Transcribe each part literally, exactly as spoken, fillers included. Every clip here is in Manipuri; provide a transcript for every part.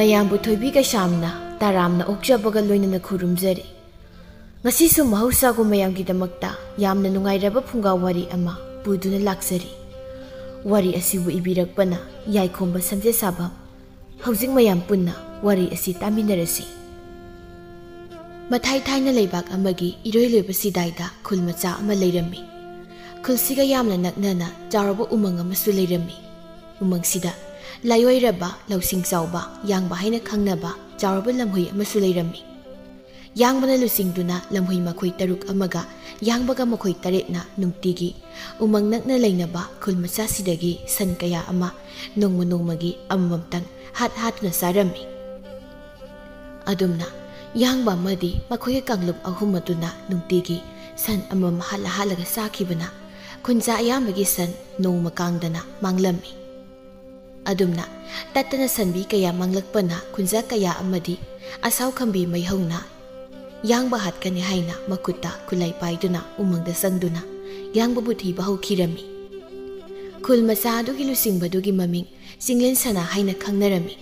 ꯃꯌꯥꯝꯕꯨ ꯊꯣꯏꯕꯤ ꯀꯩꯁꯥꯝꯅ ꯇꯔꯥꯝꯅ ꯑꯣꯛꯆꯕꯒ ꯂꯣꯏꯅꯅ ꯈꯨꯔꯨꯝꯖꯔꯤ꯫ ꯉꯁꯤꯁꯨ ꯃꯍꯧꯁꯥꯒꯨꯝ ꯃꯌꯥꯝꯒꯤꯗꯃꯛꯇ ꯌꯥꯝꯅ ꯅꯨꯡꯉꯥꯏꯔꯕ ꯐꯨꯡꯒꯥ ꯋꯥꯔꯤ ꯑꯃ ꯄꯨꯗꯨꯅ ꯂꯥꯛꯆꯔꯤ꯫ ꯋꯥꯔꯤ ꯑꯁꯤꯕꯨ ꯏꯕꯤꯔꯛꯄꯅ ꯌꯥꯏꯈꯣꯝꯕ ꯁꯝꯖꯦꯠꯁꯥꯕꯝ꯫ ꯍꯧꯖꯤꯛ ꯃꯌꯥꯝ ꯄꯨꯟꯅ ꯋꯥꯔꯤ ꯑꯁꯤ ꯇꯥꯃꯤꯟꯅꯔꯁꯤ꯫ ꯃꯊꯥꯏ ꯊꯥꯏꯅ ꯂꯩꯕꯥꯛ ꯑꯃꯒꯤ ꯏꯔꯣꯏ ꯂꯣꯏꯕ ꯁꯤꯗꯥꯏꯗ ꯈꯨꯜ ꯃꯆꯥ ꯑꯃ ꯂꯩꯔꯝꯃꯤ꯫ ꯈꯨꯜꯁꯤꯒ ꯌꯥꯝꯅ ꯅꯛꯅꯅ ꯆꯥꯎꯔꯕ ꯎꯃꯪ ꯑꯃꯁꯨ ꯂꯩꯔꯝꯃꯤ꯫ ꯎꯃꯪꯁꯤꯗ ꯂꯥꯏꯑꯣꯏꯔꯕ, ꯂꯧꯁꯤꯡ ꯆꯥꯎꯕ, ꯌꯥꯡꯕ ꯍꯥꯏꯅ ꯈꯪꯅꯕ ꯆꯥꯎꯔꯕ ꯂꯝꯍꯨꯏ ꯑꯃꯁꯨ ꯂꯩꯔꯝꯃꯤ꯫ ꯌꯥꯡꯕꯅ ꯂꯨꯆꯤꯡꯗꯨꯅ ꯂꯝꯍꯨꯏ ꯃꯈꯣꯏ ꯇꯔꯨꯛ ꯑꯃꯒ ꯌꯥꯡꯕꯒ ꯃꯈꯣꯏ ꯇꯔꯦꯠꯅ ꯅꯨꯡꯇꯤꯒꯤ ꯎꯃꯪ ꯅꯛꯅ ꯂꯩꯅꯕ ꯈꯨꯜ ꯃꯆꯥꯁꯤꯗꯒꯤ ꯁꯟ ꯀꯌꯥ ꯑꯃ ꯅꯣꯡꯃ ꯅꯣꯡꯃꯒꯤ ꯑꯃꯃꯝꯇꯪ ꯍꯥꯠ ꯍꯥꯠꯇꯨꯅ ꯆꯥꯔꯝꯃꯤ꯫ ꯑꯗꯨꯝꯅ ꯌꯥꯡꯕ ꯑꯃꯗꯤ ꯃꯈꯣꯏꯒꯤ ꯀꯥꯡꯂꯨꯞ ꯑꯍꯨꯝ ꯑꯗꯨꯅ ꯅꯨꯡꯇꯤꯒꯤ ꯁꯟ ꯑꯃꯃꯝ ꯍꯥꯠꯂ ꯍꯥꯠꯂꯒ ꯆꯥꯈꯤꯕꯅ ꯈꯨꯟꯖꯥ ꯑꯌꯥꯝꯕꯒꯤ ꯁꯟ ꯅꯣꯡꯃ ꯀꯥꯡꯗꯅ ꯃꯥꯡꯂꯝꯃꯤ꯫ ꯑꯗꯨꯝꯅ ꯇꯠꯇꯅ ꯁꯟꯕꯤ ꯀꯌꯥ ꯃꯥꯡꯂꯛꯄꯅ ꯈꯨꯟꯖꯥ ꯀꯌꯥ ꯑꯃꯗꯤ ꯑꯁꯥꯎ ꯈꯝꯕꯤ ꯃꯩꯍꯧꯅ ꯌꯥꯡꯕ ꯍꯥꯠꯀꯅꯤ ꯍꯥꯏꯅ ꯃꯈꯨꯠꯇ ꯈꯨꯠꯂꯥꯏ ꯄꯥꯏꯗꯨꯅ ꯎꯃꯪꯗ ꯆꯪꯗꯨꯅ ꯌꯥꯡꯕꯕꯨ ꯊꯤꯕ ꯍꯧꯈꯤꯔꯝꯃꯤ꯫ ꯈꯨꯜ ꯃꯆꯥ ꯑꯗꯨꯒꯤ ꯂꯨꯆꯤꯡꯕꯗꯨꯒꯤ ꯃꯃꯤꯡ ꯆꯤꯡꯂꯦꯟ ꯁꯅꯥ ꯍꯥꯏꯅ ꯈꯪꯅꯔꯝꯃꯤ꯫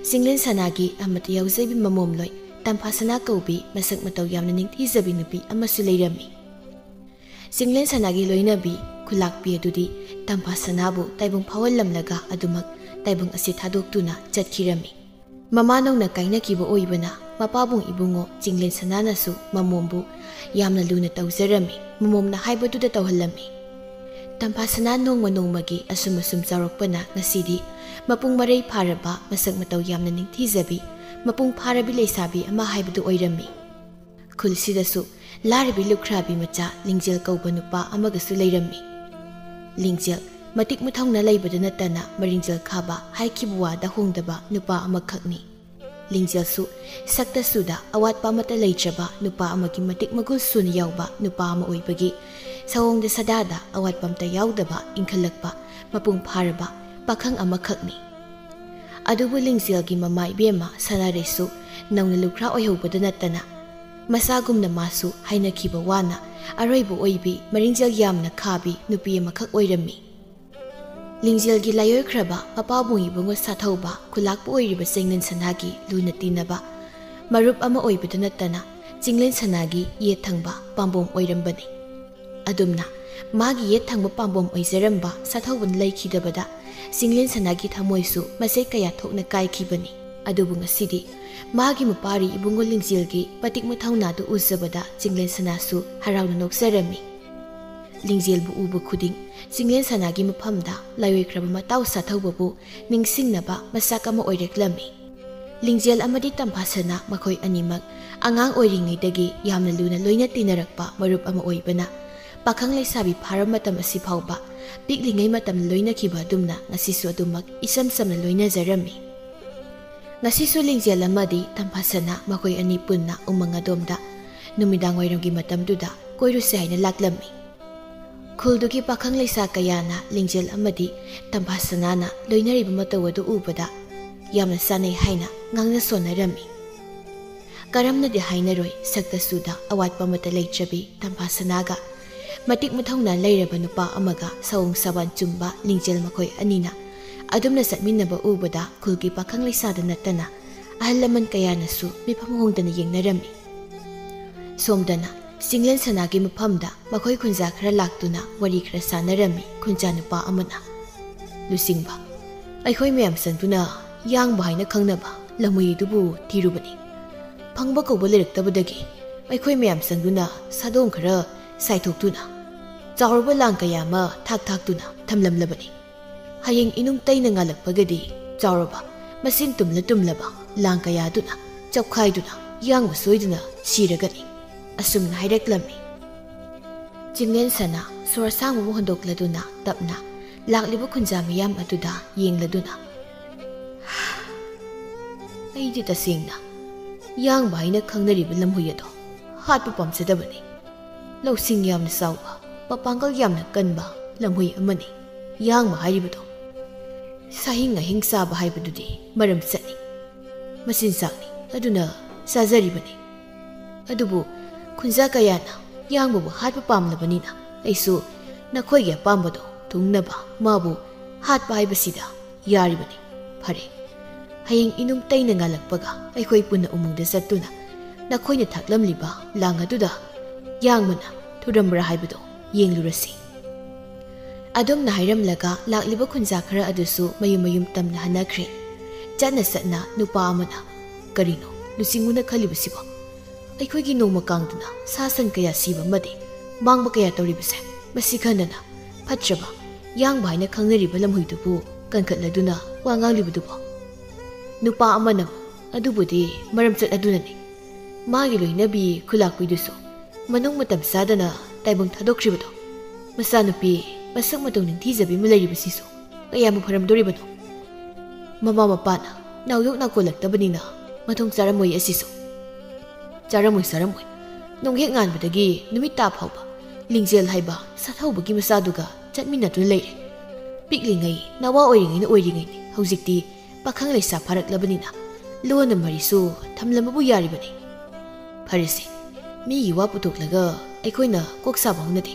ꯆꯤꯡꯂꯦꯟ ꯁꯅꯥꯒꯤ ꯑꯃꯠꯇ ꯌꯥꯎꯖꯕꯤ ꯃꯃꯣꯝꯂꯣꯏ ꯇꯝꯐꯥ ꯁꯅꯥ ꯀꯧꯕꯤ ꯃꯁꯛ ꯃꯇꯧ ꯌꯥꯝꯅ ꯅꯤꯡꯊꯤꯖꯕꯤ ꯅꯨꯄꯤ ꯑꯃꯁꯨ ꯂꯩꯔꯝꯃꯤ꯫ ꯆꯤꯡꯂꯦꯟ ꯁꯅꯥꯒꯤ ꯂꯣꯏꯅꯕꯤ ꯈꯨꯂꯥꯛꯄꯤ ꯑꯗꯨꯗꯤ ꯇꯝꯐꯥ ꯁꯅꯥꯕꯨ ꯇꯥꯏꯕꯪ ꯐꯥꯎꯍꯜꯂꯝꯂꯒ ꯑꯗꯨꯃꯛ ꯇꯥꯏꯕꯪ ꯑꯁꯤ ꯊꯥꯗꯣꯛꯇꯨꯅ ꯆꯠꯈꯤꯔꯝꯃꯤ꯫ ꯃꯃꯥ ꯅꯧꯅ ꯀꯥꯏꯅꯈꯤꯕ ꯑꯣꯏꯕꯅ ꯃꯄꯥꯕꯨꯡ ꯏꯕꯨꯡꯉꯣ ꯆꯤꯡꯂꯦꯟ ꯁꯅꯥꯅꯁꯨ ꯃꯃꯣꯝꯕꯨ ꯌꯥꯝꯅ ꯂꯨꯅ ꯇꯧꯖꯔꯝꯃꯤ꯫ ꯃꯃꯣꯝꯅ ꯍꯥꯏꯕꯗꯨꯗ ꯇꯧꯍꯜꯂꯝꯃꯤ꯫ ꯇꯝꯐꯥ ꯁꯅꯥ ꯅꯣꯡꯃ ꯅꯣꯡꯃꯒꯤ ꯑꯁꯨꯝ ꯑꯁꯨꯝ ꯆꯥꯎꯔꯛꯄꯅ ꯉꯁꯤꯗꯤ ꯃꯄꯨꯡ ꯃꯔꯩ ꯐꯥꯔꯕ, ꯃꯁꯛ ꯃꯇꯧ ꯌꯥꯝꯅ ꯅꯤꯡꯊꯤꯖꯕꯤ, ꯃꯄꯨꯡ ꯐꯥꯔꯕꯤ ꯂꯩꯁꯥꯕꯤ ꯑꯃ ꯍꯥꯏꯕꯗꯨ ꯑꯣꯏꯔꯝꯃꯤ꯫ ꯈꯨꯜꯁꯤꯗꯁꯨ ꯂꯥꯏꯔꯕꯤ ꯂꯨꯈ꯭ꯔꯥꯕꯤ ꯃꯆꯥ ꯂꯤꯡꯖꯦꯜ ꯀꯧꯕ ꯅꯨꯄꯥ ꯑꯃꯒꯁꯨ ꯂꯩꯔꯝꯃꯤ꯫ ꯂꯤꯡꯖꯦꯜ ꯃꯇꯤꯛ ꯃꯊꯧꯅ ꯂꯩꯕꯗ ꯅꯠꯇꯅ ꯃꯔꯤꯡꯖꯦꯜ ꯈꯥꯕ, ꯍꯥꯏꯈꯤꯕ ꯋꯥꯗ ꯍꯣꯡꯗꯕ ꯅꯨꯄꯥ ꯑꯃꯈꯛꯅꯤ꯫ ꯂꯤꯡꯖꯦꯜꯁꯨ ꯁꯛꯇ ꯁꯨꯗ ꯑꯋꯥꯠꯄ ꯑꯃꯠꯇ ꯂꯩꯇ꯭ꯔꯕ ꯅꯨꯄꯥ ꯑꯃꯒꯤ ꯃꯇꯤꯛ ꯃꯒꯨꯜ ꯁꯨꯅ ꯌꯥꯎꯕ ꯅꯨꯄꯥ ꯑꯃ ꯑꯣꯏꯕꯒꯤ ꯁꯑꯣꯡꯗ ꯁꯗꯥꯗ ꯑꯋꯥꯠꯄ ꯑꯃꯠꯇ ꯌꯥꯎꯗꯕ ꯏꯪꯈꯠꯂꯛꯄ ꯃꯄꯨꯡ ꯐꯥꯔꯕ ꯄꯥꯈꯪ ꯑꯃꯈꯛꯅꯤ꯫ ꯑꯗꯨꯕꯨ ꯂꯤꯡꯖꯦꯜꯒꯤ ꯃꯃꯥ ꯏꯕꯦꯝꯃ ꯁꯅꯥꯔꯩꯁꯨ ꯅꯧꯅ ꯂꯨꯈ꯭ꯔꯥ ꯑꯣꯏꯍꯧꯕꯗ ꯅꯠꯇꯅ ꯃꯁꯥꯒꯨꯝꯅ ꯃꯥꯁꯨ ꯍꯥꯏꯅꯈꯤꯕ ꯋꯥꯅ ꯑꯔꯣꯏꯕ ꯑꯣꯏꯕꯤ, ꯃꯔꯤꯡꯖꯦꯜ ꯌꯥꯝꯅ ꯈꯥꯕꯤ ꯅꯨꯄꯤ ꯑꯃꯈꯛ ꯑꯣꯏꯔꯝꯃꯤ꯫ ꯂꯤꯡꯖꯦꯜꯒꯤ ꯂꯥꯏꯑꯣꯏꯈ꯭ꯔꯕ ꯃꯄꯥꯕꯨꯡ ꯏꯕꯨꯡꯉꯣ ꯁꯥꯊꯧꯕ ꯈꯨꯂꯥꯛꯄ ꯑꯣꯏꯔꯤꯕ ꯆꯤꯡꯂꯦꯟ ꯁꯅꯥꯒꯤ ꯂꯨꯅ ꯇꯤꯟꯅꯕ ꯃꯔꯨꯞ ꯑꯃ ꯑꯣꯏꯕꯗ ꯅꯠꯇꯅ, ꯆꯤꯡꯂꯦꯟ ꯁꯅꯥꯒꯤ ꯌꯦꯠ ꯊꯪꯕ ꯄꯥꯝꯕꯣꯝ ꯑꯣꯏꯔꯝꯕꯅꯤ꯫ ꯑꯗꯨꯝꯅ ꯃꯥꯒꯤ ꯌꯦꯠ ꯊꯪꯕ ꯄꯥꯝꯕꯣꯝ ꯑꯣꯏꯖꯔꯝꯕ ꯁꯥꯊꯧꯕꯅ ꯂꯩꯈꯤꯗꯕꯗ, ꯆꯤꯡꯂꯦꯟ ꯁꯅꯥꯒꯤ ꯊꯃꯣꯏꯁꯨ ꯃꯆꯦꯠ ꯀꯌꯥ ꯊꯣꯛꯅ ꯀꯥꯏꯈꯤꯕꯅꯤ꯫ ꯑꯗꯨꯕꯨ ꯉꯁꯤꯗꯤ ꯃꯥꯒꯤ ꯃꯄꯥꯔꯤ ꯏꯕꯨꯡꯉꯣ ꯂꯤꯡꯖꯦꯜꯒꯤ ꯃꯇꯤꯛ ꯃꯊꯧꯅꯥꯗꯨ ꯎꯖꯕꯗ, ꯆꯤꯡꯂꯦꯟ ꯁꯅꯥꯁꯨ ꯍꯔꯥꯎꯅ ꯅꯣꯛꯆꯔꯝꯃꯤ꯫ ꯂꯤꯡꯖꯦꯜꯕꯨ ꯎꯕ ꯈꯨꯗꯤꯡ, ꯆꯤꯡꯂꯦꯟ ꯁꯅꯥꯒꯤ ꯃꯐꯝꯗ ꯂꯥꯏꯑꯣꯏꯈ꯭ꯔꯕ ꯃꯇꯥꯎ ꯁꯥꯊꯧꯕꯕꯨ ꯅꯤꯡꯁꯤꯡꯅꯕ ꯃꯆꯥꯛ ꯑꯃ ꯑꯣꯏꯔꯛꯂꯝꯃꯤ꯫ ꯂꯤꯡꯖꯦꯜ ꯑꯃꯗꯤ ꯇꯝꯐꯥꯁꯅꯥ ꯃꯈꯣꯏ ꯑꯅꯤꯃꯛ ꯑꯉꯥꯡ ꯑꯣꯏꯔꯤꯉꯩꯗꯒꯤ ꯌꯥꯝꯅ ꯂꯨꯅ ꯂꯣꯏꯅ ꯇꯤꯟꯅꯔꯛꯄ ꯃꯔꯨꯞ ꯑꯃ ꯑꯣꯏꯕꯅ, ꯄꯥꯈꯪ ꯂꯩꯁꯥꯕꯤ ꯐꯥꯔꯕ ꯃꯇꯝ ꯑꯁꯤ ꯐꯥꯎꯕ ꯄꯤꯛꯂꯤꯉꯩ ꯃꯇꯝ ꯂꯣꯏꯅꯈꯤꯕ ꯑꯗꯨꯝꯅ ꯉꯁꯤꯁꯨ ꯑꯗꯨꯃꯛ ꯏꯆꯝ ꯆꯝꯅ ꯂꯣꯏꯅꯖꯔꯝꯃꯤ꯫ ꯉꯁꯤꯁꯨ ꯂꯤꯡꯖꯦꯜ ꯑꯃꯗꯤ ꯇꯝꯐꯥꯁꯅꯥ ꯃꯈꯣꯏ ꯑꯅꯤ ꯄꯨꯟꯅ ꯎꯃꯪ ꯑꯗꯣꯝꯗ ꯅꯨꯃꯤꯗꯥꯡ ꯋꯥꯏꯔꯝꯒꯤ ꯃꯇꯝꯗꯨꯗ ꯀꯣꯏꯔꯨꯁꯦ ꯍꯥꯏꯅ ꯂꯥꯛꯂꯝꯃꯤ꯫ ꯈꯨꯜꯗꯨꯒꯤ ꯄꯥꯈꯪ ꯂꯩꯁꯥ ꯀꯌꯥꯅ ꯂꯤꯡꯖꯦꯜ ꯑꯃꯗꯤ ꯇꯝꯐꯥꯁꯅꯥꯅ ꯂꯣꯏꯅꯔꯤꯕ ꯃꯇꯧ ꯑꯗꯨ ꯎꯕꯗ ꯌꯥꯝꯅ ꯆꯥꯅꯩ ꯍꯥꯏꯅ ꯉꯥꯡꯅ ꯁꯣꯟꯅꯔꯝꯃꯤ꯫ ꯀꯔꯝꯅꯗꯤ ꯍꯥꯏꯅꯔꯣꯏ, ꯁꯛꯇ ꯆꯨꯗ ꯑꯋꯥꯠꯄ ꯑꯃꯠꯇ ꯂꯩꯇ꯭ꯔꯕꯤ ꯇꯝꯐꯥꯁꯅꯥꯒ ꯃꯇꯤꯛ ꯃꯊꯧꯅꯥ ꯂꯩꯔꯕ ꯅꯨꯄꯥ ꯑꯃꯒ ꯁꯑꯣꯡ ꯁꯥꯕꯥꯟ ꯆꯨꯝꯕ ꯂꯤꯡꯖꯦꯜ ꯃꯈꯣꯏ ꯑꯅꯤꯅ ꯑꯗꯨꯝꯅ ꯆꯠꯃꯤꯟꯅꯕ ꯎꯕꯗ ꯈꯨꯜꯒꯤ ꯄꯥꯈꯪ ꯂꯩꯁꯥꯗ ꯅꯠꯇꯅ ꯑꯍꯜ ꯂꯃꯟ ꯀꯌꯥꯅꯁꯨ ꯃꯤꯐꯝ ꯍꯣꯡꯗꯅ ꯌꯦꯡꯅꯔꯝꯃꯤ꯫ ꯁꯣꯝꯗꯅ ꯆꯤꯡꯂꯦꯟ ꯁꯅꯥꯒꯤ ꯃꯐꯝꯗ ꯃꯈꯣꯏ ꯈꯨꯟꯖꯥ ꯈꯔ ꯂꯥꯛꯇꯨꯅ ꯋꯥꯔꯤ ꯈꯔ ꯁꯥꯟꯅꯔꯝꯃꯤ ꯈꯨꯟꯖꯥ ꯅꯨꯄꯥ ꯑꯃꯅ꯫ ꯂꯨꯆꯤꯡꯕ, ꯑꯩꯈꯣꯏ ꯃꯌꯥꯝ ꯆꯪꯗꯨꯅ ꯌꯥꯡꯕ ꯍꯥꯏꯅ ꯈꯪꯅꯕ ꯂꯝꯍꯨꯏ ꯑꯗꯨꯕꯨ ꯊꯤꯔꯨꯕꯅꯤ꯫ ꯐꯪꯕ ꯀꯧꯕ ꯂꯩꯔꯛꯇꯕꯗꯒꯤ ꯑꯩꯈꯣꯏ ꯃꯌꯥꯝ ꯆꯪꯗꯨꯅ ꯁꯥꯗꯣꯡ ꯈꯔ ꯁꯥꯏꯊꯣꯛꯇꯨꯅ ꯆꯥꯎꯔꯕ ꯂꯥꯡ ꯀꯌꯥ ꯑꯃ ꯊꯥꯛ ꯊꯥꯛꯇꯨꯅ ꯊꯝꯂꯝꯂꯕꯅꯤ꯫ ꯍꯌꯦꯡ ꯏꯅꯨꯡ ꯇꯩꯅ ꯉꯥꯜꯂꯛꯄꯒꯗꯤ ꯆꯥꯎꯔꯕ, ꯃꯆꯤꯟ ꯇꯨꯝꯂ ꯇꯨꯝꯂꯕ ꯂꯥꯡ ꯀꯌꯥꯗꯨꯅ ꯆꯞꯈꯥꯏꯗꯨꯅ ꯌꯥꯡꯕ ꯁꯣꯏꯗꯅ ꯁꯤꯔꯒꯅꯤ꯫ ꯑꯁꯨꯝꯅ ꯍꯥꯏꯔꯛꯂꯝꯃꯤ꯫ ꯆꯤꯡꯂꯦꯟ ꯁꯅꯥ ꯁꯣꯔ ꯑꯁꯥꯡꯕꯕꯨ ꯍꯣꯟꯗꯣꯛꯂꯗꯨꯅ ꯇꯞꯅ ꯂꯥꯛꯂꯤꯕ ꯈꯨꯟꯖꯥ ꯃꯤꯌꯥꯝ ꯑꯗꯨꯗ ꯌꯦꯡꯂꯗꯨꯅ, "ꯑꯩꯗꯤ ꯇꯁꯦꯡꯅ ꯌꯥꯡꯕ ꯍꯥꯏꯅ ꯈꯪꯅꯔꯤꯕ ꯂꯝꯍꯨꯏ ꯑꯗꯣ ꯍꯥꯠꯄ ꯄꯥꯝꯖꯗꯕꯅꯤ꯫ ꯂꯧꯁꯤꯡ ꯌꯥꯝꯅ ꯆꯥꯎꯕ, ꯃꯄꯥꯡꯒꯜ ꯌꯥꯝꯅ ꯀꯟꯕ ꯂꯝꯍꯨꯏ ꯑꯃꯅꯤ ꯌꯥꯡꯕ ꯍꯥꯏꯔꯤꯕꯗꯣ꯫ ꯁꯥꯍꯤꯡ ꯑꯍꯤꯡ ꯆꯥꯕ ꯍꯥꯏꯕꯗꯨꯗꯤ ꯃꯔꯝ ꯆꯠꯅꯤ, ꯃꯆꯤꯟꯖꯥꯛꯅꯤ, ꯑꯗꯨꯅ ꯆꯥꯖꯔꯤꯕꯅꯤ꯫ ꯑꯗꯨꯕꯨ ꯈꯨꯟꯖꯥ ꯀꯌꯥꯅ ꯌꯥꯡꯕꯕꯨ ꯍꯥꯠꯄ ꯄꯥꯝꯂꯕꯅꯤꯅ ꯑꯩꯁꯨ ꯅꯈꯣꯏꯒꯤ ꯑꯄꯥꯝꯕꯗꯣ ꯊꯨꯡꯅꯕ ꯃꯥꯕꯨ ꯍꯥꯠꯄ ꯍꯥꯏꯕꯁꯤꯗ ꯌꯥꯔꯤꯕꯅꯤ꯫ ꯐꯔꯦ, ꯍꯌꯦꯡ ꯏꯅꯨꯡ ꯇꯩꯅ ꯉꯥꯜꯂꯛꯄꯒ ꯑꯩꯈꯣꯏ ꯄꯨꯟꯅ ꯎꯃꯪꯗ ꯆꯠꯇꯨꯅ ꯅꯈꯣꯏꯅ ꯊꯥꯛꯂꯝꯂꯤꯕ ꯂꯥꯡ ꯑꯗꯨꯗ ꯌꯥꯡꯕꯅ ꯊꯨꯔꯝꯕ꯭ꯔꯥ ꯍꯥꯏꯕꯗꯣ ꯌꯦꯡꯂꯨꯔꯁꯤ꯫ ꯑꯗꯨꯝꯅ ꯍꯥꯏꯔꯝꯂꯒ ꯂꯥꯛꯂꯤꯕ ꯈꯨꯟꯖꯥ ꯈꯔ ꯑꯗꯨꯁꯨ ꯃꯌꯨꯝ ꯃꯌꯨꯝ ꯇꯝꯅ ꯍꯟꯅꯈ꯭ꯔꯦ꯫ ꯆꯠꯅ ꯆꯠꯅ ꯅꯨꯄꯥ ꯑꯃꯅ, "ꯀꯔꯤꯅꯣ ꯂꯨꯆꯤꯡꯉꯨꯅ ꯈꯜꯂꯤꯕꯁꯤꯕꯣ? ꯑꯩꯈꯣꯏꯒꯤ ꯅꯣꯡꯃ ꯀꯥꯡꯗꯅ ꯁꯥ ꯁꯟ ꯀꯌꯥ ꯁꯤꯕ ꯑꯃꯗꯤ ꯃꯥꯡꯕ ꯀꯌꯥ ꯇꯧꯔꯤꯕꯁꯦ, ꯃꯁꯤ ꯈꯟꯗꯅ ꯐꯠꯇ꯭ꯔꯕ ꯌꯥꯡꯕ ꯍꯥꯏꯅ ꯈꯪꯅꯔꯤꯕ ꯂꯝꯍꯨꯏꯗꯨꯕꯨ ꯀꯟꯈꯠꯂꯗꯨꯅ ꯋꯥ ꯉꯥꯡꯂꯤꯕꯗꯨꯕꯣ?" ꯅꯨꯄꯥ ꯑꯃꯅ, "ꯑꯗꯨꯕꯨꯗꯤ ꯃꯔꯝꯆꯠ ꯑꯗꯨꯅꯅꯤ꯫ ꯃꯥꯒꯤ ꯂꯣꯏꯅꯕꯤ ꯈꯨꯂꯥꯛꯄꯤꯗꯨꯁꯨ ꯃꯅꯨꯡ ꯃꯇꯝ ꯆꯥꯗꯅ ꯇꯥꯏꯕꯪ ꯊꯥꯗꯣꯛꯈ꯭ꯔꯤꯕꯗꯣ꯫ ꯃꯆꯥꯅꯨꯄꯤ ꯃꯁꯛ ꯃꯇꯧ ꯅꯤꯡꯊꯤꯖꯕꯤ ꯑꯃ ꯂꯩꯔꯤꯕꯁꯤꯁꯨ ꯀꯌꯥꯃꯨꯛ ꯐꯔꯝꯗꯣꯔꯤꯕꯅꯣ? ꯃꯃꯥ ꯃꯄꯥꯅ ꯅꯥꯎꯌꯣꯛ ꯅꯥꯀꯣꯜꯂꯛꯇꯕꯅꯤꯅ ꯃꯊꯣꯡ ꯆꯥꯔꯝꯃꯣꯏ ꯑꯁꯤꯁꯨ꯫ ꯆꯥꯔꯝꯃꯣꯏ, ꯆꯥꯔꯝꯃꯣꯏ꯫ ꯅꯣꯡꯍꯦꯛ ꯉꯥꯟꯕꯗꯒꯤ ꯅꯨꯃꯤꯠ ꯇꯥ ꯐꯥꯎꯕ ꯂꯤꯡꯖꯦꯜ ꯍꯥꯏꯕ ꯁꯥꯊꯧꯕꯒꯤ ꯃꯆꯥꯗꯨꯒ ꯆꯠꯃꯤꯟꯅꯗꯨꯅ ꯂꯩꯔꯦ꯫ ꯄꯤꯛꯂꯤꯉꯩ ꯅꯋꯥ ꯑꯣꯏꯔꯤꯉꯩꯅ ꯑꯣꯏꯔꯤꯉꯩꯅꯤ, ꯍꯧꯖꯤꯛꯇꯤ ꯄꯥꯈꯪ ꯂꯩꯁꯥ ꯐꯥꯔꯛꯂꯕꯅꯤꯅ ꯂꯣꯟꯅ ꯃꯔꯤꯁꯨ ꯊꯝꯂꯝꯕꯕꯨ ꯌꯥꯔꯤꯕꯅꯤ꯫ ꯐꯔꯦꯁꯦ, ꯃꯤꯒꯤ ꯋꯥ ꯄꯨꯊꯣꯛꯂꯒ ꯑꯩꯈꯣꯏꯅ ꯀꯣꯛ ꯁꯥꯕ ꯍꯧꯅꯗꯦ꯫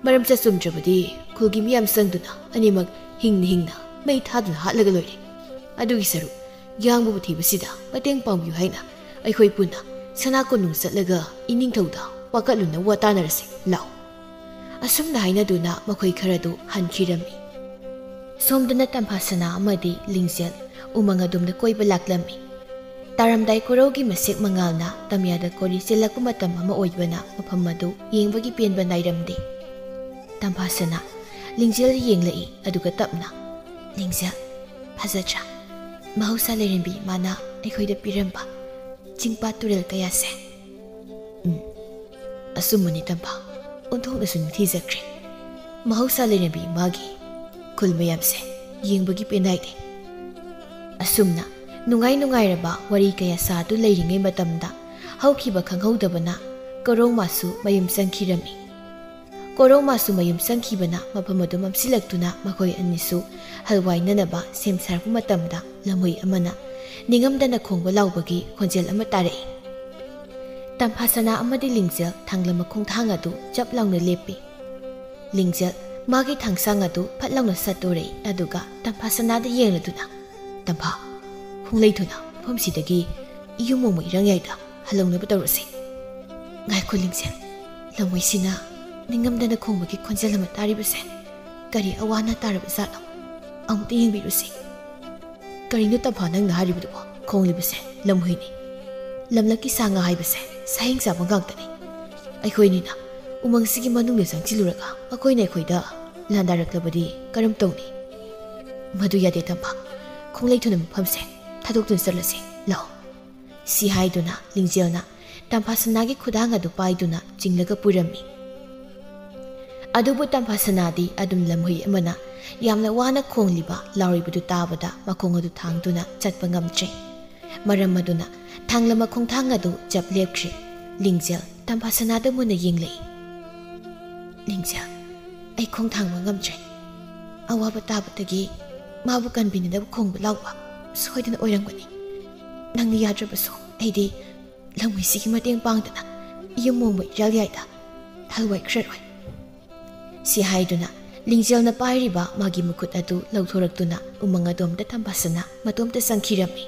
ꯃꯔꯝ ꯆꯠ ꯆꯨꯝꯗ꯭ꯔꯕꯗꯤ ꯈꯨꯜꯒꯤ ꯃꯤꯌꯥꯝ ꯆꯪꯗꯨꯅ ꯑꯅꯤꯃꯛ ꯍꯤꯡꯅ ꯍꯤꯡꯅ ꯃꯩ ꯊꯥꯗꯨꯅ ꯍꯥꯠꯂꯒ ꯂꯣꯏꯔꯦ꯫ ꯑꯗꯨꯒꯤ ꯁꯔꯨꯛ ꯌꯥꯡꯕꯕꯨ ꯊꯤꯕꯁꯤꯗ ꯃꯇꯦꯡ ꯄꯥꯡꯕꯤꯌꯨ ꯍꯥꯏꯅ ꯑꯩꯈꯣꯏ ꯄꯨꯟꯅ ꯁꯅꯥ ꯀꯣꯅꯨꯡ ꯆꯠꯂꯒ ꯏꯅꯤꯡꯊꯧꯗ ꯋꯥꯀꯠꯂꯨꯅ ꯋꯥ ꯇꯥꯅꯔꯁꯤ ꯂꯥꯎ꯫" ꯑꯁꯨꯝꯅ ꯍꯥꯏꯅꯗꯨꯅ ꯃꯈꯣꯏ ꯈꯔꯗꯨ ꯍꯟꯈꯤꯔꯝꯃꯤ꯫ ꯁꯣꯝꯗꯅ ꯇꯝꯐꯥ ꯁꯅꯥ ꯑꯃꯗꯤ ꯂꯤꯡꯖꯦꯜ ꯎꯃꯪ ꯑꯗꯣꯝꯗ ꯀꯣꯏꯕ ꯂꯥꯛꯂꯝꯃꯤ꯫ ꯇꯥꯔꯝꯗꯥꯏ ꯀꯣꯔꯧꯒꯤ ꯃꯁꯦꯛ ꯃꯉꯥꯜꯅ ꯇꯝꯌꯥꯗ ꯀꯣꯔꯤ ꯆꯦꯜꯂꯛꯄ ꯃꯇꯝ ꯑꯃ ꯑꯣꯏꯕꯅ ꯃꯐꯝ ꯑꯗꯨ ꯌꯦꯡꯕꯒꯤ ꯄꯦꯟꯕ ꯅꯥꯏꯔꯝꯗꯦ꯫ ꯇꯝꯐꯥ ꯁꯅꯥ ꯂꯤꯡꯖꯦꯜ ꯌꯦꯡꯂꯛꯏ, ꯑꯗꯨꯒ ꯇꯞꯅ, "ꯂꯤꯡꯖꯦꯜ, ꯐꯖꯗ꯭ꯔꯥ? ꯃꯍꯧꯁꯥ ꯂꯥꯏꯔꯦꯝꯕꯤ ꯏꯃꯥꯅ ꯑꯩꯈꯣꯏꯗ ꯄꯤꯔꯝꯕ ꯆꯤꯡ ꯄꯥꯠ ꯇꯨꯔꯦꯜ ꯀꯌꯥꯁꯦ꯫" ꯎꯝ, ꯑꯆꯨꯝꯕꯅꯤ ꯇꯝꯐꯥ, ꯑꯣꯟꯊꯣꯛꯅꯁꯨ ꯅꯤꯡꯊꯤꯖꯈ꯭ꯔꯦ꯫ ꯃꯍꯧꯁꯥ ꯂꯥꯏꯔꯦꯝꯕꯤ ꯏꯃꯥꯒꯤ ꯈꯨꯜ ꯃꯌꯥꯝꯁꯦ ꯌꯦꯡꯕꯒꯤ ꯄꯦꯟꯅꯥꯏꯗꯦ꯫ ꯑꯁꯨꯝꯅ ꯅꯨꯡꯉꯥꯏ ꯅꯨꯡꯉꯥꯏꯔꯕ ꯋꯥꯔꯤ ꯀꯌꯥ ꯁꯥꯗꯨ ꯂꯩꯔꯤꯉꯩ ꯃꯇꯝꯗ ꯍꯧꯈꯤꯕ ꯈꯪꯍꯧꯗꯕꯅ ꯀꯣꯔꯧꯃꯥꯁꯨ ꯃꯌꯨꯝ ꯆꯪꯈꯤꯔꯝꯃꯤ꯫ ꯀꯣꯔꯧꯃꯥꯁꯨ ꯃꯌꯨꯝ ꯆꯪꯈꯤꯕꯅ ꯃꯐꯝ ꯑꯗꯨ ꯃꯝꯁꯤꯜꯂꯛꯇꯨꯅ ꯃꯈꯣꯏ ꯑꯅꯤꯁꯨ ꯍꯜꯋꯥꯏꯅꯅꯕ ꯁꯦꯝ ꯁꯥꯔꯛꯄ ꯃꯇꯝꯗ ꯂꯝꯍꯨꯏ ꯑꯃꯅ ꯅꯤꯡꯉꯝꯗꯅ ꯈꯣꯡꯕ ꯂꯥꯎꯕꯒꯤ ꯈꯣꯟꯖꯦꯜ ꯑꯃ ꯇꯥꯔꯛꯏ꯫ ꯇꯝꯐꯥꯁꯅꯥ ꯑꯃꯗꯤ ꯂꯤꯡꯖꯦꯜ ꯊꯥꯡꯂꯝꯕ ꯈꯣꯡꯊꯥꯡ ꯑꯗꯨ ꯆꯞ ꯂꯥꯎꯅ ꯂꯦꯞꯄꯤ꯫ ꯂꯤꯡꯖꯦꯜ ꯃꯥꯒꯤ ꯊꯥꯡꯁꯥꯡ ꯑꯗꯨ ꯐꯠ ꯂꯥꯎꯅ ꯁꯠꯇꯣꯔꯛꯏ, ꯑꯗꯨꯒ ꯇꯝꯐꯥ ꯁꯅꯥꯗ ꯌꯦꯡꯂꯗꯨꯅ, "ꯇꯝꯐꯥ, ꯈꯣꯡꯂꯩ ꯊꯨꯅ ꯃꯐꯝꯁꯤꯗꯒꯤ ꯏꯌꯨꯝ ꯃꯣꯡꯃ ꯏꯔꯪ ꯌꯥꯏꯗ ꯍꯜꯍꯧꯅꯕ ꯇꯧꯔꯁꯤ꯫ ꯉꯥꯏꯈꯣ ꯂꯤꯡꯖꯦꯜ, ꯂꯝꯍꯨꯏꯁꯤꯅ ꯅꯤꯡꯉꯝꯗꯅ ꯈꯣꯡꯕꯒꯤ ꯈꯣꯟꯖꯦꯜ ꯑꯃ ꯇꯥꯔꯤꯕꯁꯦ ꯀꯔꯤ ꯑꯋꯥ ꯑꯅꯥ ꯇꯥꯔꯕ ꯖꯥꯠꯅꯣ? ꯑꯃꯨꯛꯇ ꯌꯦꯡꯕꯤꯔꯨꯁꯤ꯫ ꯀꯔꯤꯅꯣ ꯇꯝꯐꯥ ꯅꯪꯅ ꯍꯥꯏꯔꯤꯕꯗꯨꯕꯣ? ꯈꯣꯡꯂꯤꯕꯁꯦ ꯂꯝꯍꯨꯏꯅꯤ꯫ ꯂꯝꯂꯛꯀꯤ ꯁꯥ ꯉꯥ ꯍꯥꯏꯕꯁꯦ ꯁꯥꯍꯤꯡ ꯆꯥꯕ ꯉꯥꯛꯇꯅꯤ꯫ ꯑꯩꯈꯣꯏꯅꯤꯅ ꯎꯃꯪꯁꯤꯒꯤ ꯃꯅꯨꯡꯗ ꯆꯪꯁꯤꯜꯂꯨꯔꯒ ꯃꯈꯣꯏꯅ ꯑꯩꯈꯣꯏꯗ ꯂꯥꯟꯗꯥꯔꯛꯂꯕꯗꯤ ꯀꯔꯝ ꯇꯧꯅꯤ? ꯃꯗꯨ ꯌꯥꯗꯦ ꯇꯝꯐꯥ꯫ ꯈꯣꯡꯂꯩ ꯊꯨꯅ ꯃꯐꯝꯁꯦ ꯊꯥꯗꯣꯛꯇꯨꯅ ꯆꯠꯂꯁꯤ꯫ ꯂꯥꯛꯑꯣ꯫" ꯁꯤ ꯍꯥꯏꯗꯨꯅ ꯂꯤꯡꯖꯦꯜꯅ ꯇꯝꯐꯥ ꯁꯅꯥꯒꯤ ꯈꯨꯗꯥꯡ ꯑꯗꯨ ꯄꯥꯏꯗꯨꯅ ꯆꯤꯡꯂꯒ ꯄꯨꯔꯝꯃꯤ꯫ ꯑꯗꯨꯕꯨ ꯇꯝꯐꯥ ꯁꯅꯥꯗꯤ ꯑꯗꯨꯝ ꯂꯝꯍꯨꯏ ꯑꯃꯅ ꯌꯥꯝꯅ ꯋꯥꯅ ꯈꯣꯡꯂꯤꯕ, ꯂꯥꯎꯔꯤꯕꯗꯨ ꯇꯥꯕꯗ ꯃꯈꯣꯡ ꯑꯗꯨ ꯊꯥꯡꯗꯨꯅ ꯆꯠꯄ ꯉꯝꯗ꯭ꯔꯦ꯫ ꯃꯔꯝ ꯑꯗꯨꯅ ꯊꯥꯡꯂ ꯃꯈꯣꯡꯊꯥꯡ ꯑꯗꯨ ꯆꯞ ꯂꯦꯞꯈ꯭ꯔꯦ꯫ ꯂꯤꯡꯖꯦꯜ ꯇꯝꯐꯥ ꯁꯅꯥꯗ ꯃꯨꯟꯅ ꯌꯦꯡꯂꯛꯏ꯫ "ꯂꯤꯡꯖꯦꯜ, ꯑꯩ ꯈꯣꯡ ꯊꯥꯡꯕ ꯉꯝꯗ꯭ꯔꯦ꯫ ꯑꯋꯥꯕ ꯇꯥꯕꯗꯒꯤ ꯃꯥꯕꯨ ꯀꯟꯕꯤꯅꯅꯕ ꯈꯣꯡꯕ ꯂꯥꯎꯕ ꯁꯣꯏꯗꯅ ꯑꯣꯏꯔꯝꯒꯅꯤ꯫ ꯅꯪꯅ ꯌꯥꯗ꯭ꯔꯕꯁꯨ ꯑꯩꯗꯤ ꯂꯝꯍꯨꯏꯁꯤꯒꯤ ꯃꯇꯦꯡ ꯄꯥꯡꯗꯅ ꯌꯨꯝ ꯃꯣꯡꯕ ꯏꯔꯥꯜ ꯌꯥꯏꯗ ꯍꯜꯋꯥꯏꯈ꯭ꯔꯔꯣꯏ꯫" ꯁꯤ ꯍꯥꯏꯗꯨꯅ ꯂꯤꯡꯖꯦꯜꯅ ꯄꯥꯏꯔꯤꯕ ꯃꯥꯒꯤ ꯃꯈꯨꯠ ꯑꯗꯨ ꯂꯧꯊꯣꯔꯛꯇꯨꯅ ꯎꯃꯪ ꯑꯗꯣꯝꯗ ꯇꯝꯐꯥ ꯁꯅꯥ ꯃꯇꯣꯝꯇ ꯆꯪꯈꯤꯔꯝꯃꯤ꯫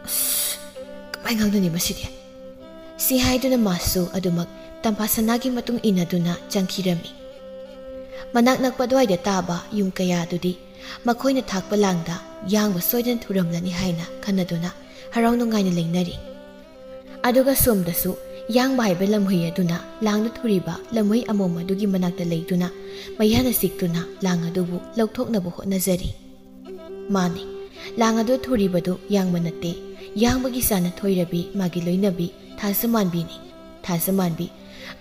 "ꯑꯁ, ꯀꯃꯥꯏ ꯉꯥꯡꯅꯅꯤ ꯃꯁꯤꯗꯤ?" ꯁꯤ ꯍꯥꯏꯗꯨꯅ ꯃꯥꯁꯨ ꯑꯗꯨꯃꯛ ꯇꯝꯐꯥ ꯁꯅꯥꯒꯤ ꯃꯇꯨꯡ ꯏꯟꯅꯗꯨꯅ ꯆꯪꯈꯤꯔꯝꯃꯤ꯫ ꯃꯅꯥꯛ ꯅꯛꯄ ꯑꯗꯨꯋꯥꯏꯗ ꯇꯥꯕ ꯌꯨꯝ ꯀꯌꯥꯗꯨꯗꯤ ꯃꯈꯣꯏꯅ ꯊꯥꯛꯄ ꯂꯥꯡꯗ ꯌꯥꯡꯕ ꯁꯣꯏꯗꯅ ꯊꯨꯔꯝꯂꯅꯤ ꯍꯥꯏꯅ ꯈꯟꯅꯗꯨꯅ ꯍꯔꯥꯎ ꯅꯨꯡꯉꯥꯏꯅ ꯂꯩꯅꯔꯤ꯫ ꯑꯗꯨꯒ ꯁꯣꯝꯗꯁꯨ ꯌꯥꯡꯕ ꯍꯥꯏꯕ ꯂꯝꯍꯨꯏ ꯑꯗꯨꯅ ꯂꯥꯡꯗ ꯊꯨꯔꯤꯕ ꯂꯝꯍꯨꯏ ꯑꯃꯣꯝ ꯑꯗꯨꯒꯤ ꯃꯅꯥꯛꯇ ꯂꯩꯗꯨꯅ ꯃꯩꯌꯥꯅ ꯆꯤꯛꯇꯨꯅ ꯂꯥꯡ ꯑꯗꯨꯕꯨ ꯂꯧꯊꯣꯛꯅꯕ ꯍꯣꯠꯅꯖꯔꯤ꯫ ꯃꯥꯅꯤ, ꯂꯥꯡ ꯑꯗꯨ ꯊꯨꯔꯤꯕꯗꯨ ꯌꯥꯡꯕ ꯅꯠꯇꯦ, ꯌꯥꯡꯕꯒꯤ ꯆꯥꯅ ꯊꯣꯏꯔꯕꯤ ꯃꯥꯒꯤ ꯂꯣꯏꯅꯕꯤ ꯊꯥꯖꯃꯥꯟꯕꯤꯅꯤ꯫ ꯊꯥꯖꯃꯥꯟꯕꯤ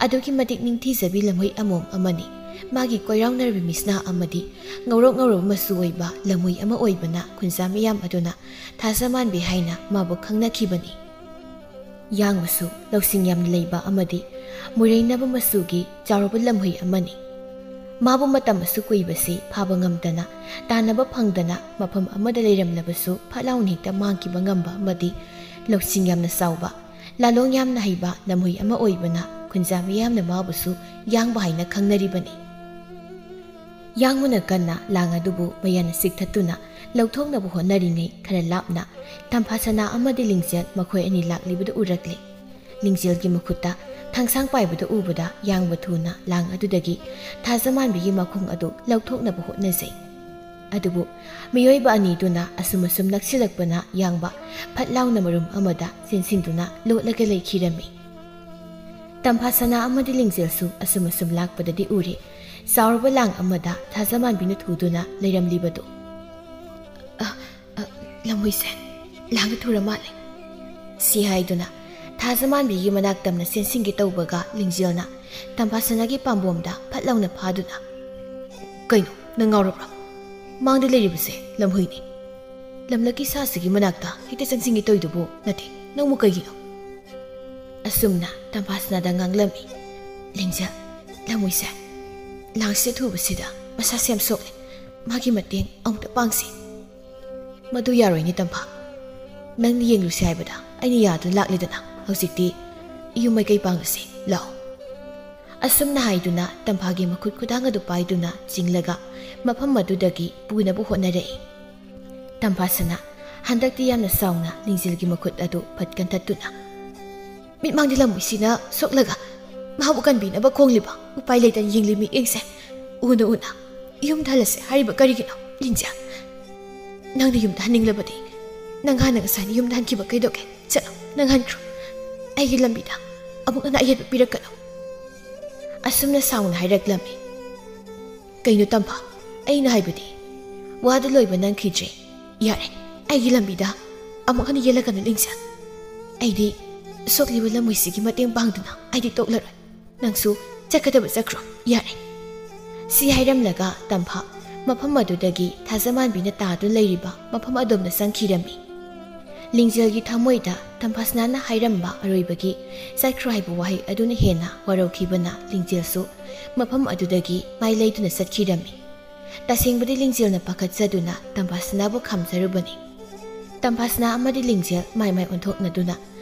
ꯑꯗꯨꯛꯀꯤ ꯃꯇꯤꯛ ꯅꯤꯡꯊꯤꯖꯕꯤ ꯂꯝꯍꯨꯏ ꯑꯃꯣꯝ ꯑꯃꯅꯤ꯫ ꯃꯥꯒꯤ ꯀꯣꯏꯔꯥꯎꯅꯔꯕꯤ ꯃꯤꯠꯁꯅꯥ ꯑꯃꯗꯤ ꯉꯧꯔꯣꯛ ꯉꯧꯔꯕ ꯃꯆꯨ ꯑꯣꯏꯕ ꯂꯝꯍꯨꯏ ꯑꯃ ꯑꯣꯏꯕꯅ ꯈꯨꯟꯖꯥ ꯃꯤꯌꯥꯝ ꯑꯗꯨꯅ ꯊꯥꯖꯃꯥꯟꯕꯤ ꯍꯥꯏꯅ ꯃꯥꯕꯨ ꯈꯪꯅꯈꯤꯕꯅꯤ꯫ ꯌꯥꯡꯕꯁꯨ ꯂꯧꯁꯤꯡ ꯌꯥꯝꯅ ꯂꯩꯕ ꯑꯃꯗꯤ ꯃꯨꯔꯩꯅꯕ ꯃꯆꯨꯒꯤ ꯆꯥꯎꯔꯕ ꯂꯝꯍꯨꯏ ꯑꯃꯅꯤ꯫ ꯃꯥꯕꯨ ꯃꯇꯝ ꯑꯁꯨꯛ ꯀꯨꯏꯕꯁꯤ ꯐꯥꯕ ꯉꯝꯗꯅ, ꯇꯥꯟꯅꯕ ꯐꯪꯗꯅ ꯃꯐꯝ ꯑꯃꯗ ꯂꯩꯔꯝꯂꯕꯁꯨ ꯐꯠ ꯂꯥꯎꯅ ꯍꯦꯛꯇ ꯃꯥꯡꯈꯤꯕ ꯉꯝꯕ ꯑꯃꯗꯤ ꯂꯧꯁꯤꯡ ꯌꯥꯝꯅ ꯆꯥꯎꯕ, ꯂꯥꯂꯣꯡ ꯌꯥꯝꯅ ꯍꯩꯕ ꯂꯝꯍꯨꯏ ꯑꯃ ꯑꯣꯏꯕꯅ ꯈꯨꯟꯖꯥ ꯃꯤꯌꯥꯝꯅ ꯃꯥꯕꯨꯁꯨ ꯌꯥꯡꯕ ꯍꯥꯏꯅ ꯈꯪꯅꯔꯤꯕꯅꯤ꯫ ꯌꯥꯡꯕꯅ ꯀꯟꯅ ꯂꯥꯡ ꯑꯗꯨꯕꯨ ꯃꯌꯥꯟꯅ ꯆꯤꯛꯊꯠꯇꯨꯅ ꯂꯧꯊꯣꯛꯅꯕ ꯍꯣꯠꯅꯔꯤꯉꯩ, ꯈꯔ ꯂꯥꯞꯅ ꯇꯝꯐꯥꯁꯅꯥ ꯑꯃꯗꯤ ꯂꯤꯡꯖꯦꯜ ꯃꯈꯣꯏ ꯑꯅꯤ ꯂꯥꯛꯂꯤꯕꯗꯨ ꯎꯔꯛꯂꯦ꯫ ꯂꯤꯡꯖꯦꯜꯒꯤ ꯃꯈꯨꯠꯇ ꯊꯥꯡꯁꯥꯡ ꯄꯥꯏꯕꯗꯨ ꯎꯕꯗ ꯌꯥꯡꯕ ꯊꯨꯅ ꯂꯥꯡ ꯑꯗꯨꯗꯒꯤ ꯊꯥꯖꯃꯥꯟꯕꯤꯒꯤ ꯃꯈꯣꯡ ꯑꯗꯨ ꯂꯧꯊꯣꯛꯅꯕ ꯍꯣꯠꯅꯖꯩ꯫ ꯑꯗꯨꯕꯨ ꯃꯤꯑꯣꯏꯕ ꯑꯅꯤꯗꯨꯅ ꯑꯁꯨꯝ ꯑꯁꯨꯝ ꯅꯛꯁꯤꯜꯂꯛꯄꯅ ꯌꯥꯡꯕ ꯐꯠ ꯂꯥꯎꯅ ꯃꯔꯨꯝ ꯑꯃꯗ ꯆꯦꯟꯁꯤꯟꯗꯨꯅ ꯂꯣꯠꯂꯒ ꯂꯩꯈꯤꯔꯝꯃꯤ꯫ ꯇꯝꯐꯥꯁꯅꯥ ꯑꯃꯗꯤ ꯂꯤꯡꯖꯦꯜꯁꯨ ꯑꯁꯨꯝ ꯑꯁꯨꯝ ꯂꯥꯛꯄꯗꯗꯤ ꯎꯔꯦ꯫ ꯆꯥꯎꯔꯕ ꯂꯥꯡ ꯑꯃꯗ ꯊꯥꯖꯃꯥꯟꯕꯤꯅ ꯊꯨꯗꯨꯅ ꯂꯩꯔꯝꯂꯤꯕꯗꯨ꯫ "ꯑ, ꯑ, ꯂꯝꯍꯨꯏꯁꯦ ꯂꯥꯡꯗ ꯊꯨꯔ ꯃꯥꯜꯂꯦ" ꯁꯤ ꯍꯥꯏꯗꯨꯅ ꯊꯥꯖꯃꯥꯟꯕꯤꯒꯤ ꯃꯅꯥꯛ ꯇꯝꯅ ꯆꯦꯟꯁꯤꯟꯒꯦ ꯇꯧꯕꯒ, ꯂꯤꯡꯖꯦꯜꯅ ꯇꯝꯐꯥꯁꯅꯥꯒꯤ ꯄꯥꯝꯕꯣꯝꯗ ꯐꯠ ꯂꯥꯎꯅ ꯐꯥꯗꯨꯅ, "ꯀꯩꯅꯣ, ꯅꯪ ꯉꯥꯎꯔꯕ꯭ꯔꯣ? ꯃꯥꯡꯗ ꯂꯩꯔꯤꯕꯁꯦ ꯂꯝꯍꯨꯏꯅꯤ꯫ ꯂꯝꯂꯛꯀꯤ ꯁꯥꯁꯤꯒꯤ ꯃꯅꯥꯛꯇ ꯍꯦꯛꯇ ꯆꯪꯁꯤꯟꯒꯦ ꯇꯧꯏꯗꯨꯕꯨ ꯅꯠꯇꯦ, ꯅꯪꯕꯨ ꯀꯩꯒꯤꯅꯣ?" ꯑꯁꯨꯝꯅ ꯇꯝꯐꯥꯁꯅꯥꯗ ꯉꯥꯡꯂꯝꯃꯤ꯫ "ꯂꯤꯡꯖꯦꯜ, ꯂꯝꯍꯨꯏꯁꯦ ꯂꯥꯡꯁꯦ ꯊꯨꯕꯁꯤꯗ ꯃꯁꯥ ꯁꯦꯝ ꯁꯣꯛꯂꯦ꯫ ꯃꯥꯒꯤ ꯃꯇꯦꯡ ꯑꯃꯨꯛꯇ ꯄꯥꯡꯁꯤ꯫" "ꯃꯗꯨ ꯌꯥꯔꯣꯏꯅꯦ ꯇꯝꯐꯥ꯫ ꯅꯪꯅ ꯌꯦꯡꯂꯨꯁꯤ ꯍꯥꯏꯕꯗ ꯑꯩꯅ ꯌꯥꯗꯨꯅ ꯂꯥꯛꯂꯦꯗꯅ꯫ ꯍꯧꯖꯤꯛꯇꯤ ꯌꯨꯝ ꯃꯥꯏꯀꯩ ꯄꯥꯡꯂꯁꯤ, ꯂꯥꯛꯑꯣ꯫" ꯑꯁꯨꯝꯅ ꯍꯥꯏꯗꯨꯅ ꯇꯝꯐꯥꯒꯤ ꯃꯈꯨꯠ ꯈꯨꯗꯥꯡ ꯑꯗꯨ ꯄꯥꯏꯗꯨꯅ ꯆꯤꯡꯂꯒ ꯃꯐꯝ ꯑꯗꯨꯗꯒꯤ ꯄꯨꯅꯕ ꯍꯣꯠꯅꯔꯛꯏ꯫ ꯇꯝꯐꯥꯁꯅꯥ ꯍꯟꯗꯛꯇꯤ ꯌꯥꯝꯅ ꯁꯥꯎꯅ ꯂꯤꯡꯖꯦꯜꯒꯤ ꯃꯈꯨꯠ ꯑꯗꯨ ꯐꯠ ꯀꯟꯊꯠꯇꯨꯅ, "ꯃꯤꯠꯃꯥꯡꯗ ꯂꯝꯍꯨꯏꯁꯤꯅ ꯁꯣꯛꯂꯒ ꯃꯥꯕꯨ ꯀꯟꯕꯤꯅꯕ ꯈꯣꯡꯂꯤꯕ ꯎꯄꯥꯏ ꯂꯩꯇꯅ ꯌꯦꯡꯂꯤ ꯃꯤꯠꯌꯦꯡꯁꯦ ꯎꯅ ꯎꯅ ꯌꯨꯝꯗ ꯍꯜꯂꯁꯦ ꯍꯥꯏꯔꯤꯕ ꯀꯔꯤꯒꯤꯅꯣ? ꯂꯤꯡꯖꯦꯜ, ꯅꯪꯅ ꯌꯨꯝꯗ ꯍꯟꯅꯤꯡꯂꯕꯗꯤ ꯅꯪ ꯍꯥꯟꯅ ꯉꯁꯥꯏꯅ ꯌꯨꯝꯗ ꯍꯟꯈꯤꯕ ꯀꯩꯗꯧꯒꯦ? ꯆꯠꯂꯣ, ꯅꯪ ꯍꯟꯈ꯭ꯔꯣ꯫ ꯑꯩꯒꯤ ꯂꯝꯕꯤꯗ ꯑꯃꯨꯛ ꯍꯟꯅ ꯑꯌꯦꯠꯄ ꯄꯤꯔꯛꯀꯅꯨ꯫" ꯑꯁꯨꯝꯅ ꯁꯥꯎꯅ ꯍꯥꯏꯔꯛꯂꯝꯃꯤ꯫ "ꯀꯩꯅꯣ ꯇꯝꯐꯥ, ꯑꯩꯅ ꯍꯥꯏꯕꯗꯤ ꯋꯥꯗꯨ ꯂꯣꯏꯕ ꯅꯪꯈꯤꯗ꯭ꯔꯦ꯫ ꯌꯥꯔꯦ, ꯑꯩꯒꯤ ꯂꯝꯕꯤꯗ ꯑꯃꯨꯛ ꯍꯟꯅ ꯌꯦꯜꯂꯛꯀꯅꯨ ꯂꯤꯡꯖꯦꯜ꯫ ꯑꯩꯗꯤ ꯁꯣꯛꯂꯤꯕ ꯂꯝꯍꯨꯏꯁꯤꯒꯤ ꯃꯇꯦꯡ ꯄꯥꯡꯗꯨꯅ ꯑꯩꯗꯤ ꯇꯣꯛꯂꯔꯣꯏ꯫ ꯅꯪꯁꯨ ꯆꯠꯀꯗꯕ ꯆꯠꯈ꯭ꯔꯣ, ꯌꯥꯔꯦ꯫" ꯁꯤ ꯍꯥꯏꯔꯝꯂꯒ ꯇꯝꯐꯥ ꯃꯐꯝ ꯑꯗꯨꯗꯒꯤ ꯊꯥꯖꯃꯥꯟꯕꯤꯅ ꯇꯥꯗꯨꯅ ꯂꯩꯔꯤꯕ ꯃꯐꯝ ꯑꯗꯣꯝꯗ ꯆꯪꯈꯤꯔꯝꯃꯤ꯫ ꯂꯤꯡꯖꯦꯜꯒꯤ ꯊꯃꯣꯏꯗ ꯇꯝꯐꯥꯁꯅꯥꯅ ꯍꯥꯏꯔꯝꯕ ꯑꯔꯣꯏꯕꯒꯤ "ꯆꯠꯈ꯭ꯔꯣ" ꯍꯥꯏꯕ ꯋꯥꯍꯩ ꯑꯗꯨꯅ ꯍꯦꯟꯅ ꯋꯥꯔꯧꯈꯤꯕꯅ ꯂꯤꯡꯖꯦꯜꯁꯨ ꯃꯐꯝ ꯑꯗꯨꯗꯒꯤ ꯃꯥꯏ ꯂꯩꯗꯨꯅ ꯆꯠꯈꯤꯔꯝꯃꯤ꯫ ꯇꯁꯦꯡꯕꯗꯤ ꯂꯤꯡꯖꯦꯜꯅ ꯄꯥꯈꯠꯆꯗꯨꯅ ꯇꯝꯐꯥꯁꯅꯥꯕꯨ ꯈꯥꯝꯖꯔꯨꯕꯅꯤ꯫ ꯇꯝꯐꯥꯁꯅꯥ ꯑꯃꯗꯤ ꯂꯤꯡꯖꯦꯜ ꯃꯥꯏ ꯃꯥꯏ ꯑꯣꯟꯊꯣꯛꯅꯗꯨꯅ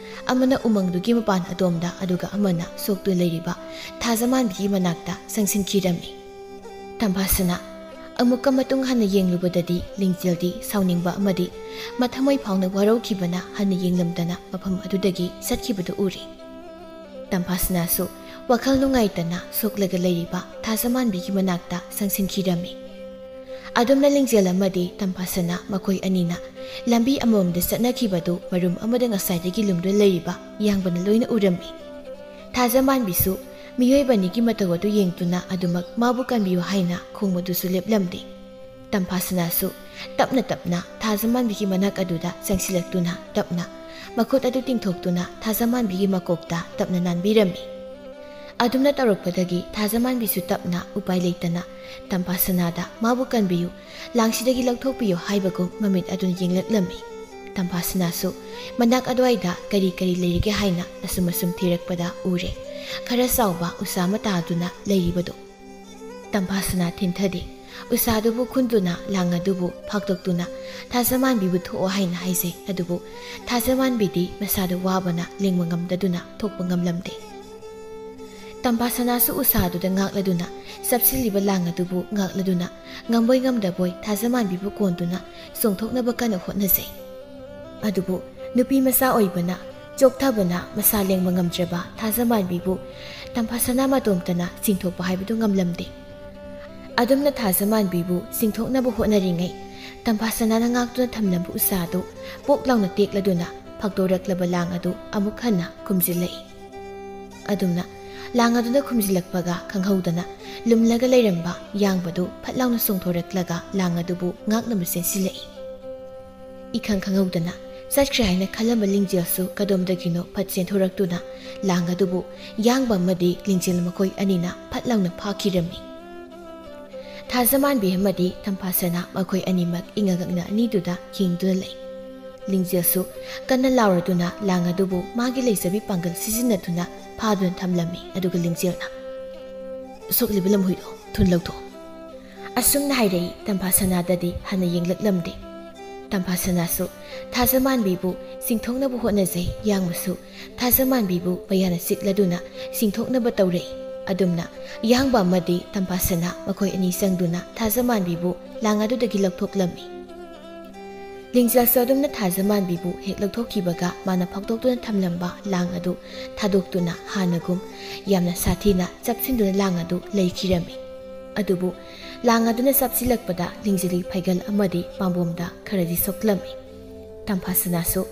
ꯑꯃꯅ ꯎꯃꯪꯗꯨꯒꯤ ꯃꯄꯥꯟ ꯑꯗꯣꯝꯗ, ꯑꯗꯨꯒ ꯑꯃꯅ ꯁꯣꯛꯇꯨꯅ ꯂꯩꯔꯤꯕ ꯊꯥꯖꯃꯥꯟꯕꯤꯒꯤ ꯃꯅꯥꯛꯇ ꯆꯪꯁꯤꯟꯈꯤꯔꯝꯃꯤ꯫ ꯇꯝꯐꯥꯁꯅꯥ ꯑꯃꯨꯛꯀ ꯃꯇꯨꯡ ꯍꯟꯅ ꯌꯦꯡꯂꯨꯕꯗꯗꯤ ꯂꯤꯡꯖꯦꯜꯗꯤ ꯁꯥꯎꯅꯤꯡꯕ ꯑꯃꯗꯤ ꯃꯊꯃꯣꯏ ꯐꯥꯎꯅ ꯋꯥꯔꯧꯈꯤꯕꯅ ꯍꯟꯅ ꯌꯦꯡꯂꯝꯗꯅ ꯃꯐꯝ ꯑꯗꯨꯗꯒꯤ ꯆꯠꯈꯤꯕꯗꯨ ꯎꯔꯦ꯫ ꯇꯝꯐꯥꯁꯅꯥꯁꯨ ꯋꯥꯈꯜ ꯅꯨꯡꯉꯥꯏꯇꯅ ꯁꯣꯛꯂꯒ ꯂꯩꯔꯤꯕ ꯊꯥꯖꯃꯥꯟꯕꯤꯒꯤ ꯃꯅꯥꯛꯇ ꯆꯪꯁꯤꯟꯈꯤꯔꯝꯃꯤ꯫ ꯑꯗꯨꯝꯅ ꯂꯤꯡꯖꯦꯜ ꯑꯃꯗꯤ ꯇꯝꯐꯥꯁꯅꯥ ꯃꯈꯣꯏ ꯑꯅꯤꯅ ꯂꯝꯕꯤ ꯑꯃꯃꯝꯗ ꯆꯠꯅꯈꯤꯕꯗꯨ ꯃꯔꯨꯝ ꯑꯃꯗ ꯉꯁꯥꯏꯗꯒꯤ ꯂꯨꯝꯗꯨꯅ ꯂꯩꯔꯤꯕ ꯌꯥꯡꯕꯅ ꯂꯣꯏꯅ ꯎꯔꯝꯃꯤ꯫ ꯊꯥꯖꯃꯥꯟꯕꯤꯁꯨ ꯃꯤꯑꯣꯏꯕ ꯑꯅꯤꯒꯤ ꯃꯇꯧ ꯑꯗꯨ ꯌꯦꯡꯗꯨꯅ ꯑꯗꯨꯃꯛ ꯃꯥꯕꯨ ꯀꯟꯕꯤꯌꯨ ꯍꯥꯏꯅ ꯈꯣꯡꯕꯗꯨꯁꯨ ꯂꯦꯞꯂꯝꯗꯦ꯫ ꯇꯝꯐꯥꯁꯅꯥꯁꯨ ꯇꯞꯅ ꯇꯞꯅ ꯊꯥꯖꯃꯥꯟꯕꯤꯒꯤ ꯃꯅꯥꯛ ꯑꯗꯨꯗ ꯆꯪꯁꯤꯜꯂꯛꯇꯨꯅ ꯇꯞꯅ ꯃꯈꯨꯠ ꯑꯗꯨ ꯇꯤꯡꯊꯣꯛꯇꯨꯅ ꯊꯥꯖꯃꯥꯟꯕꯤꯒꯤ ꯃꯀꯣꯛꯇ ꯇꯞꯅ ꯅꯥꯟꯕꯤꯔꯝꯃꯤ꯫ ꯑꯗꯨꯝꯅ ꯇꯧꯔꯛꯄꯗꯒꯤ ꯊꯥꯖꯃꯥꯟꯕꯤꯁꯨ ꯇꯞꯅ ꯎꯄꯥꯏ ꯂꯩꯇꯅ ꯇꯝꯐꯥꯁꯅꯥꯗ ꯃꯥꯕꯨ ꯀꯟꯕꯤꯌꯨ, ꯂꯥꯡꯁꯤꯗꯒꯤ ꯂꯧꯊꯣꯛꯄꯤꯌꯨ ꯍꯥꯏꯕꯒꯨꯝ ꯃꯃꯤꯠ ꯑꯗꯨꯅ ꯌꯦꯡꯂꯛꯂꯝꯃꯤ꯫ ꯇꯝꯐꯥꯁꯅꯥꯁꯨ ꯃꯅꯥꯛ ꯑꯗꯨꯋꯥꯏꯗ ꯀꯔꯤ ꯀꯔꯤ ꯂꯩꯔꯤꯒꯦ ꯍꯥꯏꯅ ꯑꯁꯨꯝ ꯑꯁꯨꯝ ꯊꯤꯔꯛꯄꯗ ꯎꯔꯦ, ꯈꯔ ꯆꯥꯎꯕ ꯎꯁꯥ ꯑꯃ ꯇꯥꯗꯨꯅ ꯂꯩꯔꯤꯕꯗꯨ꯫ ꯇꯝꯐꯥꯁꯅꯥ ꯊꯤꯟꯊꯗꯦ꯫ ꯎꯁꯥꯗꯨꯕꯨ ꯈꯨꯟꯗꯨꯅ ꯂꯥꯡ ꯑꯗꯨꯕꯨ ꯐꯥꯛꯇꯣꯛꯇꯨꯅ ꯊꯥꯖꯃꯥꯟꯕꯤꯕꯨ ꯊꯣꯛꯑꯣ ꯍꯥꯏꯅ ꯍꯥꯏꯖꯩ꯫ ꯑꯗꯨꯕꯨ ꯊꯥꯖꯃꯥꯟꯕꯤꯗꯤ ꯃꯁꯥꯗꯨ ꯋꯥꯕꯅ ꯂꯦꯡꯕ ꯉꯝꯗꯗꯨꯅ ꯊꯣꯛꯄ ꯉꯝꯂꯝꯗꯦ꯫ ꯇꯝꯐꯥꯁꯅꯥꯁꯨ ꯎꯁꯥꯗꯨꯗ ꯉꯥꯛꯂꯗꯨꯅ ꯆꯞꯁꯤꯜꯂꯤꯕ ꯂꯥꯡ ꯑꯗꯨꯕꯨ ꯉꯥꯛꯂꯗꯨꯅ ꯉꯝꯕꯣꯏ ꯉꯝꯗꯕꯣꯏ ꯊꯥꯖꯃꯥꯟꯕꯤꯕꯨ ꯀꯣꯟꯗꯨꯅ ꯆꯣꯡꯊꯣꯛꯅꯕ ꯀꯟꯅ ꯍꯣꯠꯅꯖꯩ꯫ ꯑꯗꯨꯕꯨ ꯅꯨꯄꯤ ꯃꯆꯥ ꯑꯣꯏꯕꯅ ꯆꯣꯛꯊꯕꯅ ꯃꯁꯥ ꯂꯦꯡꯕ ꯉꯝꯗ꯭ꯔꯕ ꯊꯥꯖꯃꯥꯟꯕꯤꯕꯨ ꯇꯝꯐꯥꯁꯅꯥ ꯃꯇꯣꯝꯇꯅ ꯆꯤꯡꯊꯣꯛꯄ ꯍꯥꯏꯕꯗꯨ ꯉꯝꯂꯝꯗꯦ꯫ ꯑꯗꯨꯝꯅ ꯊꯥꯖꯃꯥꯟꯕꯤꯕꯨ ꯆꯤꯡꯊꯣꯛꯅꯕ ꯍꯣꯠꯅꯔꯤꯉꯩ ꯇꯝꯐꯥꯁꯅꯥꯅ ꯉꯥꯛꯇꯨꯅ ꯊꯝꯂꯝꯕ ꯎꯁꯥꯗꯨ ꯄꯣꯛ ꯂꯥꯎꯅ ꯇꯦꯛꯂꯗꯨꯅ ꯐꯥꯛꯇꯣꯔꯛꯂꯕ ꯂꯥꯡ ꯑꯗꯨ ꯑꯃꯨꯛ ꯍꯟꯅ ꯈꯨꯝꯖꯤꯜꯂꯛꯏ꯫ ꯑꯗꯨꯝꯅ ꯂꯥꯡ ꯑꯗꯨꯅ ꯈꯨꯝꯖꯤꯜꯂꯛꯄꯒ ꯈꯪꯍꯧꯗꯅ ꯂꯨꯝꯂꯒ ꯂꯩꯔꯝꯕ ꯌꯥꯡꯕꯗꯨ ꯐꯠ ꯂꯥꯎꯅ ꯆꯣꯡꯊꯣꯔꯛꯂꯒ ꯂꯥꯡ ꯑꯗꯨꯕꯨ ꯉꯥꯛꯅꯕ ꯆꯦꯟꯁꯤꯜꯂꯛꯏ꯫ ꯏꯈꯪ ꯈꯪꯍꯧꯗꯅ ꯆꯠꯈ꯭ꯔꯦ ꯍꯥꯏꯅ ꯈꯜꯂꯝꯕ ꯂꯤꯡꯖꯦꯜꯁꯨ ꯀꯗꯣꯝꯗꯒꯤꯅꯣ ꯐꯠ ꯆꯦꯟꯊꯣꯔꯛꯇꯨꯅ ꯂꯥꯡ ꯑꯗꯨꯕꯨ ꯌꯥꯡꯕ ꯑꯃꯗꯤ ꯂꯤꯡꯖꯦꯜ ꯃꯈꯣꯏ ꯑꯅꯤꯅ ꯐꯠ ꯂꯥꯎꯅ ꯐꯥꯈꯤꯔꯝꯃꯤ꯫ ꯊꯥꯖꯃꯥꯟꯕꯤ ꯑꯃꯗꯤ ꯇꯝꯐꯥꯁꯅꯥ ꯃꯈꯣꯏ ꯑꯅꯤꯃꯛ ꯏꯉꯛ ꯉꯛꯅ ꯑꯅꯤꯗꯨꯗ ꯌꯦꯡꯗꯨꯅ ꯂꯩ꯫ ꯂꯤꯡꯖꯦꯜꯁꯨ ꯀꯟꯅ ꯂꯥꯎꯔꯗꯨꯅ ꯂꯥꯡ ꯑꯗꯨꯕꯨ ꯃꯥꯒꯤ ꯂꯩꯖꯕꯤ ꯄꯥꯡꯒꯜ ꯁꯤꯖꯤꯟꯅꯗꯨꯅ ꯐꯥꯗꯨꯅ ꯊꯝꯂꯝꯃꯤ꯫ ꯑꯗꯨꯒ ꯂꯤꯡꯖꯦꯜꯅ, "ꯁꯣꯛꯂꯤꯕ ꯂꯝꯍꯨꯏꯗꯣ ꯊꯨꯟ ꯂꯧꯊꯣꯛ" ꯑꯁꯨꯝꯅ ꯍꯥꯏꯔꯛꯏ꯫ ꯇꯝꯐꯥꯁꯅꯥꯗꯗꯤ ꯍꯟꯅ ꯌꯦꯡꯂꯛꯂꯝꯗꯦ꯫ ꯇꯝꯐꯥꯁꯅꯥꯁꯨ ꯊꯥꯖꯃꯥꯟꯕꯤꯕꯨ ꯆꯤꯡꯊꯣꯛꯅꯕ ꯍꯣꯠꯅꯖꯩ꯫ ꯌꯥꯡꯕꯁꯨ ꯊꯥꯖꯃꯥꯟꯕꯤꯕꯨ ꯃꯌꯥꯅ ꯆꯤꯛꯂꯗꯨꯅ ꯆꯤꯡꯊꯣꯛꯅꯕ ꯇꯧꯔꯛꯏ꯫ ꯑꯗꯨꯝꯅ ꯌꯥꯡꯕ ꯑꯃꯗꯤ ꯇꯝꯐꯥꯁꯅꯥ ꯃꯈꯣꯏ ꯑꯅꯤ ꯆꯪꯗꯨꯅ ꯊꯥꯖꯃꯥꯟꯕꯤꯕꯨ ꯂꯥꯡ ꯑꯗꯨꯗꯒꯤ ꯂꯧꯊꯣꯛꯂꯝꯃꯤ꯫ ꯂꯤꯡꯖꯦꯜꯁꯨ ꯑꯗꯨꯝꯅ ꯊꯥꯖꯃꯥꯟꯕꯤꯕꯨ ꯍꯦꯛ ꯂꯧꯊꯣꯛꯈꯤꯕꯒ ꯃꯥꯅ ꯐꯥꯎꯗꯣꯛꯇꯨꯅ ꯊꯝꯂꯝꯕ ꯂꯥꯡ ꯑꯗꯨ ꯊꯥꯗꯣꯛꯇꯨꯅ ꯍꯥꯟꯅꯒꯨꯝ ꯌꯥꯝꯅ ꯁꯥꯊꯤꯅ ꯆꯞꯁꯤꯟꯗꯨꯅ ꯂꯥꯡ ꯑꯗꯨ ꯂꯩꯈꯤꯔꯝꯃꯤ꯫ ꯑꯗꯨꯕꯨ ꯂꯥꯡ ꯑꯗꯨꯅ ꯆꯞꯁꯤꯜꯂꯛꯄꯗ ꯂꯤꯡꯖꯦꯜꯒꯤ ꯐꯩꯒꯜ ꯑꯃꯗꯤ ꯄꯥꯝꯕꯣꯝꯗ ꯈꯔꯗꯤ ꯁꯣꯛꯂꯝꯃꯤ꯫ ꯇꯝꯐꯥꯁꯅꯥꯁꯨ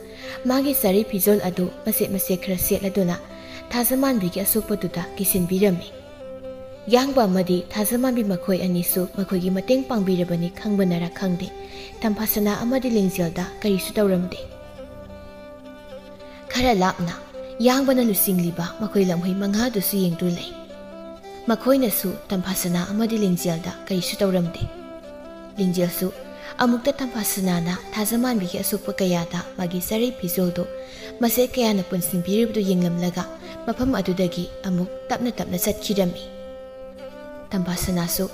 ꯃꯥꯒꯤ ꯆꯥꯔꯤ ꯐꯤꯖꯣꯜ ꯑꯗꯨ ꯃꯆꯦꯠ ꯃꯆꯦꯠ ꯈꯔ ꯁꯦꯠꯂꯗꯨꯅ ꯊꯥꯖꯃꯥꯟꯕꯤꯒꯤ ꯑꯁꯣꯛꯄꯗꯨꯗ ꯀꯤꯁꯤꯟꯕꯤꯔꯝꯃꯤ꯫ ꯌꯥꯡꯕ ꯑꯃꯗꯤ ꯊꯥꯖꯃꯥꯟꯕꯤ ꯃꯈꯣꯏ ꯑꯅꯤꯁꯨ ꯃꯈꯣꯏꯒꯤ ꯃꯇꯦꯡ ꯄꯥꯡꯕꯤꯔꯕꯅꯤ ꯈꯪꯕꯅꯔ ꯈꯪꯗꯦ, ꯇꯝꯐꯥꯁꯅꯥ ꯑꯃꯗꯤ ꯂꯤꯡꯖꯦꯜꯗ ꯀꯔꯤꯁꯨ ꯇꯧꯔꯝꯗꯦ꯫ ꯈꯔ ꯂꯥꯞꯅ ꯌꯥꯡꯕꯅ ꯂꯨꯆꯤꯡꯂꯤꯕ ꯃꯈꯣꯏ ꯂꯝꯍꯨꯏ ꯃꯉꯥꯗꯨꯁꯨ ꯌꯦꯡꯗꯨꯅ ꯂꯩ꯫ ꯃꯈꯣꯏꯅꯁꯨ ꯇꯝꯐꯥꯁꯅꯥ ꯑꯃꯗꯤ ꯂꯤꯡꯖꯦꯜꯗ ꯀꯔꯤꯁꯨ ꯇꯧꯔꯝꯗꯦ꯫ ꯂꯤꯡꯖꯦꯜꯁꯨ ꯑꯃꯨꯛꯇ ꯇꯝꯐꯥꯁꯅꯥꯅ ꯊꯥꯖꯃꯥꯟꯕꯤꯒꯤ ꯑꯁꯣꯛꯄ ꯀꯌꯥꯗ ꯃꯥꯒꯤ ꯆꯥꯔꯤ ꯐꯤꯖꯣꯜꯗꯨ ꯃꯆꯦꯠ ꯀꯌꯥꯅ ꯄꯨꯟꯁꯤꯟꯕꯤꯔꯤꯕꯗꯨ ꯌꯦꯡꯂꯝꯂꯒ ꯃꯐꯝ ꯑꯗꯨꯗꯒꯤ ꯑꯃꯨꯛ ꯇꯞꯅ ꯇꯞꯅ ꯆꯠꯈꯤꯔꯝꯃꯤ꯫ ꯇꯝꯐꯥꯁꯅꯥꯁꯨ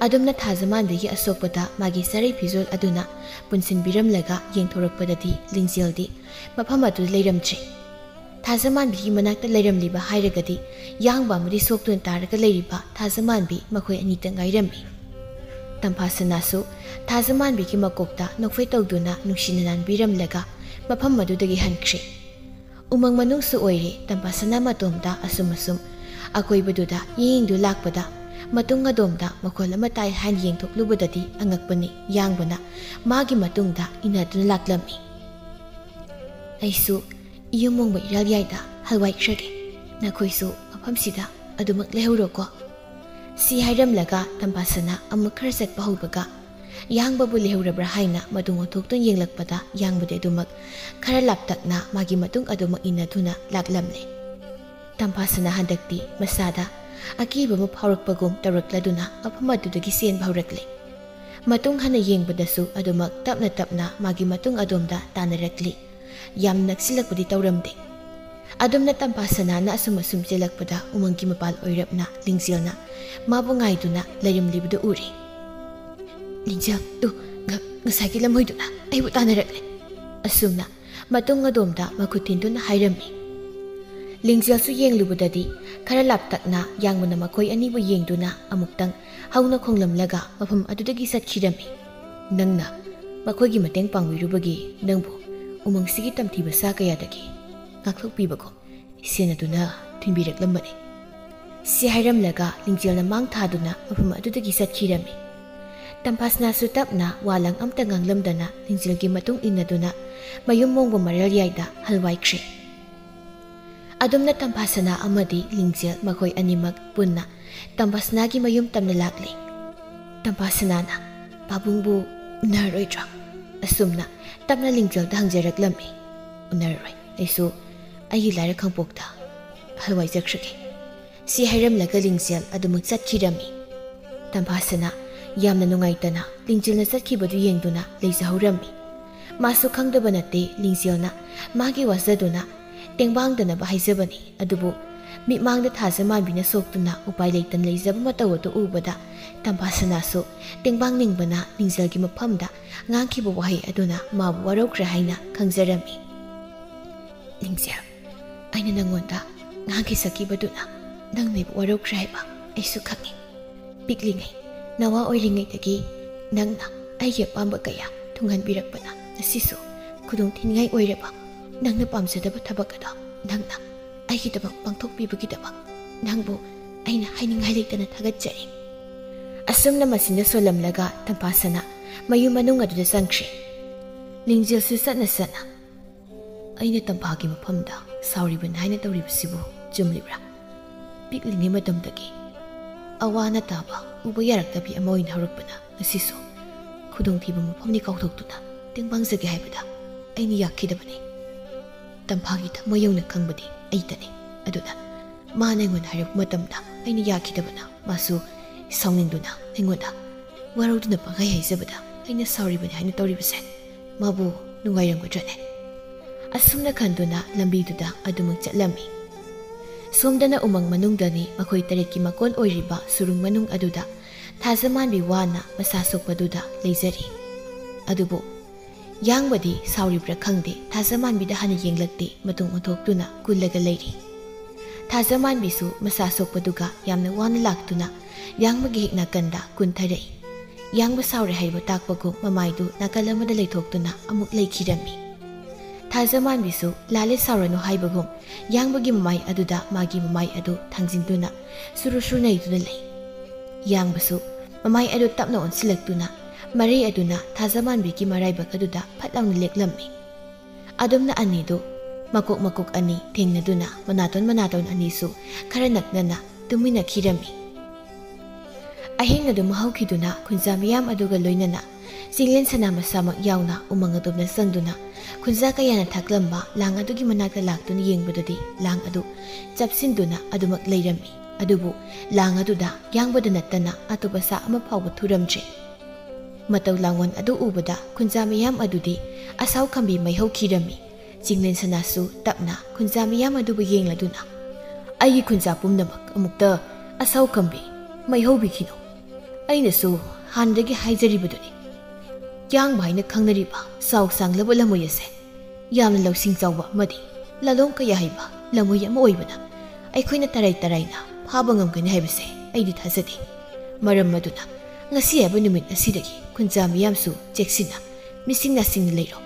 ꯑꯗꯨꯝꯅ ꯊꯥꯖꯃꯥꯟꯕꯤꯒꯤ ꯑꯁꯣꯛꯄꯗ ꯃꯥꯒꯤ ꯆꯥꯔꯤ ꯐꯤꯖꯣꯜ ꯑꯗꯨꯅ ꯄꯨꯟꯁꯤꯟꯕꯤꯔꯝꯂꯒ ꯌꯦꯡꯊꯣꯔꯛꯄꯗꯗꯤ ꯂꯤꯡꯖꯦꯜꯗꯤ ꯃꯐꯝ ꯑꯗꯨꯗ ꯂꯩꯔꯝꯗ꯭ꯔꯦ꯫ ꯊꯥꯖꯃꯥꯟꯕꯤꯒꯤ ꯃꯅꯥꯛꯇ ꯂꯩꯔꯝꯂꯤꯕ ꯍꯥꯏꯔꯒꯗꯤ ꯌꯥꯡꯕ ꯑꯃꯗꯤ ꯁꯣꯛꯇꯨꯅ ꯇꯥꯔꯒ ꯂꯩꯔꯤꯕ ꯊꯥꯖꯃꯥꯟꯕꯤ ꯃꯈꯣꯏ ꯑꯅꯤꯇ ꯉꯥꯏꯔꯝꯃꯤ꯫ ꯇꯝꯐꯥꯁꯅꯥꯁꯨ ꯊꯥꯖꯃꯥꯟꯕꯤꯒꯤ ꯃꯀꯣꯛꯇ ꯅꯣꯛꯐꯦꯠ ꯇꯧꯗꯨꯅ ꯅꯨꯡꯁꯤꯅ ꯅꯥꯟꯕꯤꯔꯝꯂꯒ ꯃꯐꯝ ꯑꯗꯨꯗꯒꯤ ꯍꯟꯈ꯭ꯔꯦ꯫ ꯎꯃꯪ ꯃꯅꯨꯡꯁꯨ ꯑꯣꯏꯔꯦ, ꯇꯝꯐꯥꯁꯅꯥ ꯃꯇꯣꯝꯇ ꯑꯁꯨꯝ ꯑꯁꯨꯝ ꯑꯀꯣꯏꯕꯗꯨꯗ ꯌꯦꯡꯗꯨ ꯂꯥꯛꯄꯗ ꯃꯇꯨꯡ ꯑꯗꯣꯝꯗ ꯃꯈꯣꯜ ꯑꯃ ꯇꯥꯏ ꯍꯥꯏꯅ ꯌꯦꯡꯊꯣꯛꯂꯨꯕꯗꯗꯤ ꯑꯉꯛꯄꯅꯤ, ꯌꯥꯡꯕꯅ ꯃꯥꯒꯤ ꯃꯇꯨꯡꯗ ꯏꯟꯅꯗꯨꯅ ꯂꯥꯛꯂꯝꯃꯤ꯫ "ꯑꯩꯁꯨ ꯏꯌꯨꯝ ꯃꯣꯡꯕ ꯏꯔꯥꯜ ꯌꯥꯏꯗ ꯍꯜꯋꯥꯏꯈ꯭ꯔꯒꯦ, ꯅꯈꯣꯏꯁꯨ ꯃꯐꯝꯁꯤꯗ ꯑꯗꯨꯃꯛ ꯂꯩꯍꯧꯔꯣꯀꯣ?" ꯁꯤ ꯍꯥꯏꯔꯝꯂꯒ ꯇꯝꯐꯥꯁꯅꯥ ꯑꯃꯨꯛ ꯈꯔ ꯆꯠꯄ ꯍꯧꯕꯒ ꯌꯥꯡꯕꯕꯨ ꯂꯩꯍꯧꯔꯕ꯭ꯔꯥ ꯍꯥꯏꯅ ꯃꯇꯨꯡ ꯑꯣꯟꯊꯣꯛꯇꯨꯅ ꯌꯦꯡꯂꯛꯄꯗ ꯌꯥꯡꯕꯗꯤ ꯑꯗꯨꯃꯛ ꯈꯔ ꯂꯥꯞꯇꯛꯅ ꯃꯥꯒꯤ ꯃꯇꯨꯡ ꯑꯗꯨꯃꯛ ꯏꯟꯅꯗꯨꯅ ꯂꯥꯛꯂꯝꯂꯦ꯫ ꯇꯝꯐꯥꯁꯅꯥ ꯍꯟꯗꯛꯇꯤ ꯃꯁꯥꯗ ꯑꯀꯤꯕ ꯑꯃ ꯐꯥꯎꯔꯛꯄꯒꯨꯝ ꯇꯧꯔꯛꯂꯗꯨꯅ ꯃꯐꯝ ꯑꯗꯨꯗꯒꯤ ꯆꯦꯟꯕ ꯍꯧꯔꯛꯂꯦ꯫ ꯃꯇꯨꯡ ꯍꯟꯅ ꯌꯦꯡꯕꯗꯁꯨ ꯑꯗꯨꯃꯛ ꯇꯞꯅ ꯇꯞꯅ ꯃꯥꯒꯤ ꯃꯇꯨꯡ ꯑꯗꯣꯝꯗ ꯇꯥꯅꯔꯛꯂꯤ꯫ ꯌꯥꯝ ꯅꯛꯁꯤꯜꯂꯛꯄꯗꯤ ꯇꯧꯔꯝꯗꯦ꯫ ꯑꯗꯨꯝꯅ ꯇꯝꯐꯥꯁꯅꯥꯅ ꯑꯁꯨꯝ ꯑꯁꯨꯝ ꯆꯦꯜꯂꯛꯄꯗ ꯎꯃꯪꯒꯤ ꯃꯄꯥꯜ ꯑꯣꯏꯔꯞꯅ ꯂꯤꯡꯖꯦꯜꯅ ꯃꯥꯕꯨ ꯉꯥꯏꯗꯨꯅ ꯂꯩꯔꯝꯂꯤꯕꯗꯨ ꯎꯔꯦ꯫ "ꯂꯤꯡꯖꯦꯜ, ꯇꯨ, ꯉ-, ꯉꯁꯥꯏꯒꯤ ꯂꯝꯍꯨꯏꯗꯨꯅ ꯑꯩꯕꯨ ꯇꯥꯟꯅꯔꯛꯂꯦ!" ꯑꯁꯨꯝꯅ ꯃꯇꯨꯡ ꯑꯗꯣꯝꯗ ꯃꯈꯨꯠ ꯊꯤꯟꯗꯨꯅ ꯍꯥꯏꯔꯝꯃꯤ꯫ ꯂꯤꯡꯖꯦꯜꯁꯨ ꯌꯦꯡꯂꯨꯕꯗꯗꯤ ꯈꯔ ꯂꯥꯞꯇꯛꯅ ꯌꯥꯡꯕꯅ ꯃꯈꯣꯏ ꯑꯅꯤꯕꯨ ꯌꯦꯡꯗꯨꯅ ꯑꯃꯨꯛꯇꯪ ꯍꯧꯅ ꯈꯣꯡꯂꯝꯂꯒ ꯃꯐꯝ ꯑꯗꯨꯗꯒꯤ ꯆꯠꯈꯤꯔꯝꯃꯤ꯫ "ꯅꯪꯅ ꯃꯈꯣꯏꯒꯤ ꯃꯇꯦꯡ ꯄꯥꯡꯕꯤꯔꯨꯕꯒꯤ ꯅꯪꯕꯨ ꯎꯃꯪꯁꯤꯒꯤ ꯇꯝꯊꯤꯕ ꯁꯥ ꯀꯌꯥꯗꯒꯤ ꯉꯥꯛꯊꯣꯛꯄꯤꯕꯒꯨꯝ ꯁꯦꯟꯅꯗꯨꯅ ꯊꯤꯟꯕꯤꯔꯛꯂꯝꯕꯅꯤ" ꯁꯤ ꯍꯥꯏꯔꯝꯂꯒ ꯂꯤꯡꯖꯦꯜꯅ ꯃꯥꯡ ꯊꯥꯗꯨꯅ ꯃꯐꯝ ꯑꯗꯨꯗꯒꯤ ꯆꯠꯈꯤꯔꯝꯃꯤ꯫ ꯇꯝꯐꯥꯁꯅꯥꯁꯨ ꯇꯞꯅ ꯋꯥ ꯂꯪ ꯑꯝꯇ ꯉꯥꯡꯂꯝꯗꯅ ꯂꯤꯡꯖꯦꯜꯒꯤ ꯃꯇꯨꯡ ꯏꯟꯅꯗꯨꯅ ꯃꯌꯨꯝ ꯃꯣꯡꯕ ꯃꯔꯜ ꯌꯥꯏꯗ ꯍꯜꯋꯥꯏꯈ꯭ꯔꯦ꯫ ꯑꯗꯨꯝꯅ ꯇꯝꯐꯥꯁꯅꯥ ꯑꯃꯗꯤ ꯂꯤꯡꯖꯦꯜ ꯃꯈꯣꯏ ꯑꯅꯤꯃꯛ ꯄꯨꯟꯅ ꯇꯝꯐꯥꯁꯅꯥꯒꯤ ꯃꯌꯨꯝ ꯇꯝꯅ ꯂꯥꯛꯂꯤ꯫ ꯇꯝꯐꯥꯁꯅꯥꯅ, "ꯄꯥꯕꯨꯡꯕꯨ ꯎꯅꯔꯣꯏꯗ꯭ꯔꯣ?" ꯑꯁꯨꯝꯅ ꯇꯞꯅ ꯂꯤꯡꯖꯦꯜꯗ ꯍꯪꯖꯔꯛꯂꯝꯃꯤ꯫ "ꯎꯅꯔꯔꯣꯏ꯫ ꯑꯩꯁꯨ ꯑꯩꯒꯤ ꯂꯥꯏꯔ ꯈꯥꯡꯄꯣꯛꯇ ꯍꯜꯋꯥꯏꯖꯈ꯭ꯔꯒꯦ" ꯁꯤ ꯍꯥꯏꯔꯝꯂꯒ ꯂꯤꯡꯖꯦꯜ ꯑꯗꯨꯃꯛ ꯆꯠꯈꯤꯔꯝꯃꯤ꯫ ꯇꯝꯐꯥꯁꯅꯥ ꯌꯥꯝꯅ ꯅꯨꯡꯉꯥꯏꯇꯅ ꯂꯤꯡꯖꯦꯜꯅ ꯆꯠꯈꯤꯕꯗꯨ ꯌꯦꯡꯗꯨꯅ ꯂꯩꯖꯍꯧꯔꯝꯃꯤ꯫ ꯃꯥꯁꯨ ꯈꯪꯗꯕ ꯅꯠꯇꯦ, ꯂꯤꯡꯖꯦꯜꯅ ꯃꯥꯒꯤ ꯋꯥꯖꯗꯨꯅ ꯇꯦꯡꯕꯥꯡꯗꯅꯕ ꯍꯥꯏꯖꯕꯅꯤ꯫ ꯑꯗꯨꯕꯨ ꯃꯤꯠꯃꯥꯡꯗ ꯊꯥꯖ ꯃꯥꯟꯕꯤꯅ ꯁꯣꯛꯇꯨꯅ ꯎꯄꯥꯏ ꯂꯩꯇꯅ ꯂꯩꯖꯕ ꯃꯇꯧ ꯑꯗꯨ ꯎꯕꯗ ꯇꯝꯐꯥꯁꯅꯥꯁꯨ ꯇꯦꯡꯕꯥꯡꯅꯤꯡꯕꯅ ꯂꯤꯡꯖꯦꯜꯒꯤ ꯃꯐꯝꯗ ꯉꯥꯡꯈꯤꯕ ꯋꯥꯍꯩ ꯑꯗꯨꯅ ꯃꯥꯕꯨ ꯋꯥꯔꯧꯈ꯭ꯔꯦ ꯍꯥꯏꯅ ꯈꯪꯖꯔꯝꯃꯤ꯫ "ꯂꯤꯡꯖꯦꯜ, ꯑꯩꯅ ꯅꯪꯉꯣꯟꯗ ꯉꯥꯡꯈꯤ ꯁꯛꯈꯤꯕꯗꯨꯅ ꯅꯪꯅ ꯑꯩꯕꯨ ꯋꯥꯔꯧꯈ꯭ꯔꯦ ꯍꯥꯏꯕ ꯑꯩꯁꯨ ꯈꯪꯏ꯫ ꯄꯤꯛꯂꯤꯉꯩ, ꯅꯋꯥ ꯑꯣꯏꯔꯤꯉꯩꯗꯒꯤ ꯅꯪꯅ ꯑꯩꯒꯤ ꯑꯄꯥꯝꯕ ꯀꯌꯥ ꯊꯨꯡꯍꯟꯕꯤꯔꯛꯄꯅ ꯉꯁꯤꯁꯨ ꯈꯨꯗꯣꯡ ꯊꯤꯅꯤꯡꯉꯥꯏ ꯑꯣꯏꯔꯕ ꯅꯪꯅ ꯄꯥꯝꯖꯗꯕ ꯊꯕꯛ ꯑꯗꯣ ꯅꯪꯅ ꯑꯩꯒꯤꯗꯃꯛ ꯄꯥꯡꯊꯣꯛꯄꯤꯕꯒꯤꯗꯃꯛ ꯅꯪꯕꯨ ꯑꯩꯅ ꯍꯥꯏꯅꯤꯡꯉꯥꯏ ꯂꯩꯇꯅ ꯊꯥꯒꯠꯆꯔꯤ"꯫ ꯑꯁꯨꯝꯅ ꯃꯁꯤꯅ ꯁꯣꯜꯂꯝꯂꯒ ꯇꯝꯐꯥꯁꯅꯥ ꯃꯌꯨꯝ ꯃꯅꯨꯡ ꯑꯗꯨꯗ ꯆꯪꯈ꯭ꯔꯦ꯫ ꯂꯤꯡꯖꯦꯜꯁꯨ ꯆꯠꯅ ꯆꯠꯅ, "ꯑꯩꯅ ꯇꯝꯐꯥꯒꯤ ꯃꯐꯝꯗ ꯁꯥꯎꯔꯤꯕꯅꯤ ꯍꯥꯏꯅ ꯇꯧꯔꯤꯕꯁꯤꯕꯨ ꯆꯨꯝꯂꯤꯕ꯭ꯔꯥ? ꯄꯤꯛꯂꯤꯉꯩ ꯃꯇꯝꯗꯒꯤ ꯑꯋꯥ ꯑꯅꯥ ꯇꯥꯕ ꯎꯕ ꯌꯥꯔꯛꯇꯕꯤ ꯑꯃ ꯑꯣꯏꯅ ꯍꯧꯔꯛꯄꯅ ꯉꯁꯤꯁꯨ ꯈꯨꯗꯣꯡꯊꯤꯕ ꯃꯐꯝꯅꯤ ꯀꯥꯎꯊꯣꯛꯇꯨꯅ ꯇꯦꯡꯕꯥꯡꯖꯒꯦ ꯍꯥꯏꯕꯗ ꯑꯩꯅ ꯌꯥꯈꯤꯗꯕꯅꯤ꯫ ꯇꯝꯐꯥꯒꯤ ꯊꯃꯣꯏ ꯌꯧꯅ ꯈꯪꯕꯗꯤ ꯑꯩꯇꯅꯤ꯫ ꯑꯗꯨꯅ ꯃꯥꯅ ꯑꯩꯉꯣꯟꯗ ꯍꯥꯏꯔꯛꯄ ꯃꯇꯝꯗ ꯑꯩꯅ ꯌꯥꯈꯤꯗꯕꯅ ꯃꯥꯁꯨ ꯁꯥꯎꯅꯤꯡꯗꯨꯅ ꯑꯩꯉꯣꯟꯗ ꯋꯥꯔꯧꯗꯨꯅ ꯄꯪꯍꯥꯏ ꯍꯥꯏꯖꯕꯗ ꯑꯩꯅ ꯁꯥꯎꯔꯤꯕꯅꯤ ꯍꯥꯏꯅ ꯇꯧꯔꯤꯕꯁꯦ ꯃꯥꯕꯨ ꯅꯨꯡꯉꯥꯏꯔꯝꯒꯗ꯭ꯔꯅꯦ?" ꯑꯁꯨꯝꯅ ꯈꯟꯗꯨꯅ ꯂꯝꯕꯤꯗꯨꯗ ꯑꯗꯨꯃꯛ ꯆꯠꯂꯝꯃꯤ꯫ ꯁꯣꯝꯗꯅ ꯎꯃꯪ ꯃꯅꯨꯡꯗꯅꯤ ꯃꯈꯣꯏ ꯇꯔꯦꯠꯀꯤ ꯃꯀꯣꯟ ꯑꯣꯏꯔꯤꯕ ꯁꯨꯔꯨꯡ ꯃꯅꯨꯡ ꯑꯗꯨꯗ ꯊꯥꯖꯃꯥꯟꯕꯤ ꯋꯥꯅ ꯃꯁꯥ ꯁꯣꯛꯄꯗꯨꯗ ꯂꯩꯖꯔꯤ꯫ ꯑꯗꯨꯕꯨ ꯌꯥꯡꯕꯗꯤ ꯁꯥꯎꯔꯤꯕ꯭ꯔꯥ ꯈꯪꯗꯦ, ꯊꯥꯖꯃꯥꯟꯕꯤꯗ ꯍꯥꯟꯅ ꯌꯦꯡꯂꯛꯇꯦ, ꯃꯇꯨꯡ ꯑꯣꯟꯊꯣꯛꯇꯨꯅ ꯀꯨꯜꯂꯒ ꯂꯩꯔꯤ꯫ ꯊꯥꯖꯃꯥꯟꯕꯤꯁꯨ ꯃꯁꯥ ꯁꯣꯛꯄꯗꯨꯒ ꯌꯥꯝꯅ ꯋꯥꯅ ꯂꯥꯛꯇꯨꯅ ꯌꯥꯡꯕꯒꯤ ꯍꯦꯛ ꯅꯥꯀꯟꯗ ꯀꯨꯟꯊꯔꯛꯏ꯫ ꯌꯥꯡꯕ ꯁꯥꯎꯔꯦ ꯍꯥꯏꯕ ꯇꯥꯛꯄꯒꯨꯝ ꯃꯃꯥꯏꯗꯨ ꯅꯥꯀꯜ ꯑꯃꯗ ꯂꯩꯊꯣꯛꯇꯨꯅ ꯑꯃꯨꯛ ꯂꯩꯈꯤꯔꯝꯃꯤ꯫ ꯊꯥꯖꯃꯥꯟꯕꯤꯁꯨ ꯂꯥꯜꯂꯦ ꯁꯥꯎꯔꯅꯨ ꯍꯥꯏꯕꯒꯨꯝ ꯌꯥꯡꯕꯒꯤ ꯃꯃꯥꯏ ꯑꯗꯨꯗ ꯃꯥꯒꯤ ꯃꯃꯥꯏ ꯑꯗꯨ ꯊꯥꯡꯖꯤꯟꯗꯨꯅ ꯁꯨꯔꯨ ꯁꯨꯔꯨ ꯅꯩꯗꯨꯅ ꯂꯩ꯫ ꯌꯥꯡꯕꯁꯨ ꯃꯃꯥꯏ ꯑꯗꯨ ꯇꯞꯅ ꯑꯣꯟꯁꯤꯜꯂꯛꯇꯨꯅ ꯃꯔꯩ ꯑꯗꯨꯅ ꯊꯥꯖꯃꯥꯟꯕꯤꯒꯤ ꯃꯔꯥꯏꯕꯛ ꯑꯗꯨꯗ ꯐꯠ ꯂꯥꯎꯅ ꯂꯦꯛꯂꯝꯃꯤ꯫ ꯑꯗꯨꯝꯅ ꯑꯅꯤꯗꯨ ꯃꯀꯣꯛ ꯃꯀꯣꯛ ꯑꯅꯤ ꯊꯦꯡꯅꯗꯨꯅ ꯃꯅꯥꯇꯣꯟ ꯃꯅꯥꯇꯣꯟ ꯑꯅꯤꯁꯨ ꯈꯔ ꯅꯛꯅꯅ ꯇꯨꯃꯤꯟꯅꯈꯤꯔꯝꯃꯤ꯫ ꯑꯍꯤꯡ ꯑꯗꯨꯃ ꯍꯧꯈꯤꯗꯨꯅ ꯈꯨꯟꯖꯥ ꯃꯤꯌꯥꯝ ꯑꯗꯨꯒ ꯂꯣꯏꯅꯅ ꯆꯤꯡꯂꯦꯟ ꯁꯅꯥ ꯃꯁꯥꯃꯛ ꯌꯥꯎꯅ ꯎꯃꯪ ꯑꯗꯣꯝꯗ ꯆꯪꯗꯨꯅ ꯈꯨꯟꯖꯥ ꯀꯌꯥꯅ ꯊꯥꯛꯂꯝꯕ ꯂꯥꯡ ꯑꯗꯨꯒꯤ ꯃꯅꯥꯛꯇ ꯂꯥꯛꯇꯨꯅ ꯌꯦꯡꯕꯗꯗꯤ ꯂꯥꯡ ꯑꯗꯨ ꯆꯞꯁꯤꯟꯗꯨꯅ ꯑꯗꯨꯃꯛ ꯂꯩꯔꯝꯃꯤ꯫ ꯑꯗꯨꯕꯨ ꯂꯥꯡ ꯑꯗꯨꯗ ꯌꯥꯡꯕꯗ ꯅꯠꯇꯅ ꯑꯇꯣꯞꯄ ꯁꯥ ꯑꯃ ꯐꯥꯎꯕ ꯊꯨꯔꯝꯗ꯭ꯔꯦ꯫ ꯃꯇꯧ ꯂꯥꯡꯑꯣꯟ ꯑꯗꯨ ꯎꯕꯗ ꯈꯨꯟꯖꯥ ꯃꯤꯌꯥꯝ ꯑꯗꯨꯗꯤ ꯑꯁꯥꯎ ꯈꯝꯕꯤ ꯃꯩ ꯍꯧꯈꯤꯔꯝꯃꯤ꯫ ꯆꯤꯡꯂꯦꯟ ꯁꯅꯥꯁꯨ ꯇꯞꯅ ꯈꯨꯟꯖꯥ ꯃꯤꯌꯥꯝ ꯑꯗꯨꯕꯨ ꯌꯦꯡꯂꯗꯨꯅ, "ꯑꯩꯒꯤ ꯈꯨꯟꯖꯥ ꯄꯨꯝꯅꯃꯛ ꯑꯃꯨꯛꯇ ꯑꯁꯥꯎ ꯈꯝꯕꯤ ꯃꯩ ꯍꯧꯕꯤꯈꯤꯅꯨ꯫ ꯑꯩꯅꯁꯨ ꯍꯥꯟꯅꯗꯒꯤ ꯍꯥꯏꯖꯔꯤꯕꯗꯨꯅꯤ, ꯌꯥꯡꯕ ꯍꯥꯏꯅ ꯈꯪꯅꯔꯤꯕ ꯆꯥꯎ ꯁꯥꯡꯂꯕ ꯂꯝꯃꯣꯏ ꯑꯁꯦ ꯌꯥꯝꯅ ꯂꯧꯁꯤꯡ ꯆꯥꯎꯕ ꯑꯃꯗꯤ ꯂꯥꯂꯣꯡ ꯀꯌꯥ ꯍꯩꯕ ꯂꯝꯃꯣꯏ ꯑꯃ ꯑꯣꯏꯕꯅ ꯑꯩꯈꯣꯏꯅ ꯇꯔꯥꯏ ꯇꯔꯥꯏꯅ ꯐꯥꯕ ꯉꯝꯒꯅꯤ ꯍꯥꯏꯕꯁꯦ ꯑꯩꯗꯤ ꯊꯥꯖꯗꯦ꯫ ꯃꯔꯝ ꯑꯗꯨꯅ ꯉꯁꯤ ꯍꯥꯏꯕ ꯅꯨꯃꯤꯠ ꯑꯁꯤꯗꯒꯤ ꯈꯨꯟꯖꯥ ꯃꯤꯌꯥꯝꯁꯨ ꯆꯦꯛꯁꯤꯟꯅ ꯃꯤꯁꯤꯡ ꯅꯥꯁꯤꯡꯅ ꯂꯩꯔꯣ꯫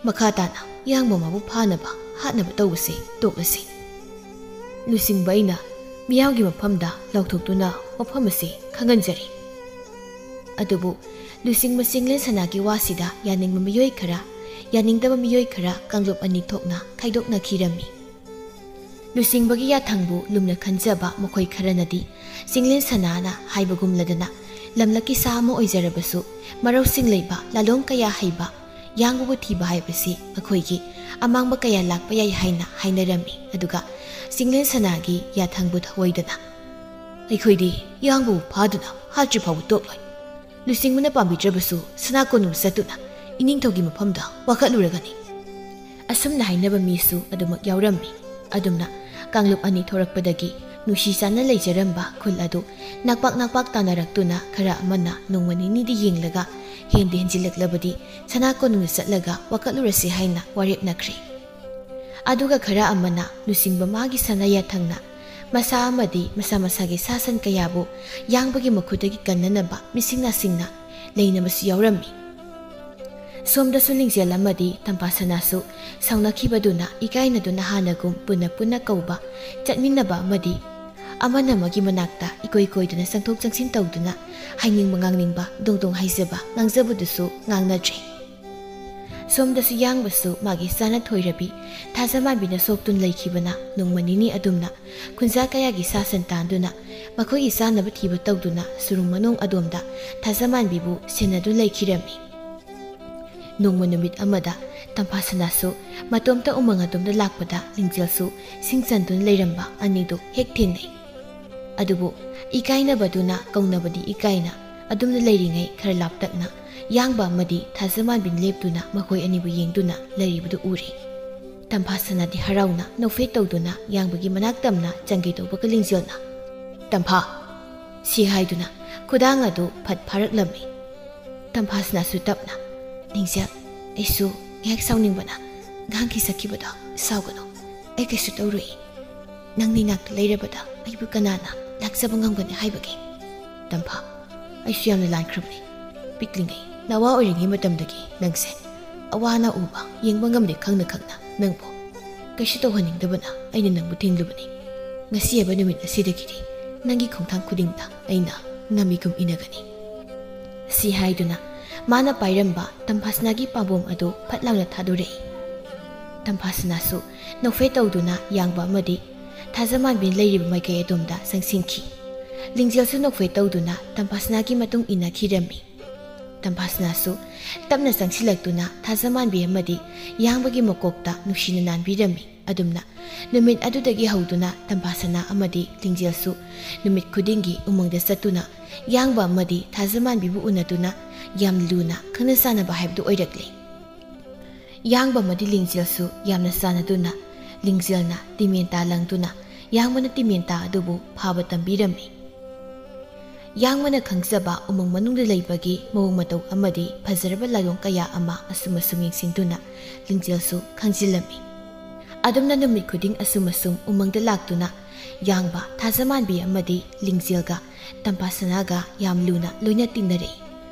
ꯃꯈꯥ ꯇꯥꯅ ꯌꯥꯡꯕ ꯃꯥꯕꯨ ꯐꯥꯅꯕ ꯍꯥꯠꯅꯕ ꯇꯧꯕꯁꯦ ꯇꯣꯛꯂꯁꯤ꯫" ꯂꯨꯆꯤꯡꯕ ꯑꯩꯅ ꯃꯤꯌꯥꯝꯒꯤ ꯃꯐꯝꯗ ꯂꯥꯎꯊꯣꯛꯇꯨꯅ ꯋꯥꯐꯝ ꯑꯁꯤ ꯈꯪꯍꯟꯖꯔꯤ꯫ ꯑꯗꯨꯕꯨ ꯂꯨꯆꯤꯡꯕ ꯆꯤꯡꯂꯦꯟ ꯁꯅꯥꯒꯤ ꯋꯥꯁꯤꯗ ꯌꯥꯅꯤꯡꯕ ꯃꯤꯑꯣꯏ ꯈꯔ, ꯌꯥꯅꯤꯡꯗꯕ ꯃꯤꯑꯣꯏ ꯈꯔ ꯀꯥꯡꯂꯨꯞ ꯑꯅꯤ ꯊꯣꯛꯅ ꯈꯥꯏꯗꯣꯛꯅꯈꯤꯔꯝꯃꯤ꯫ ꯂꯨꯆꯤꯡꯕꯒꯤ ꯌꯥꯊꯪꯕꯨ ꯂꯨꯝꯅ ꯈꯟꯖꯕ ꯃꯈꯣꯏ ꯈꯔꯅꯗꯤ ꯆꯤꯡꯂꯦꯟ ꯁꯅꯥꯅ ꯍꯥꯏꯕꯒꯨꯝꯂꯗꯅ ꯂꯝꯂꯛꯀꯤ ꯁꯥ ꯑꯃ ꯑꯣꯏꯖꯔꯕꯁꯨ ꯃꯔꯧꯁꯤꯡ ꯂꯩꯕ ꯂꯥꯂꯣꯡ ꯀꯌꯥ ꯍꯩꯕ ꯌꯥꯡꯕꯕꯨ ꯊꯤꯕ ꯍꯥꯏꯕꯁꯤ ꯃꯈꯣꯏꯒꯤ ꯑꯃꯥꯡꯕ ꯀꯌꯥ ꯂꯥꯛꯄ ꯌꯥꯏ ꯍꯥꯏꯅ ꯍꯥꯏꯅꯔꯝꯃꯤ꯫ ꯑꯗꯨꯒ ꯆꯤꯡꯂꯦꯟ ꯁꯅꯥꯒꯤ ꯌꯥꯊꯪꯕꯨ ꯊꯧꯑꯣꯏꯗꯅ, "ꯑꯩꯈꯣꯏꯗꯤ ꯌꯥꯡꯕꯕꯨ ꯐꯥꯗꯨꯅ ꯍꯥꯠꯇ꯭ꯔꯤ ꯐꯥꯎꯕ ꯇꯣꯛꯂꯣꯏ꯫ ꯂꯨꯆꯤꯡꯕꯅ ꯄꯥꯝꯕꯤꯗ꯭ꯔꯕꯁꯨ ꯁꯅꯥ ꯀꯣꯅꯨꯡ ꯆꯠꯇꯨꯅ ꯏꯅꯤꯡꯊꯧꯒꯤ ꯃꯐꯝꯗ ꯋꯥꯀꯠꯂꯨꯔꯒꯅꯤ꯫" ꯑꯁꯨꯝꯅ ꯍꯥꯏꯅꯕ ꯃꯤꯁꯨ ꯑꯗꯨꯃꯛ ꯌꯥꯎꯔꯝꯃꯤ꯫ ꯑꯗꯨꯝꯅ ꯀꯥꯡꯂꯨꯞ ꯑꯅꯤ ꯊꯣꯔꯛꯄꯗꯒꯤ ꯅꯨꯡꯁꯤ ꯆꯥꯟꯅ ꯂꯩꯖꯔꯝꯕ ꯈꯨꯜ ꯑꯗꯨ ꯅꯛꯄꯥꯛ ꯅꯛꯄꯥꯛ ꯇꯥꯟꯅꯔꯛꯇꯨꯅ ꯈꯔ ꯑꯃꯅ ꯅꯣꯡꯃ ꯅꯤꯅꯤꯗꯤ ꯌꯦꯡꯂꯒ ꯍꯦꯟꯗ ꯍꯦꯟꯖꯤꯜꯂꯛꯂꯕꯗꯤ ꯁꯅꯥ ꯀꯣꯅꯨꯡꯗ ꯆꯠꯂꯒ ꯋꯥꯀꯠꯂꯨꯔꯁꯤ ꯍꯥꯏꯅ ꯋꯥꯔꯦꯞꯅꯈ꯭ꯔꯦ꯫ ꯑꯗꯨꯒ ꯈꯔ ꯑꯃꯅ ꯂꯨꯆꯤꯡꯕ ꯃꯥꯒꯤ ꯁꯅꯥ ꯌꯥꯊꯪꯅ ꯃꯁꯥ ꯑꯃꯗꯤ ꯃꯁꯥ ꯃꯁꯥꯒꯤ ꯁꯥ ꯁꯟ ꯀꯌꯥꯕꯨ ꯌꯥꯡꯕꯒꯤ ꯃꯈꯨꯠꯇꯒꯤ ꯀꯟꯅꯅꯕ ꯃꯤꯁꯤꯡ ꯅꯥꯁꯤꯡꯅ ꯂꯩꯅꯕꯁꯨ ꯌꯥꯎꯔꯝꯃꯤ꯫ ꯁꯣꯝꯗꯁꯨ ꯂꯤꯡꯖꯦꯜ ꯑꯃꯗꯤ ꯇꯝꯐꯥꯁꯅꯥꯁꯨ ꯁꯥꯎꯅꯈꯤꯕꯗꯨꯅ ꯏꯀꯥꯏꯅꯗꯨꯅ ꯍꯥꯟꯅꯒꯨꯝ ꯄꯨꯟꯅ ꯄꯨꯟꯅ ꯀꯧꯕ, ꯆꯠꯃꯤꯟꯅꯕ ꯑꯃꯗꯤ ꯑꯃꯅ ꯑꯃꯒꯤ ꯃꯅꯥꯛꯇ ꯏꯀꯣꯏ ꯀꯣꯏꯗꯨꯅ ꯆꯪꯊꯣꯛ ꯆꯪꯁꯤꯟ ꯇꯧꯗꯨꯅ ꯍꯥꯏꯅꯤꯡꯕ ꯉꯥꯡꯅꯤꯡꯕ ꯗꯣꯡ ꯗꯣꯡ ꯍꯥꯏꯖꯕ ꯉꯥꯡꯖꯕꯗꯨꯁꯨ ꯉꯥꯡꯅꯗ꯭ꯔꯦ꯫ ꯁꯣꯝꯗꯁꯨ ꯌꯥꯡꯕꯁꯨ ꯃꯥꯒꯤ ꯆꯥꯅ ꯊꯣꯏꯔꯕꯤ ꯊꯥꯖꯃꯥꯟꯕꯤꯅ ꯁꯣꯛꯇꯨꯅ ꯂꯩꯈꯤꯕꯅ ꯅꯣꯡꯃ ꯅꯤꯅꯤ ꯑꯗꯨꯝꯅ ꯈꯨꯟꯖꯥ ꯀꯌꯥꯒꯤ ꯁꯥ ꯁꯟ ꯇꯥꯟꯗꯨꯅ ꯃꯈꯣꯏꯒꯤ ꯆꯥꯅꯕ ꯊꯤꯕ ꯇꯧꯗꯨꯅ ꯁꯨꯔꯨꯡ ꯃꯅꯨꯡ ꯑꯗꯣꯝꯗ ꯊꯥꯖꯃꯥꯟꯕꯤꯕꯨ ꯁꯦꯟꯅꯗꯨꯅ ꯂꯩꯈꯤꯔꯝꯃꯤ꯫ ꯅꯣꯡꯃ ꯅꯨꯃꯤꯠ ꯑꯃꯗ ꯇꯝꯐꯥꯁꯅꯥꯁꯨ ꯃꯇꯣꯝꯇ ꯎꯃꯪ ꯑꯗꯣꯝꯗ ꯂꯥꯛꯄꯗ ꯂꯤꯡꯖꯦꯜꯁꯨ ꯁꯤꯡ ꯆꯟꯗꯨꯅ ꯂꯩꯔꯝꯕ ꯑꯅꯤꯗꯨ ꯍꯦꯛ ꯊꯦꯡꯅꯩ꯫ ꯑꯗꯨꯕꯨ ꯏꯀꯥꯏꯅꯕꯗꯨꯅ ꯀꯧꯅꯕꯗꯤ ꯏꯀꯥꯏꯅ ꯑꯗꯨꯝꯅ ꯂꯩꯔꯤꯉꯩ ꯈꯔ ꯂꯥꯞꯇꯛꯅ ꯌꯥꯡꯕ ꯑꯃꯗꯤ ꯊꯥꯖꯃꯥꯟꯕꯤꯅ ꯂꯦꯞꯇꯨꯅ ꯃꯈꯣꯏ ꯑꯅꯤꯕꯨ ꯌꯦꯡꯗꯨꯅ ꯂꯩꯔꯤꯕꯗꯨ ꯎꯔꯦ꯫ ꯇꯝꯐꯥꯁꯅꯥꯗꯤ ꯍꯔꯥꯎꯅ ꯅꯣꯛꯐꯦꯠ ꯇꯧꯗꯨꯅ ꯌꯥꯡꯕꯒꯤ ꯃꯅꯥꯛ ꯇꯝꯅ ꯆꯪꯒꯦ ꯇꯧꯕꯒ ꯂꯤꯡꯖꯦꯜꯅ "ꯇꯝꯐꯥ!" ꯁꯤ ꯍꯥꯏꯗꯨꯅ ꯈꯨꯗꯥꯡ ꯑꯗꯨ ꯐꯠ ꯐꯥꯔꯛꯂꯝꯃꯤ꯫ ꯇꯝꯐꯥꯁꯅꯥꯁꯨ ꯇꯞꯅ, "ꯂꯤꯡꯖꯦꯜ, ꯑꯩꯁꯨ ꯉꯥꯏꯍꯥꯛ ꯁꯥꯎꯅꯤꯡꯕꯅ ꯉꯥꯡꯈꯤ ꯆꯠꯈꯤꯕꯗꯣ ꯁꯥꯎꯒꯅꯨ꯫ ꯑꯩ ꯀꯩꯁꯨ ꯇꯧꯔꯣꯏ꯫ ꯅꯪ ꯅꯅꯥꯛꯇ ꯂꯩꯔꯕꯗ ꯑꯩꯕꯨ ꯀꯅꯥꯅ ꯂꯥꯛꯆꯕ ꯉꯝꯒꯅꯤ ꯍꯥꯏꯕꯒꯦ?" "ꯇꯝꯐꯥ, ꯑꯩꯁꯨ ꯌꯥꯝꯅ ꯂꯥꯟꯈ꯭ꯔꯕꯅꯤ꯫ ꯄꯤꯛꯂꯤꯉꯩ ꯅꯋꯥ ꯑꯣꯏꯔꯤꯉꯩ ꯃꯇꯝꯗꯒꯤ ꯅꯪꯁꯦ ꯑꯋꯥ ꯑꯅꯥ ꯎꯕ, ꯌꯦꯡꯕ ꯉꯝꯗꯦ ꯈꯪꯅ ꯈꯪꯅ ꯅꯪꯕꯨ ꯀꯩꯁꯨ ꯇꯧꯍꯟꯅꯤꯡꯗꯕꯅ ꯑꯩꯅ ꯅꯪꯕꯨ ꯊꯤꯡꯂꯨꯕꯅꯤ꯫ ꯉꯁꯤ ꯍꯥꯏꯕ ꯅꯨꯃꯤꯠ ꯑꯁꯤꯗꯒꯤꯗꯤ ꯅꯪꯒꯤ ꯈꯣꯡꯊꯥꯡ ꯈꯨꯗꯤꯡꯗ ꯑꯩꯅ ꯅꯝꯃꯤꯒꯨꯝ ꯏꯟꯅꯒꯅꯤ꯫" ꯁꯤ ꯍꯥꯏꯗꯨꯅ ꯃꯥꯅ ꯄꯥꯏꯔꯝꯕ ꯇꯝꯐꯥꯁꯅꯥꯒꯤ ꯄꯥꯝꯕꯣꯝ ꯑꯗꯨ ꯐꯠ ꯂꯥꯎꯅ ꯊꯥꯗꯣꯔꯛꯏ꯫ ꯇꯝꯐꯥꯁꯅꯥꯁꯨ ꯅꯣꯛꯐꯦꯠ ꯇꯧꯗꯨꯅ ꯌꯥꯡꯕ ꯑꯃꯗꯤ ꯊꯥꯖꯃꯥꯟꯕꯤꯅ ꯂꯩꯔꯤꯕ ꯃꯥꯏꯀꯩ ꯑꯗꯣꯝꯗ ꯆꯪꯁꯤꯟꯈꯤ꯫ ꯂꯤꯡꯖꯦꯜꯁꯨ ꯅꯣꯛꯐꯦꯠ ꯇꯧꯗꯨꯅ ꯇꯝꯐꯥꯁꯅꯥꯒꯤ ꯃꯇꯨꯡ ꯏꯟꯅꯈꯤꯔꯝꯃꯤ꯫ ꯇꯝꯐꯥꯁꯅꯥꯁꯨ ꯇꯞꯅ ꯆꯪꯁꯤꯜꯂꯛꯇꯨꯅ ꯊꯥꯖꯃꯥꯟꯕꯤ ꯑꯃꯗꯤ ꯌꯥꯡꯕꯒꯤ ꯃꯀꯣꯛꯇ ꯅꯨꯡꯁꯤꯅ ꯅꯥꯟꯕꯤꯔꯝꯃꯤ꯫ ꯑꯗꯨꯝꯅ ꯅꯨꯃꯤꯠ ꯑꯗꯨꯗꯒꯤ ꯍꯧꯗꯨꯅ ꯇꯝꯐꯥꯁꯅꯥ ꯑꯃꯗꯤ ꯂꯤꯡꯖꯦꯜꯁꯨ ꯅꯨꯃꯤꯠ ꯈꯨꯗꯤꯡꯒꯤ ꯎꯃꯪꯗ ꯆꯠꯇꯨꯅ ꯌꯥꯡꯕ ꯑꯃꯗꯤ ꯊꯥꯖꯃꯥꯟꯕꯤꯕꯨ ꯎꯅꯗꯨꯅ ꯌꯥꯝ ꯂꯨꯅ ꯈꯪꯅ ꯆꯥꯟꯅꯕ ꯍꯥꯏꯕꯗꯨ ꯑꯣꯏꯔꯛꯂꯦ꯫ ꯌꯥꯡꯕ ꯑꯃꯗꯤ ꯂꯤꯡꯖꯦꯜꯁꯨ ꯌꯥꯝꯅ ꯆꯥꯟꯅꯗꯨꯅ ꯂꯤꯡꯖꯦꯜꯅ ꯇꯤꯃꯦꯟꯇꯥ ꯂꯪꯗꯨꯅ ꯌꯥꯡꯕꯅ ꯇꯤꯃꯦꯟꯇꯥ ꯑꯗꯨꯕꯨ ꯐꯥꯕ ꯇꯝꯕꯤꯔꯝꯃꯤ꯫ ꯌꯥꯡꯕꯅ ꯈꯪꯖꯕ ꯎꯃꯪ ꯃꯅꯨꯡꯗ ꯂꯩꯕꯒꯤ ꯃꯑꯣꯡ ꯃꯇꯧ ꯑꯃꯗꯤ ꯐꯖꯔꯕ ꯂꯥꯏꯑꯣꯡ ꯀꯌꯥ ꯑꯃ ꯑꯁꯨꯝ ꯑꯁꯨꯝ ꯌꯦꯡꯁꯤꯟꯗꯨꯅ ꯂꯤꯡꯖꯦꯜꯁꯨ ꯈꯪꯖꯤꯜꯂꯝꯃꯤ꯫ ꯑꯗꯨꯝꯅ ꯅꯨꯃꯤꯠ ꯈꯨꯗꯤꯡ ꯑꯁꯨꯝ ꯑꯁꯨꯝ ꯎꯃꯪꯗ ꯂꯥꯛꯇꯨꯅ ꯌꯥꯡꯕ ꯊꯥꯖꯃꯥꯟꯕꯤ ꯑꯃꯗꯤ ꯂꯤꯡꯖꯦꯜꯒ ꯇꯝꯐꯥꯁꯅꯥꯒ ꯌꯥꯝ ꯂꯨꯅ ꯂꯣꯏꯅ ꯇꯤꯟꯅꯔꯛꯏ꯫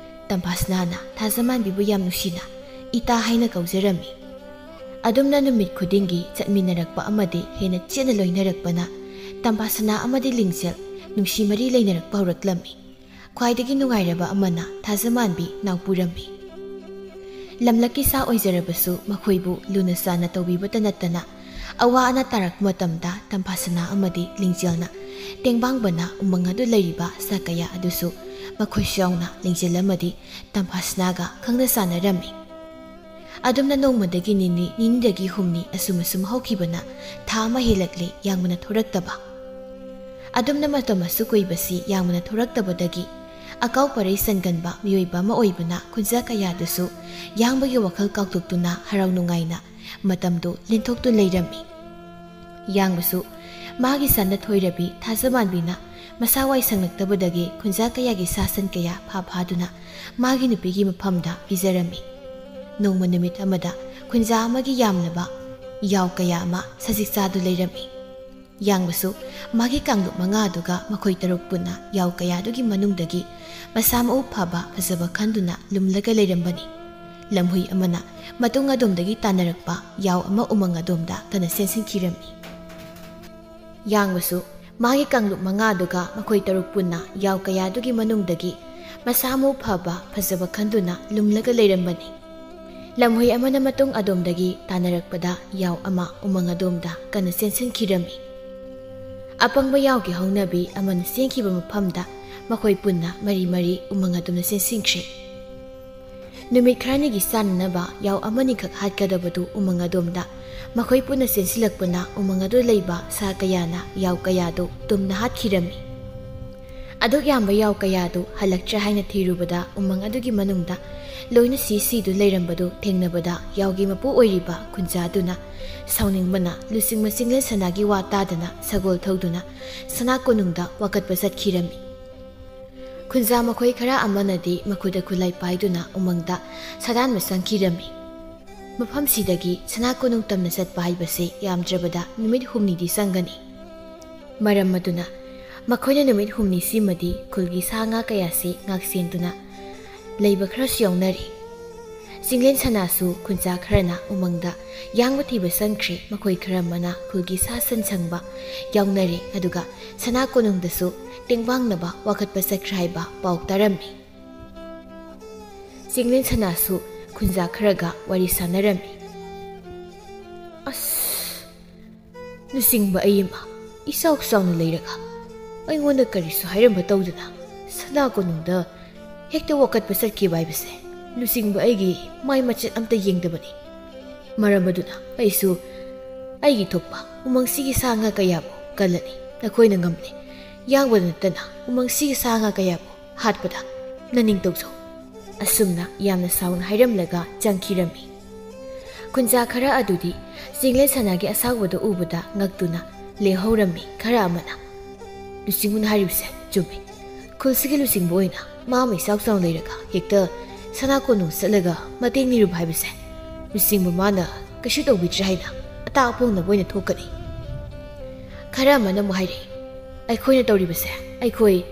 ꯇꯝꯐꯥꯁꯅꯥꯅ ꯊꯥꯖꯃꯥꯟꯕꯤꯕꯨ ꯌꯥꯝ ꯅꯨꯡꯁꯤꯅ ꯏꯇꯥ ꯍꯥꯏꯅ ꯀꯧꯖꯔꯝꯃꯤ꯫ ꯑꯗꯨꯝꯅ ꯅꯨꯃꯤꯠ ꯈꯨꯗꯤꯡꯒꯤ ꯆꯠꯃꯤꯟꯅꯔꯛꯄ ꯑꯃꯗꯤ ꯍꯦꯟꯅ ꯆꯦꯠꯅ ꯂꯣꯏꯅꯔꯛꯄꯅ ꯇꯝꯐꯥꯁꯅꯥ ꯑꯃꯗꯤ ꯂꯤꯡꯖꯦꯜ ꯅꯨꯡꯁꯤ ꯃꯔꯤ ꯂꯩꯅꯔꯛꯄ ꯍꯧꯔꯛꯂꯝꯃꯤ꯫ ꯈ꯭ꯋꯥꯏꯗꯒꯤ ꯅꯨꯡꯉꯥꯏꯔꯕ ꯑꯃꯅ ꯊꯥꯖꯃꯥꯟꯕꯤ ꯅꯥꯎꯄꯨꯔꯝꯃꯤ꯫ ꯂꯝꯂꯛꯀꯤ ꯁꯥ ꯑꯣꯏꯖꯔꯕꯁꯨ ꯃꯈꯣꯏꯕꯨ ꯂꯨꯅ ꯆꯥꯟꯅ ꯇꯧꯕꯤꯕꯇ ꯅꯠꯇꯅ ꯑꯋꯥ ꯑꯅꯥ ꯇꯥꯔꯛꯄ ꯃꯇꯝꯗ ꯇꯝꯐꯥꯁꯅꯥ ꯑꯃꯗꯤ ꯂꯤꯡꯖꯦꯜꯅ ꯇꯦꯡꯕꯥꯡꯕꯅ ꯎꯃꯪ ꯑꯗꯨ ꯂꯩꯔꯤꯕ ꯁꯥ ꯀꯌꯥ ꯑꯗꯨꯁꯨ ꯃꯈꯣꯏꯁꯨ ꯌꯥꯎꯅ ꯂꯤꯡꯖꯦꯜ ꯑꯃꯗꯤ ꯇꯝꯐꯥꯁꯅꯥꯒ ꯈꯪꯅ ꯆꯥꯟꯅꯔꯝꯃꯤ꯫ ꯑꯗꯨꯝꯅ ꯅꯣꯡꯃꯗꯒꯤ ꯅꯤꯅꯤ, ꯅꯤꯅꯤꯗꯒꯤ ꯍꯨꯝꯅꯤ ꯑꯁꯨꯝ ꯑꯁꯨꯝ ꯍꯧꯈꯤꯕꯅ ꯊꯥ ꯑꯃ ꯍꯦꯜꯂꯛꯂꯦ ꯌꯥꯡꯕꯅ ꯊꯣꯔꯛꯇꯕ꯫ ꯑꯗꯨꯝꯅ ꯃꯇꯝ ꯑꯁꯨꯛ ꯀꯨꯏꯕꯁꯤ ꯌꯥꯡꯕꯅ ꯊꯣꯔꯛꯇꯕꯗꯒꯤ ꯑꯀꯥꯎ ꯄꯔꯩ ꯁꯟꯒꯟꯕ ꯃꯤꯑꯣꯏꯕ ꯑꯃ ꯑꯣꯏꯕꯅ ꯈꯨꯟꯖꯥ ꯀꯌꯥꯗꯨꯁꯨ ꯌꯥꯡꯕꯒꯤ ꯋꯥꯈꯜ ꯀꯥꯎꯊꯣꯛꯇꯨꯅ ꯍꯔꯥꯎ ꯅꯨꯡꯉꯥꯏꯅ ꯃꯇꯝꯗꯨ ꯂꯦꯟꯊꯣꯛꯇꯨꯅ ꯂꯩꯔꯝꯃꯤ꯫ ꯌꯥꯡꯕꯁꯨ ꯃꯥꯒꯤ ꯁꯟꯗ ꯊꯣꯏꯔꯕꯤ ꯊꯥꯖꯃꯥꯟꯕꯤꯅ ꯃꯁꯥ ꯋꯥꯏ ꯁꯪꯂꯛꯇꯕꯗꯒꯤ ꯈꯨꯟꯖꯥ ꯀꯌꯥꯒꯤ ꯁꯥ ꯁꯟ ꯀꯌꯥ ꯐꯥ ꯐꯥꯗꯨꯅ ꯃꯥꯒꯤ ꯅꯨꯄꯤꯒꯤ ꯃꯐꯝꯗ ꯄꯤꯖꯔꯝꯃꯤ꯫ ꯅꯣꯡꯃ ꯅꯨꯃꯤꯠ ꯑꯃꯗ ꯈꯨꯟꯖꯥ ꯑꯃꯒꯤ ꯌꯥꯝꯂꯕ ꯌꯥꯎ ꯀꯌꯥ ꯑꯃ ꯁꯖꯤꯛ ꯆꯥꯗꯨ ꯂꯩꯔꯝꯃꯤ꯫ ꯌꯥꯡꯕꯁꯨ ꯃꯥꯒꯤ ꯀꯥꯡꯂꯨꯞ ꯃꯉꯥ ꯑꯗꯨꯒ ꯃꯈꯣꯏ ꯇꯔꯨꯛ ꯄꯨꯟꯅ ꯌꯥꯎ ꯀꯌꯥꯗꯨꯒꯤ ꯃꯅꯨꯡꯗꯒꯤ ꯃꯁꯥ ꯃꯎ ꯐꯕ ꯐꯖꯕ ꯈꯟꯗꯨꯅ ꯂꯨꯝꯂꯒ ꯂꯩꯔꯝꯕꯅꯤ꯫ ꯂꯝꯍꯨꯏ ꯑꯃꯅ ꯃꯇꯨꯡ ꯑꯗꯣꯝꯗꯒꯤ ꯇꯥꯟꯅꯔꯛꯄ ꯌꯥꯎ ꯑꯃ ꯎꯃꯪ ꯑꯗꯣꯝꯗ ꯀꯟꯅ ꯆꯦꯟꯁꯤꯟꯈꯤꯔꯝꯃꯤ꯫ ꯌꯥꯡꯕꯁꯨ ꯃꯥꯒꯤ ꯀꯥꯡꯂꯨꯞ ꯃꯉꯥ ꯑꯗꯨꯒ ꯃꯈꯣꯏ ꯇꯔꯨꯛ ꯄꯨꯟꯅ ꯌꯥꯎ ꯀꯌꯥꯗꯨꯒꯤ ꯃꯅꯨꯡꯗꯒꯤ ꯃꯁꯥ ꯃꯎ ꯐꯕ ꯐꯖꯕ ꯈꯟꯗꯨꯅ ꯂꯨꯝꯂꯒ ꯂꯩꯔꯝꯕꯅꯤ꯫ ꯂꯝꯍꯨꯏ ꯑꯃꯅ ꯃꯇꯨꯡ ꯑꯗꯣꯝꯗꯒꯤ ꯇꯥꯟꯅꯔꯛꯄꯗ ꯌꯥꯎ ꯑꯃ ꯎꯃꯪ ꯑꯗꯣꯝꯗ ꯀꯟꯅ ꯆꯦꯟꯁꯤꯟꯈꯤꯔꯝꯃꯤ꯫ ꯑꯄꯪꯕ ꯌꯥꯎꯒꯤ ꯍꯧꯅꯕꯤ ꯑꯃꯅ ꯆꯦꯟꯈꯤꯕ ꯃꯐꯝꯗ ꯃꯈꯣꯏ ꯄꯨꯟꯅ ꯃꯔꯤ ꯃꯔꯤ ꯎꯃꯪ ꯑꯗꯣꯝꯗ ꯆꯦꯟꯁꯤꯟꯈ꯭ꯔꯦ꯫ ꯅꯨꯃꯤꯠ ꯈꯔꯅꯤꯒꯤ ꯆꯥꯅꯅꯕ ꯌꯥꯎ ꯑꯃꯅꯤꯈꯛ ꯍꯥꯠꯀꯗꯕꯗꯨ ꯎꯃꯪ ꯑꯗꯣꯝꯗ ꯃꯈꯣꯏ ꯄꯨꯟꯅ ꯆꯦꯟꯁꯤꯜꯂꯛꯄꯅ ꯎꯃꯪ ꯑꯗꯨ ꯂꯩꯕ ꯁꯥ ꯀꯌꯥꯅ ꯌꯥꯎ ꯀꯌꯥꯗꯨ ꯇꯨꯝꯅ ꯍꯥꯠꯈꯤꯔꯝꯃꯤ꯫ ꯑꯗꯨꯛ ꯌꯥꯝꯕ ꯌꯥꯎ ꯀꯌꯥꯗꯨ ꯍꯜꯂꯛꯇ꯭ꯔꯦ ꯍꯥꯏꯅ ꯊꯤꯔꯨꯕꯗ ꯎꯃꯪ ꯑꯗꯨꯒꯤ ꯃꯅꯨꯡꯗ ꯂꯣꯏꯅ ꯁꯤ ꯁꯤꯗꯨ ꯂꯩꯔꯝꯕꯗꯨ ꯊꯦꯡꯅꯕꯗ ꯌꯥꯎꯒꯤ ꯃꯄꯨ ꯑꯣꯏꯔꯤꯕ ꯈꯨꯟꯖꯥꯗꯨꯅ ꯁꯥꯎꯅꯤꯡꯕꯅ ꯂꯨꯆꯤꯡ ꯃꯆꯤꯡꯂꯦꯟ ꯁꯅꯥꯒꯤ ꯋꯥ ꯇꯥꯗꯅ ꯁꯒꯣꯜ ꯊꯧꯗꯨꯅ ꯁꯅꯥ ꯀꯣꯅꯨꯡꯗ ꯋꯥꯀꯠꯄ ꯆꯠꯈꯤꯔꯝꯃꯤ꯫ ꯈꯨꯟꯖꯥ ꯃꯈꯣꯏ ꯈꯔ ꯑꯃꯅꯗꯤ ꯃꯈꯨꯠꯇ ꯈꯨꯠꯂꯥꯏ ꯄꯥꯏꯗꯨꯅ ꯎꯃꯪꯗ ꯁꯥꯗꯥꯟꯕ ꯆꯪꯈꯤꯔꯝꯃꯤ꯫ ꯃꯐꯝꯁꯤꯗꯒꯤ ꯁꯅꯥ ꯀꯣꯅꯨꯡ ꯇꯝꯅ ꯆꯠꯄ ꯍꯥꯏꯕꯁꯤ ꯌꯥꯝꯗ꯭ꯔꯕꯗ ꯅꯨꯃꯤꯠ ꯍꯨꯝꯅꯤꯗꯤ ꯆꯪꯒꯅꯤ꯫ ꯃꯔꯝ ꯑꯗꯨꯅ ꯃꯈꯣꯏꯅ ꯅꯨꯃꯤꯠ ꯍꯨꯝꯅꯤꯁꯤꯃꯗꯤ ꯈꯨꯜꯒꯤ ꯁꯥ ꯉꯥ ꯀꯌꯥꯁꯤ ꯉꯥꯛꯁꯦꯟꯗꯨꯅ ꯂꯩꯕ ꯈꯔꯁꯨ ꯌꯥꯎꯅꯔꯤ꯫ ꯆꯤꯡꯂꯦꯟ ꯁꯅꯥꯁꯨ ꯈꯨꯟꯖꯥ ꯈꯔꯅ ꯎꯃꯪꯗ ꯌꯥꯡꯕ ꯊꯤꯕ ꯆꯪꯈ꯭ꯔꯦ, ꯃꯈꯣꯏ ꯈꯔ ꯑꯃꯅ ꯈꯨꯜꯒꯤ ꯁꯥ ꯁꯟ ꯁꯪꯕ ꯌꯥꯎꯅꯔꯦ, ꯑꯗꯨꯒ ꯁꯅꯥ ꯀꯣꯅꯨꯡꯗꯁꯨ ꯇꯦꯡꯕꯥꯡꯅꯕ ꯋꯥꯀꯠꯄ ꯆꯠꯈ꯭ꯔꯦ ꯍꯥꯏꯕ ꯄꯥꯎ ꯇꯥꯔꯝꯃꯤ꯫ ꯆꯤꯡꯂꯦꯟ ꯁꯅꯥꯁꯨ ꯈꯨꯟꯖꯥ ꯈꯔꯒ ꯋꯥꯔꯤ ꯁꯥꯟꯅꯔꯝꯃꯤ꯫ ꯑꯁ, ꯂꯨꯆꯤꯡꯕ ꯑꯩ ꯑꯃ ꯏꯆꯥꯎ ꯆꯥꯎꯅ ꯂꯩꯔꯒ ꯑꯩꯉꯣꯟꯗ ꯀꯔꯤꯁꯨ ꯍꯥꯏꯔꯝꯕ ꯇꯧꯗꯅ ꯁꯅꯥ ꯀꯣꯅꯨꯡꯗ ꯍꯦꯛꯇ ꯋꯥꯀꯠꯄ ꯆꯠꯈꯤꯕ ꯍꯥꯏꯕꯁꯦ ꯂꯨꯆꯤꯡꯕ ꯑꯩꯒꯤ ꯃꯥꯏ ꯃꯆꯦꯠ ꯑꯝꯇ ꯌꯦꯡꯗꯕꯅꯤ꯫ ꯃꯔꯝ ꯑꯗꯨꯅ ꯑꯩꯁꯨ ꯑꯩꯒꯤ ꯊꯣꯛꯄ ꯎꯃꯪꯁꯤꯒꯤ ꯁꯥ ꯉꯥ ꯀꯌꯥꯕꯨ ꯀꯜꯂꯅꯤ, ꯅꯈꯣꯏꯅ ꯉꯝꯂꯦ꯫ ꯌꯥꯡꯕꯗ ꯅꯠꯇꯅ ꯎꯃꯪꯁꯤꯒꯤ ꯁꯥ ꯉꯥ ꯀꯌꯥꯕꯨ ꯍꯥꯠꯄꯗ ꯅꯅꯤꯡ ꯇꯧꯖꯧ꯫ ꯑꯁꯨꯝꯅ ꯌꯥꯝꯅ ꯁꯥꯎꯅ ꯍꯥꯏꯔꯝꯂꯒ ꯆꯪꯈꯤꯔꯝꯃꯤ꯫ ꯈꯨꯟꯖꯥ ꯈꯔ ꯑꯗꯨꯗꯤ ꯆꯤꯡꯂꯦꯟ ꯁꯅꯥꯒꯤ ꯑꯁꯥꯎꯕꯗ ꯎꯕꯗ ꯉꯛꯇꯨꯅ ꯂꯦꯍꯧꯔꯝꯃꯤ꯫ ꯈꯔ ꯑꯃꯅ, "ꯂꯨꯆꯤꯡꯕꯅ ꯍꯥꯏꯔꯤꯕꯁꯦ ꯆꯨꯝꯃꯤ꯫ ꯈꯨꯜꯁꯤꯒꯤ ꯂꯨꯆꯤꯡꯕ ꯑꯣꯏꯅ ꯃꯥ ꯑꯃ ꯏꯆꯥꯎ ꯆꯥꯎꯅ ꯂꯩꯔꯒ ꯍꯦꯛꯇ ꯁꯅꯥ ꯀꯣꯅꯨꯡ ꯆꯠꯂꯒ ꯃꯇꯦꯡ ꯅꯤꯔꯨꯕ ꯍꯥꯏꯕꯁꯦ ꯂꯨꯆꯤꯡꯕ ꯃꯥꯅ ꯀꯩꯁꯨ ꯇꯧꯕꯤꯗ꯭ꯔꯦ ꯍꯥꯏꯅ ꯑꯇꯥꯛ ꯑꯐꯣꯡꯅꯕ ꯑꯣꯏꯅ ꯊꯣꯛꯀꯅꯤ꯫" ꯈꯔ ꯑꯃꯅ ꯑꯃꯨꯛ ꯍꯥꯏꯔꯛꯏ, "ꯑꯩꯈꯣꯏꯅ ꯇꯧꯔꯤꯕꯁꯦ ꯑꯩꯈꯣꯏ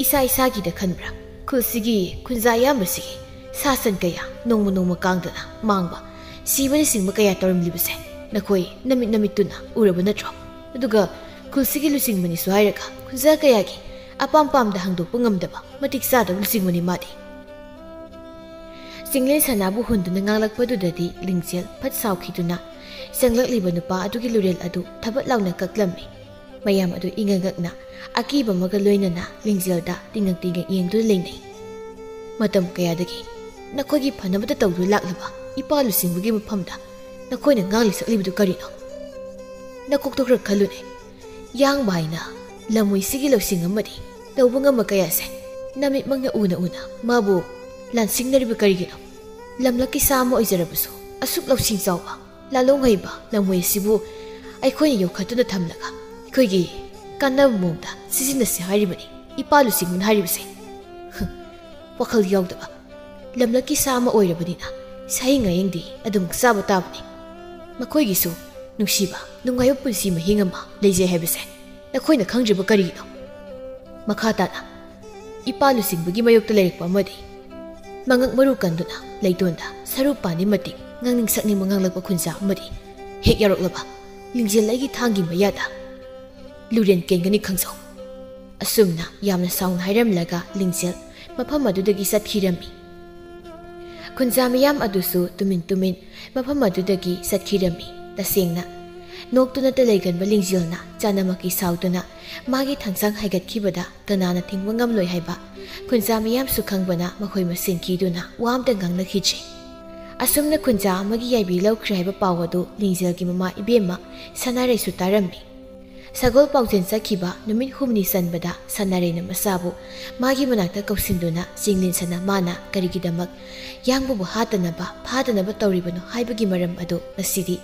ꯏꯁꯥ ꯏꯁꯥꯒꯤꯗ ꯈꯟꯕ꯭ꯔꯥ? ꯈꯨꯜꯁꯤꯒꯤ ꯈꯨꯟꯖꯥ ꯑꯌꯥꯝꯕꯁꯤꯒꯤ ꯁꯥ ꯁꯟ ꯀꯌꯥ ꯅꯣꯡꯃ ꯅꯣꯡꯃ ꯀꯥꯡꯗꯅ ꯃꯥꯡꯕ, ꯁꯤꯕꯅꯆꯤꯡꯕ ꯀꯌꯥ ꯇꯧꯔꯝꯂꯤꯕꯁꯦ ꯅꯈꯣꯏ ꯅꯃꯤꯠ ꯅꯃꯤꯠꯇꯨꯅ ꯎꯔꯕ ꯅꯠꯇ꯭ꯔꯣ? ꯑꯗꯨꯒ ꯈꯨꯜꯁꯤꯒꯤ ꯂꯨꯆꯤꯡꯕꯅꯤꯁꯨ ꯍꯥꯏꯔꯒ ꯈꯨꯟꯖꯥ ꯀꯌꯥꯒꯤ ꯑꯄꯥꯝ ꯄꯥꯝꯗ ꯍꯥꯡꯗꯣꯛꯄ ꯉꯝꯗꯕ ꯃꯇꯤꯛ ꯆꯥꯗꯕ ꯂꯨꯆꯤꯡꯕꯅꯤ ꯃꯥꯗꯤ꯫" ꯆꯤꯡꯂꯦꯟ ꯁꯅꯥꯕꯨ ꯍꯨꯟꯗꯨꯅ ꯉꯥꯡꯂꯛꯄꯗꯨꯗꯗꯤ ꯂꯤꯡꯖꯦꯜ ꯐꯠ ꯁꯥꯎꯈꯤꯗꯨꯅ ꯆꯪꯂꯛꯂꯤꯕ ꯅꯨꯄꯥ ꯑꯗꯨꯒꯤ ꯂꯨꯔꯦꯜ ꯑꯗꯨ ꯊꯕꯠ ꯂꯥꯎꯅ ꯀꯛꯂꯝꯃꯤ꯫ ꯃꯌꯥꯝ ꯑꯗꯨ ꯏꯉꯛ ꯉꯛꯅ ꯑꯀꯤꯕ ꯑꯃꯒ ꯂꯣꯏꯅꯅ ꯂꯤꯡꯖꯦꯜꯗ ꯇꯤꯡꯉꯛ ꯇꯤꯡꯉꯛ ꯌꯦꯡꯗꯨꯅ ꯂꯩꯅꯩ꯫ "ꯃꯇꯝ ꯀꯌꯥꯗꯒꯤ ꯅꯈꯣꯏꯒꯤ ꯐꯅꯕꯇ ꯇꯧꯗꯨꯅ ꯂꯥꯛꯂꯕ ꯏꯄꯥ ꯂꯨꯆꯤꯡꯕꯒꯤ ꯃꯐꯝꯗ ꯅꯈꯣꯏꯅ ꯉꯥꯡꯂꯤ ꯁꯛꯂꯤꯕꯗꯨ ꯀꯔꯤꯅꯣ? ꯅꯀꯣꯛꯇꯣ ꯈꯔ ꯈꯜꯂꯨꯅꯦ꯫ ꯌꯥꯡꯕ ꯍꯥꯏꯅ ꯂꯝꯃꯣꯏꯁꯤꯒꯤ ꯂꯧꯁꯤꯡ ꯑꯃꯗꯤ ꯇꯧꯕ ꯉꯝꯕ ꯀꯌꯥꯁꯦ ꯅꯃꯤꯠꯃꯛꯅ ꯎꯅ ꯎꯅ ꯃꯥꯕꯨ ꯂꯥꯟꯁꯤꯡꯅꯔꯤꯕ ꯀꯔꯤꯒꯤꯅꯣ? ꯂꯝꯂꯛꯀꯤ ꯁꯥ ꯑꯃ ꯑꯣꯏꯖꯔꯕꯁꯨ ꯑꯁꯨꯛ ꯂꯧꯁꯤꯡ ꯆꯥꯎꯕ ꯂꯥꯂꯣꯡ ꯍꯩꯕ ꯂꯝꯃꯣꯏ ꯑꯁꯤꯕꯨ ꯑꯩꯈꯣꯏꯅ ꯌꯣꯛꯈꯠꯇꯨꯅ ꯊꯝꯂꯒ ꯑꯩꯈꯣꯏꯒꯤ ꯀꯥꯟꯅꯕ ꯃꯑꯣꯡꯗ ꯁꯤꯖꯤꯟꯅꯁꯤ ꯍꯥꯏꯔꯤꯕꯅꯤ ꯏꯄꯥ ꯂꯨꯆꯤꯡꯕꯅ ꯍꯥꯏꯔꯤꯕꯁꯦ꯫" ꯋꯥꯈꯜ ꯌꯥꯎꯗꯕ ꯂꯝꯂꯛꯀꯤ ꯁꯥ ꯑꯃ ꯑꯣꯏꯔꯕꯅꯤꯅ ꯁꯥꯍꯤꯡ ꯉꯥꯌꯦꯡꯗꯤ ꯑꯗꯨꯝ ꯆꯥꯕ ꯇꯥꯕꯅꯤ꯫ ꯃꯈꯣꯏꯒꯤꯁꯨ ꯅꯨꯡꯁꯤꯕ, ꯅꯨꯡꯉꯥꯏꯕ ꯄꯨꯟꯁꯤ ꯃꯍꯤꯡ ꯑꯃ ꯂꯩꯖꯩ ꯍꯥꯏꯕꯁꯦ ꯅꯈꯣꯏꯅ ꯈꯪꯗ꯭ꯔꯤꯕ ꯀꯔꯤꯒꯤꯅꯣ? ꯃꯈꯥ ꯇꯥꯅ ꯏꯄꯥ ꯂꯨꯆꯤꯡꯕꯒꯤ ꯃꯥꯌꯣꯛꯇ ꯂꯩꯔꯛꯄ ꯑꯃꯗꯤ ꯃꯉꯛ ꯃꯔꯨ ꯀꯟꯗꯨꯅ ꯂꯩꯇꯣꯟꯗ ꯁꯔꯨ ꯄꯥꯟꯕꯤ ꯃꯇꯤꯛ ꯉꯥꯡꯅꯤꯡ ꯁꯛꯅꯤꯡꯕ ꯉꯥꯡꯂꯛꯄ ꯈꯨꯟꯖꯥ ꯑꯃꯗꯤ ꯍꯦꯛ ꯌꯥꯎꯔꯛꯂꯕ ꯂꯤꯡꯖꯦꯜ ꯑꯩꯒꯤ ꯊꯥꯡꯒꯤ ꯃꯌꯥꯗ ꯂꯨꯔꯦꯟ ꯀꯦꯟꯒꯅꯤ ꯈꯪꯖꯧ꯫ ꯑꯁꯨꯝꯅ ꯌꯥꯝꯅ ꯁꯥꯎꯅ ꯍꯥꯏꯔꯝꯂꯒ ꯂꯤꯡꯖꯦꯜ ꯃꯐꯝ ꯑꯗꯨꯗꯒꯤ ꯆꯠꯈꯤꯔꯝꯃꯤ꯫ ꯈꯨꯟꯖꯥ ꯃꯤꯌꯥꯝ ꯑꯗꯨꯁꯨ ꯇꯨꯃꯤꯟ ꯇꯨꯃꯤꯟ ꯃꯐꯝ ꯑꯗꯨꯗꯒꯤ ꯆꯠꯈꯤꯔꯝꯃꯤ꯫ ꯇꯁꯦꯡꯅ ꯅꯣꯛꯇꯨꯅꯇ ꯂꯩꯒꯟꯕ ꯂꯤꯡꯖꯦꯜꯅ ꯆꯥꯅꯃꯛꯀꯤ ꯁꯥꯎꯗꯨꯅ ꯃꯥꯒꯤ ꯊꯥꯡꯁꯥꯡ ꯍꯥꯏꯒꯠꯈꯤꯕꯗ ꯀꯅꯥꯅ ꯊꯤꯡꯕ ꯉꯝꯂꯣꯏ ꯍꯥꯏꯕ ꯈꯨꯟꯖꯥ ꯃꯤꯌꯥꯝꯁꯨ ꯈꯪꯕꯅ ꯃꯈꯣꯏ ꯃꯁꯦꯟ ꯀꯤꯗꯨꯅ ꯋꯥ ꯑꯃꯇ ꯉꯥꯡꯅꯈꯤꯗ꯭ꯔꯦ꯫ ꯑꯁꯨꯝꯅ ꯈꯨꯟꯖꯥ ꯑꯃꯒꯤ ꯌꯥꯏꯕꯤ ꯂꯧꯈ꯭ꯔꯦ ꯍꯥꯏꯕ ꯄꯥꯎ ꯑꯗꯨ ꯂꯤꯡꯖꯦꯜꯒꯤ ꯃꯃꯥ ꯏꯕꯦꯝꯃ ꯁꯅꯥꯔꯩꯁꯨ ꯇꯥꯔꯝꯃꯤ꯫ ꯁꯒꯣꯜ ꯄꯥꯎꯖꯦꯜ ꯆꯠꯈꯤꯕ ꯅꯨꯃꯤꯠ ꯍꯨꯝꯅꯤ ꯆꯟꯕꯗ ꯁꯅꯥꯔꯩꯅ ꯃꯆꯥꯕꯨ ꯃꯥꯒꯤ ꯃꯅꯥꯛꯇ ꯀꯧꯁꯤꯟꯗꯨꯅ ꯆꯤꯡꯂꯦꯟꯁꯅ ꯃꯥꯅ ꯀꯔꯤꯒꯤꯗꯃꯛ ꯌꯥꯡꯕꯕꯨ ꯍꯥꯠꯇꯅꯕ ꯐꯥꯗꯅꯕ ꯇꯧꯔꯤꯕꯅꯣ ꯍꯥꯏꯕꯒꯤ ꯃꯔꯝ ꯑꯗꯨ ꯉꯁꯤꯗꯤ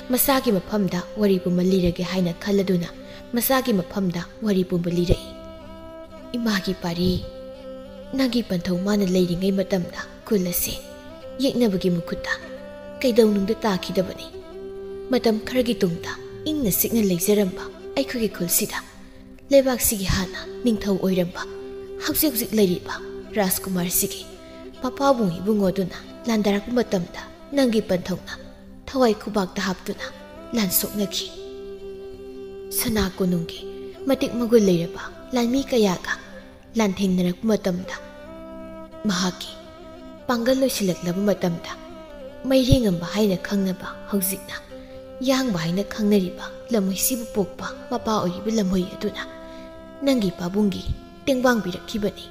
ꯃꯆꯥꯒꯤ ꯃꯐꯝꯗ ꯋꯥꯔꯤ ꯄꯨꯝꯕ ꯂꯤꯔꯒꯦ ꯍꯥꯏꯅ ꯈꯜꯂꯗꯨꯅ ꯃꯆꯥꯒꯤ ꯃꯐꯝꯗ ꯋꯥꯔꯤ ꯄꯨꯝꯕ ꯂꯤꯔꯛꯏ꯫ ꯏꯃꯥꯒꯤ ꯄꯥꯔꯤ, ꯅꯪꯒꯤ ꯄꯟꯊꯧ ꯃꯥꯅ ꯂꯩꯔꯤꯉꯩ ꯃꯇꯝꯗ ꯈꯨꯜ ꯑꯁꯤ ꯌꯦꯛꯅꯕꯒꯤ ꯃꯈꯨꯠꯇ ꯀꯩꯗꯧꯅꯨꯡꯗ ꯇꯥꯈꯤꯗꯕꯅꯤ꯫ ꯃꯇꯝ ꯈꯔꯒꯤ ꯇꯨꯡꯗ ꯏꯪꯅ ꯆꯤꯛꯅ ꯂꯩꯖꯔꯝꯕ ꯑꯩꯈꯣꯏꯒꯤ ꯈꯨꯜꯁꯤꯗ ꯂꯩꯕꯥꯛꯁꯤꯒꯤ ꯍꯥꯟꯅ ꯅꯤꯡꯊꯧ ꯑꯣꯏꯔꯝꯕ ꯍꯧꯖꯤꯛ ꯍꯧꯖꯤꯛ ꯂꯩꯔꯤꯕ ꯔꯥꯖꯀꯨꯃꯥꯔꯁꯤꯒꯤ ꯃꯄꯥꯕꯨꯡ ꯏꯕꯨꯡꯉꯣꯗꯨꯅ ꯂꯥꯟꯗꯥꯔꯛꯄ ꯃꯇꯝꯗ ꯅꯪꯒꯤ ꯄꯟꯊꯧꯅ ꯊꯋꯥꯏ ꯈꯨꯕꯥꯛꯇ ꯍꯥꯞꯇꯨꯅ ꯂꯥꯟ ꯁꯣꯛꯅꯈꯤ꯫ ꯁꯅꯥ ꯀꯣꯅꯨꯡꯒꯤ ꯃꯇꯤꯛ ꯃꯒꯨꯟ ꯂꯩꯔꯕ ꯂꯥꯟꯃꯤ ꯀꯌꯥꯒ ꯂꯥꯟꯊꯦꯡꯅꯔꯛꯄ ꯃꯇꯝꯗ ꯃꯍꯥꯛꯀꯤ ꯄꯥꯡꯒꯜ ꯂꯣꯏꯁꯤꯜꯂꯛꯂꯕ ꯃꯇꯝꯗ ꯃꯩꯔꯦꯡꯉꯝꯕ ꯍꯥꯏꯅ ꯈꯪꯅꯕ ꯍꯧꯖꯤꯛꯅ ꯌꯥꯡꯕ ꯍꯥꯏꯅ ꯈꯪꯅꯔꯤꯕ ꯂꯝꯍꯨꯏꯁꯤꯕꯨ ꯄꯣꯛꯄ ꯃꯄꯥ ꯑꯣꯏꯔꯤꯕ ꯂꯝꯍꯨꯏ ꯑꯗꯨꯅ ꯅꯪꯒꯤ ꯄꯥꯕꯨꯡꯒꯤ ꯇꯦꯡꯕꯥꯡꯕꯤꯔꯛꯈꯤꯕꯅꯤ꯫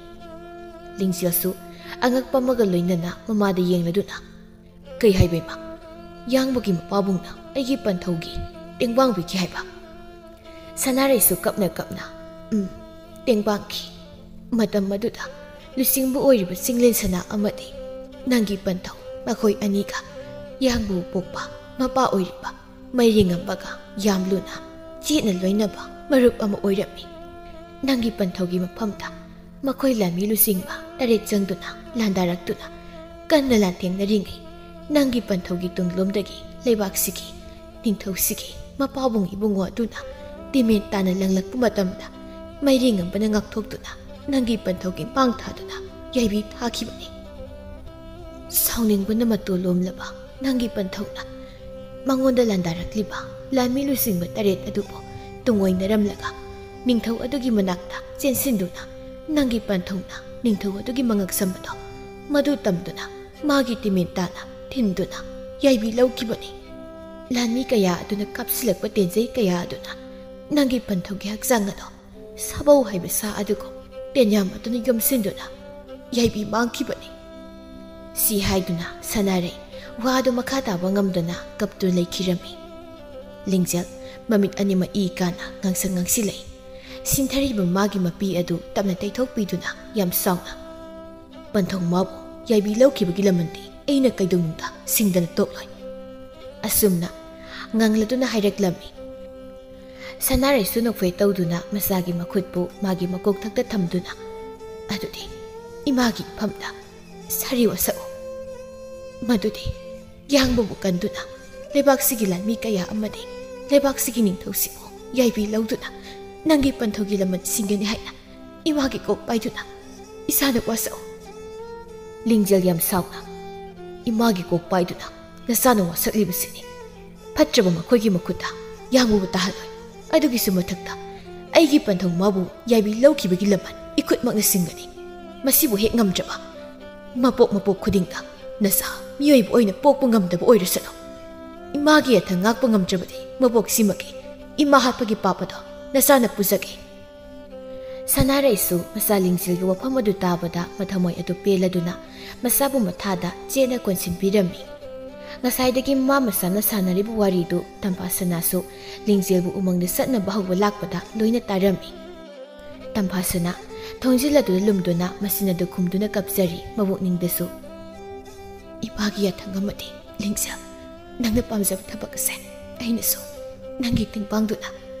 ꯂꯤꯡꯖꯦꯜꯁꯨ ꯑꯉꯛꯄ ꯑꯃꯒ ꯂꯣꯏꯅꯅ ꯃꯃꯥꯗ ꯌꯦꯡꯂꯗꯨꯅ, "ꯀꯩ ꯍꯥꯏꯕ ꯏꯃꯥ? ꯌꯥꯡꯕꯒꯤ ꯃꯄꯥꯕꯨꯡꯅ ꯑꯩꯒꯤ ꯄꯟꯊꯧꯒꯤ ꯇꯦꯡꯕꯥꯡꯕꯤꯈꯤ ꯍꯥꯏꯕ?" ꯁꯅꯥꯔꯩꯁꯨ ꯀꯞꯅ ꯀꯞꯅ, "ꯎꯝ, ꯇꯦꯡꯕꯥꯡꯈꯤ꯫ ꯃꯇꯝ ꯑꯗꯨꯗ ꯂꯨꯆꯤꯡꯕ ꯑꯣꯏꯔꯤꯕ ꯆꯤꯡꯂꯦꯟ ꯁꯅꯥ ꯑꯃꯗꯤ ꯅꯪꯒꯤ ꯄꯟꯊꯧ ꯃꯈꯣꯏ ꯑꯅꯤꯒ ꯌꯥꯡꯕꯕꯨ ꯄꯣꯛꯄ ꯃꯄꯥ ꯑꯣꯏꯔꯤꯕ ꯃꯩꯔꯦꯡꯉꯝꯕꯒ ꯌꯥꯝ ꯂꯨꯅ ꯆꯦꯠꯅ ꯂꯣꯏꯅꯕ ꯃꯔꯨꯞ ꯑꯃ ꯑꯣꯏꯔꯝꯃꯤ꯫ ꯅꯪꯒꯤ ꯄꯟꯊꯧꯒꯤ ꯃꯐꯝꯗ ꯃꯈꯣꯏ ꯂꯥꯟꯃꯤ ꯂꯨꯆꯤꯡꯕ ꯇꯔꯦꯠ ꯆꯪꯗꯨꯅ ꯂꯥꯟꯗꯥꯔꯛꯇꯨꯅ ꯀꯟꯅ ꯂꯥꯟꯊꯦꯡꯅꯔꯤꯉꯩ ꯅꯪꯒꯤ ꯄꯟꯊꯧꯒꯤ ꯇꯨꯡꯂꯣꯝꯗꯒꯤ ꯂꯩꯕꯥꯛꯁꯤꯒꯤ ꯅꯤꯡꯊꯧꯁꯤꯒꯤ ꯃꯄꯥꯕꯨꯡ ꯏꯕꯨꯡꯉꯣ ꯑꯗꯨꯅ ꯇꯤꯃꯦꯟ ꯇꯥꯅ ꯂꯪꯂꯛꯄ ꯃꯇꯝꯗ, ꯃꯩꯔꯦꯡ ꯑꯃꯅ ꯉꯥꯛꯊꯣꯛꯇꯨꯅ ꯅꯪꯒꯤ ꯄꯟꯊꯧꯒꯤ ꯃꯥꯡ ꯊꯥꯗꯨꯅ ꯌꯥꯏꯕꯤ ꯊꯥꯈꯤꯕꯅꯤ꯫ ꯁꯥꯎꯅꯤꯡꯕꯅ ꯃꯇꯣꯜ ꯂꯣꯝꯂꯕ ꯅꯪꯒꯤ ꯄꯟꯊꯧꯅ ꯃꯉꯣꯟꯗ ꯂꯥꯟꯗꯥꯔꯛꯂꯤꯕ ꯂꯥꯟꯃꯤ ꯂꯨꯆꯤꯡꯕ ꯇꯔꯦꯠ ꯑꯗꯨꯕꯨ ꯇꯨꯡꯑꯣꯏꯅꯔꯝꯂꯒ ꯅꯤꯡꯊꯧ ꯑꯗꯨꯒꯤ ꯃꯅꯥꯛꯇ ꯆꯦꯟꯁꯤꯟꯗꯨꯅ, ꯅꯪꯒꯤ ꯄꯟꯊꯧꯅ ꯅꯤꯡꯊꯧ ꯑꯗꯨꯒꯤ ꯃꯉꯛꯁꯝ ꯑꯗꯣ ꯃꯗꯨ ꯇꯝꯗꯨꯅ ꯃꯥꯒꯤ ꯇꯤꯃꯦꯟ ꯇꯥꯅ ꯊꯤꯟꯗꯨꯅ ꯌꯥꯏꯕꯤ ꯂꯧꯈꯤꯕꯅꯤ꯫ ꯂꯥꯟꯃꯤ ꯀꯌꯥ ꯑꯗꯨꯅ ꯀꯥꯞꯁꯤꯜꯂꯛꯄ ꯇꯦꯟꯖꯩ ꯀꯌꯥ ꯑꯗꯨꯅ ꯅꯪꯒꯤ ꯄꯟꯊꯧꯒꯤ ꯍꯛꯆꯥꯡ ꯑꯗꯣ ꯁꯥꯕꯧ ꯍꯥꯏꯕ ꯁꯥ ꯑꯗꯨꯒꯨꯝ ꯇꯦꯟꯌꯥꯝ ꯑꯗꯨꯅ ꯌꯣꯝꯁꯤꯟꯗꯨꯅ ꯌꯥꯏꯕꯤ ꯃꯥꯡꯈꯤꯕꯅꯤ꯫ ꯁꯤ ꯍꯥꯏꯗꯨꯅ ꯁꯅꯥꯔꯩ ꯋꯥꯗꯨ ꯃꯈꯥ ꯇꯥꯕ ꯉꯝꯗꯅ ꯀꯞꯇꯨꯅ ꯂꯩꯈꯤꯔꯝꯃꯤ꯫ ꯂꯤꯡꯖꯦꯜ ꯃꯃꯤꯠ ꯑꯅꯤꯃꯛ ꯏ ꯀꯥꯅ ꯉꯥꯡꯁꯪ ꯉꯥꯡꯁꯤꯜꯂꯛꯏ꯫ ꯁꯤꯟꯊꯔꯤꯕ ꯃꯥꯒꯤ ꯃꯄꯤ ꯑꯗꯨ ꯇꯞꯅ ꯇꯩꯊꯣꯛꯄꯤꯗꯨꯅ ꯌꯥꯝ ꯁꯥꯎꯅ, "ꯄꯟꯊꯧ ꯃꯥꯕꯨ ꯌꯥꯏꯕꯤ ꯂꯧꯈꯤꯕꯒꯤ ꯂꯃꯟꯗꯤ ꯑꯩꯅ ꯀꯩꯗꯧꯅꯨꯡꯗ ꯁꯤꯡꯗꯅ ꯇꯣꯛꯂꯣꯏ"꯫ ꯑꯁꯨꯝꯅ ꯉꯥꯡꯂꯗꯨꯅ ꯍꯥꯏꯔꯛꯂꯝꯃꯤ꯫ ꯁꯅꯥꯔꯩꯁꯨ ꯅꯣꯛꯐꯦ ꯇꯧꯗꯨꯅ ꯃꯆꯥꯒꯤ ꯃꯈꯨꯠꯄꯨ ꯃꯥꯒꯤ ꯃꯀꯣꯛꯊꯛꯇ ꯊꯝꯗꯨꯅ, "ꯑꯗꯨꯗꯤ ꯏꯃꯥꯒꯤ ꯏꯐꯝꯗ ꯁꯥꯔꯤ ꯋꯥꯁꯛꯎ꯫ ꯃꯗꯨꯗꯤ ꯌꯥꯡꯕꯕꯨ ꯀꯟꯗꯨꯅ ꯂꯩꯕꯥꯛꯁꯤꯒꯤ ꯂꯥꯟꯃꯤ ꯀꯌꯥ ꯑꯃꯗꯤ ꯂꯩꯕꯥꯛꯁꯤꯒꯤ ꯅꯤꯡꯊꯧꯁꯤꯕꯨ ꯌꯥꯏꯕꯤ ꯂꯧꯗꯨꯅ ꯅꯪꯒꯤ ꯄꯟꯊꯧꯒꯤ ꯂꯃꯟ ꯁꯤꯡꯒꯅꯤ ꯍꯥꯏꯅ ꯏꯃꯥꯒꯤ ꯀꯣꯛ ꯄꯥꯏꯗꯨꯅ ꯏꯁꯥꯅ ꯋꯥꯁꯛꯎ"꯫ ꯂꯤꯡꯖꯦꯜ ꯌꯥꯝ ꯁꯥꯎꯅ, "ꯏꯃꯥꯒꯤ ꯀꯣꯛ ꯄꯥꯏꯗꯨꯅ ꯅꯆꯥꯅ ꯋꯥꯁꯛꯂꯤꯕꯁꯤꯅꯤ꯫ ꯐꯠꯇ꯭ꯔꯕ ꯃꯈꯣꯏꯒꯤ ꯃꯈꯨꯠꯇ ꯌꯥꯝꯕꯕꯨ ꯇꯥꯍꯜꯂꯣꯏ꯫ ꯑꯗꯨꯒꯤꯁꯨ ꯃꯊꯛꯇ ꯑꯩꯒꯤ ꯄꯟꯊꯧ ꯃꯥꯕꯨ ꯌꯥꯏꯕꯤ ꯂꯧꯈꯤꯕꯒꯤ ꯂꯃꯟ ꯏꯈꯨꯠꯃꯛꯅ ꯁꯤꯡꯒꯅꯤ꯫ ꯃꯁꯤꯕꯨ ꯍꯦꯛ ꯉꯝꯗ꯭ꯔꯕ, ꯃꯄꯣꯛ ꯃꯄꯣꯛ ꯈꯨꯗꯤꯡꯗ ꯅꯆꯥ ꯃꯤꯑꯣꯏꯕ ꯑꯣꯏꯅ ꯄꯣꯛꯄ ꯉꯝꯗꯕ ꯑꯣꯏꯔꯁꯅꯨ꯫ ꯏꯃꯥꯒꯤ ꯌꯥꯊꯪ ꯉꯥꯛꯄ ꯉꯝꯗ꯭ꯔꯕꯗꯤ ꯃꯄꯣꯛꯁꯤꯃꯒꯤ ꯏꯃꯥ ꯍꯥꯠꯄꯒꯤ ꯄꯥꯞ ꯑꯗꯣ ꯅꯆꯥꯅ ꯄꯨꯖꯒꯦ"꯫ ꯁꯅꯥꯔꯩꯁꯨ ꯃꯆꯥ ꯂꯤꯡꯖꯦꯜꯒꯤ ꯋꯥꯐꯝ ꯑꯗꯨ ꯇꯥꯕꯗ ꯃꯊꯃꯣꯏ ꯑꯗꯨ ꯄꯦꯜꯂꯗꯨꯅ ꯃꯆꯥꯕꯨ ꯃꯊꯥꯗ ꯆꯦꯠꯅ ꯀꯣꯟꯁꯤꯟꯕꯤꯔꯝꯃꯤ꯫ ꯉꯁꯥꯏꯗꯒꯤ ꯃꯃꯥ ꯃꯆꯥꯅ ꯁꯥꯟꯅꯔꯤꯕ ꯋꯥꯔꯤꯗꯨ ꯇꯝꯐꯥꯁꯅꯥꯁꯨ ꯂꯤꯡꯖꯦꯜꯕꯨ ꯎꯃꯪꯗ ꯆꯠꯅꯕ ꯍꯧꯕ ꯂꯥꯛꯄꯗ ꯂꯣꯏꯅ ꯇꯥꯔꯝꯃꯤ꯫ ꯇꯝꯐꯥꯁꯅꯥ ꯊꯣꯡꯖꯤꯜ ꯑꯗꯨꯗ ꯂꯨꯝꯗꯨꯅ ꯃꯆꯤꯟ ꯑꯗꯨ ꯈꯨꯝꯗꯨꯅ ꯀꯞꯆꯔꯤ꯫ ꯃꯕꯨꯛꯅꯤꯡꯗꯁꯨ, "ꯏꯃꯥꯒꯤ ꯌꯥꯊꯪ ꯑꯃꯗꯤ ꯂꯤꯡꯖꯦꯜ, ꯅꯪꯅ ꯄꯥꯝꯖꯕ ꯊꯕꯛ ꯑꯁꯦ ꯑꯩꯅꯁꯨ ꯅꯪꯒꯤ ꯇꯦꯡꯄꯥꯡꯗꯨꯅ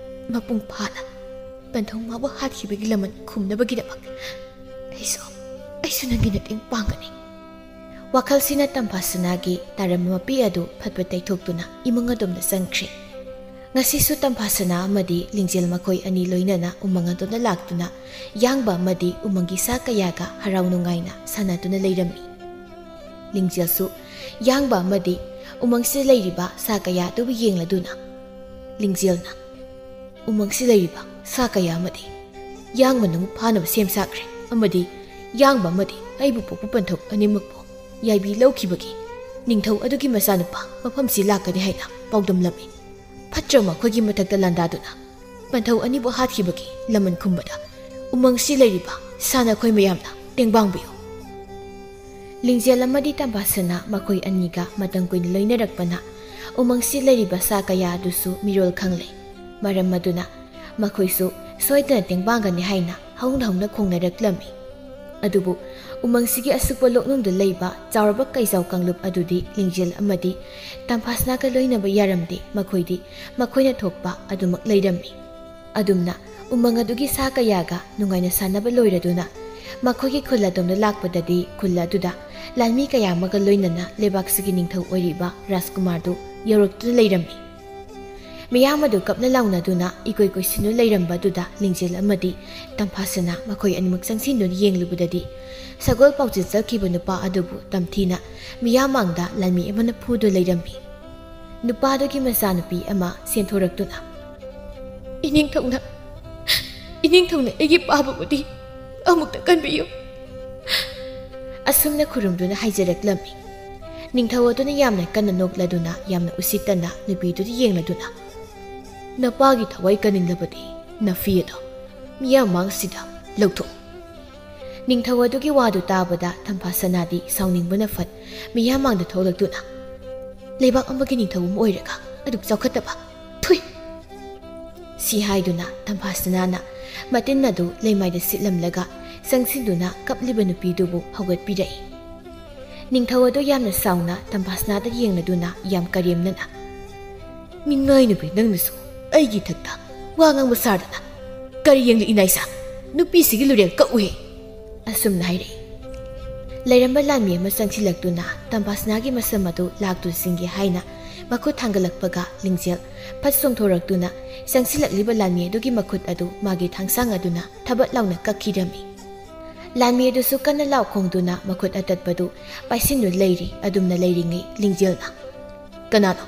ꯃꯄꯨꯡ ꯐꯥꯅ ꯄꯟꯊꯧ ꯃꯥꯕꯨ ꯍꯥꯠꯈꯤꯕꯒꯤ ꯂꯃꯟ ꯈꯨꯝꯅꯕꯒꯤꯗꯃꯛ ꯑꯩꯁꯨ, ꯑꯩꯁꯨ ꯅꯪꯒꯤ ꯃꯇꯦꯡ ꯄꯥꯡꯒꯅꯤ"꯫ ꯋꯥꯈꯜꯁꯤꯅ ꯇꯝꯐꯥꯁꯅꯥꯒꯤ ꯇꯥꯔꯝꯕ ꯃꯄꯤ ꯑꯗꯨ ꯐꯠ ꯐꯠ ꯇꯩꯊꯣꯛꯇꯨꯅ ꯏꯃꯨꯡ ꯑꯗꯣꯝꯗ ꯆꯪꯈ꯭ꯔꯦ꯫ ꯉꯁꯤꯁꯨ ꯇꯝꯐꯥꯁꯅꯥ ꯑꯃꯗꯤ ꯂꯤꯡꯖꯦꯜ ꯃꯈꯣꯏ ꯑꯅꯤ ꯂꯣꯏꯅꯅ ꯎꯃꯪ ꯑꯗꯣꯝꯗ ꯂꯥꯛꯇꯨꯅ ꯌꯥꯡꯕ ꯑꯃꯗꯤ ꯎꯃꯪꯒꯤ ꯁꯥ ꯀꯌꯥꯒ ꯍꯔꯥꯎ ꯅꯨꯡꯉꯥꯏꯅ ꯁꯥꯟꯅꯗꯨꯅ ꯂꯩꯔꯝꯃꯤ꯫ ꯂꯤꯡꯖꯦꯜꯁꯨ ꯌꯥꯡꯕ ꯑꯃꯗꯤ ꯎꯃꯪꯁꯤꯗ ꯂꯩꯔꯤꯕ ꯁꯥ ꯀꯌꯥ ꯑꯗꯨꯕꯨ ꯌꯦꯡꯂꯗꯨꯅ, ꯂꯤꯡꯖꯦꯜꯅ, "ꯎꯃꯪꯁꯤ ꯂꯩꯔꯤꯕ ꯁꯥ ꯀꯌꯥ ꯑꯃꯗꯤ ꯌꯥꯡꯕꯅ ꯑꯃꯨꯛ ꯐꯥꯅꯕ ꯁꯦꯝ ꯁꯥꯈ꯭ꯔꯦ, ꯑꯃꯗꯤ ꯌꯥꯡꯕ ꯑꯃꯗꯤ ꯑꯩꯕꯨ ꯄꯣꯛꯄ ꯄꯟꯊꯧ ꯑꯅꯤꯃꯛꯄꯨ ꯌꯥꯏꯕꯤ ꯂꯧꯈꯤꯕꯒꯤ ꯅꯤꯡꯊꯧ ꯑꯗꯨꯒꯤ ꯃꯆꯥꯅꯨꯄꯥ ꯃꯐꯝꯁꯤ ꯂꯥꯛꯀꯅꯤ ꯍꯥꯏꯅ ꯄꯥꯎꯗꯝꯂꯝꯃꯤ꯫ ꯐꯠꯇ꯭ꯔ ꯃꯈꯣꯏꯒꯤ ꯃꯊꯛꯇ ꯂꯥꯟꯗꯥꯗꯨꯅ ꯄꯟꯊꯧ ꯑꯅꯤꯕꯨ ꯍꯥꯠꯈꯤꯕꯒꯤ ꯂꯃꯟ ꯈꯨꯝꯕꯗ ꯎꯃꯪꯁꯤ ꯂꯩꯔꯤꯕ ꯁꯥꯟꯅꯈꯣꯏ ꯃꯌꯥꯝꯅ ꯇꯦꯡꯕꯥꯡꯕꯤꯌꯨ꯫" ꯂꯤꯡꯖꯦꯜ ꯑꯃꯗꯤ ꯇꯝꯕꯥꯁꯅꯥ ꯃꯈꯣꯏ ꯑꯅꯤꯒ ꯃꯇꯝ ꯀꯨꯏꯅ ꯂꯣꯏꯅꯔꯛꯄꯅ ꯎꯃꯪꯁꯤ ꯂꯩꯔꯤꯕ ꯁꯥ ꯀꯌꯥ ꯑꯗꯨꯁꯨ ꯃꯤꯔꯣꯜ ꯈꯪꯂꯦ꯫ ꯃꯔꯝ ꯑꯗꯨꯅ ꯃꯈꯣꯏꯁꯨ ꯁꯣꯏꯗꯅ ꯇꯦꯡꯕꯥꯡꯒꯅꯤ ꯍꯥꯏꯅ ꯍꯧꯅ ꯍꯧꯅ ꯈꯣꯡꯅꯔꯛꯂꯝꯃꯤ꯫ ꯑꯗꯨꯕꯨ ꯎꯃꯪꯁꯤꯒꯤ ꯑꯁꯨꯛꯄ ꯂꯣꯛꯅꯨꯡꯗ ꯂꯩꯕ ꯆꯥꯎꯔꯕ ꯀꯩꯖꯥꯎ ꯀꯥꯡꯂꯨꯞ ꯑꯗꯨꯗꯤ ꯂꯤꯡꯖꯦꯜ ꯑꯃꯗꯤ ꯇꯝꯐꯥꯁꯅꯥꯒ ꯂꯣꯏꯅꯕ ꯌꯥꯔꯝꯗꯦ꯫ ꯃꯈꯣꯏꯗꯤ ꯃꯈꯣꯏꯅ ꯊꯣꯛꯄ ꯑꯗꯨꯃꯛ ꯂꯩꯔꯝꯃꯤ꯫ ꯑꯗꯨꯝꯅ ꯎꯃꯪ ꯑꯗꯨꯒꯤ ꯁꯥ ꯀꯌꯥꯒ ꯅꯨꯡꯉꯥꯏꯅ ꯁꯥꯟꯅꯕ ꯂꯣꯏꯔꯗꯨꯅ ꯃꯈꯣꯏꯒꯤ ꯈꯨꯜ ꯑꯗꯣꯝꯗ ꯂꯥꯛꯄꯗꯗꯤ ꯈꯨꯜ ꯑꯗꯨꯗ ꯂꯥꯟꯃꯤ ꯀꯌꯥ ꯑꯃꯒ ꯂꯣꯏꯅꯅ ꯂꯩꯕꯥꯛꯁꯤꯒꯤ ꯅꯤꯡꯊꯧ ꯑꯣꯏꯔꯤꯕ ꯔꯥꯖꯀꯨꯃꯥꯔꯗꯨ ꯌꯧꯔꯛꯇꯨꯅ ꯂꯩꯔꯝꯃꯤ꯫ ꯃꯤꯌꯥꯝ ꯑꯗꯨ ꯀꯞꯅ ꯂꯥꯎꯅꯗꯨꯅ ꯏꯀꯣꯏ ꯀꯣꯏꯁꯤꯟꯗꯨꯅ ꯂꯩꯔꯝꯕ ꯑꯗꯨꯗ ꯂꯤꯡꯖꯦꯜ ꯑꯃꯗꯤ ꯇꯝꯐꯥꯁꯅꯥ ꯃꯈꯣꯏ ꯑꯅꯤꯃꯛ ꯆꯪꯁꯤꯟꯗꯨꯅ ꯌꯦꯡꯂꯨꯕꯗꯗꯤ ꯁꯒꯣꯜ ꯄꯥꯎꯖꯦꯜ ꯆꯠꯈꯤꯕ ꯅꯨꯄꯥ ꯑꯗꯨꯕꯨ ꯇꯝꯊꯤꯅ ꯃꯤꯌꯥꯝ ꯃꯥꯡꯗ ꯂꯥꯟꯃꯤ ꯑꯃꯅ ꯐꯨꯗꯨꯅ ꯂꯩꯔꯝꯃꯤ꯫ ꯅꯨꯄꯥꯗꯨꯒꯤ ꯃꯆꯥꯅꯨꯄꯤ ꯑꯃ ꯁꯦꯟꯊꯣꯔꯛꯇꯨꯅ, "ꯏꯅꯤꯡꯊꯧꯅ, ꯏꯅꯤꯡꯊꯧꯅ ꯑꯩꯒꯤ ꯄꯥꯕꯕꯨꯗꯤ ꯑꯃꯨꯛꯇ ꯀꯟꯕꯤꯌꯨ꯫" ꯑꯁꯨꯝꯅ ꯈꯨꯔꯨꯝꯗꯨꯅ ꯍꯥꯏꯖꯔꯛꯂꯝꯃꯤ꯫ ꯅꯤꯡꯊꯧ ꯑꯗꯨꯅ ꯌꯥꯝꯅ ꯀꯟꯅ ꯅꯣꯛꯂꯗꯨꯅ ꯌꯥꯝꯅ ꯎꯁꯤꯠꯇꯅ ꯅꯨꯄꯤꯗꯨꯗ ꯌꯦꯡꯂꯗꯨꯅ, "ꯅꯄꯥꯒꯤ ꯊꯋꯥꯏ ꯀꯟꯅꯤꯡꯂꯕꯗꯤ ꯅꯐꯤ ꯑꯗꯣ ꯃꯤꯌꯥꯝ ꯃꯥꯡꯁꯤꯗ ꯂꯧꯊꯣꯛꯎ꯫" ꯅꯤꯡꯊꯧ ꯑꯗꯨꯒꯤ ꯋꯥꯗꯨ ꯇꯥꯕꯗ ꯇꯝꯐꯥꯁꯅꯥꯗꯤ ꯁꯥꯎꯅꯤꯡꯕꯅ ꯐꯠ ꯃꯤꯌꯥꯝ ꯃꯥꯡꯗ ꯊꯣꯛꯂꯛꯇꯨꯅ, "ꯂꯩꯕꯥꯛ ꯑꯃꯒꯤ ꯅꯤꯡꯊꯧ ꯑꯃ ꯑꯣꯏꯔꯒ ꯑꯗꯨꯛ ꯆꯥꯎꯈꯠꯇꯕ, ꯊꯨꯏ!" ꯁꯤ ꯍꯥꯏꯗꯨꯅ ꯇꯝꯐꯥꯁꯅꯥꯅ ꯃꯇꯤꯟ ꯑꯗꯨ ꯂꯩꯃꯥꯏꯗ ꯁꯤꯠꯂꯝꯂꯒ ꯆꯪꯁꯤꯟꯗꯨꯅ ꯀꯞꯂꯤꯕ ꯅꯨꯄꯤꯗꯨꯕꯨ ꯍꯧꯒꯠꯄꯤꯔꯛꯏ꯫ ꯅꯤꯡꯊꯧ ꯑꯗꯨ ꯌꯥꯝꯅ ꯁꯥꯎꯅ ꯇꯝꯐꯥꯁꯅꯥꯗ ꯌꯦꯡꯂꯗꯨꯅ ꯌꯥꯝ ꯀꯔꯦꯝꯅꯅ, "ꯃꯤꯉꯥꯏ ꯅꯨꯄꯤ ꯅꯪꯅꯁꯨ ꯑꯩꯒꯤ ꯏꯊꯛꯇ ꯋꯥ ꯉꯥꯡꯕ ꯁꯥꯗꯅ ꯀꯔꯤ ꯌꯦꯡꯂꯤ ꯏꯅꯥꯏꯁꯥ? ꯅꯨꯄꯤꯁꯤꯒꯤ ꯂꯨꯔꯦꯜ ꯀꯛꯎꯍꯦ!" ꯑꯁꯨꯝꯅ ꯍꯥꯏꯔꯛꯏ꯫ ꯂꯩꯔꯝꯕ ꯂꯥꯟꯃꯤ ꯑꯃ ꯆꯪꯁꯤꯜꯂꯛꯇꯨꯅ ꯇꯝꯐꯥꯁꯅꯥꯒꯤ ꯃꯁꯝ ꯑꯗꯨ ꯂꯥꯛꯇꯨ ꯁꯤꯡꯒꯦ ꯍꯥꯏꯅ ꯃꯈꯨꯠ ꯊꯥꯡꯒꯠꯂꯛꯄꯒ, ꯂꯤꯡꯖꯦꯜ ꯐꯠ ꯆꯣꯡꯊꯣꯔꯛꯇꯨꯅ ꯆꯪꯁꯤꯜꯂꯛꯂꯤꯕ ꯂꯥꯟꯃꯤ ꯑꯗꯨꯒꯤ ꯃꯈꯨꯠ ꯑꯗꯨ ꯃꯥꯒꯤ ꯊꯥꯡꯁꯥꯡ ꯑꯗꯨꯅ ꯊꯕꯠ ꯂꯥꯎꯅ ꯀꯛꯈꯤꯔꯝꯃꯤ꯫ ꯂꯥꯟꯃꯤ ꯑꯗꯨꯁꯨ ꯀꯟꯅ ꯂꯥꯎ ꯈꯣꯡꯗꯨꯅ ꯃꯈꯨꯠ ꯑꯇꯠꯄꯗꯨ ꯄꯥꯏꯁꯤꯟꯗꯨꯅ ꯂꯩꯔꯤ꯫ ꯑꯗꯨꯝꯅ ꯂꯩꯔꯤꯉꯩ ꯂꯤꯡꯖꯦꯜꯅ, "ꯀꯅꯥꯅꯣ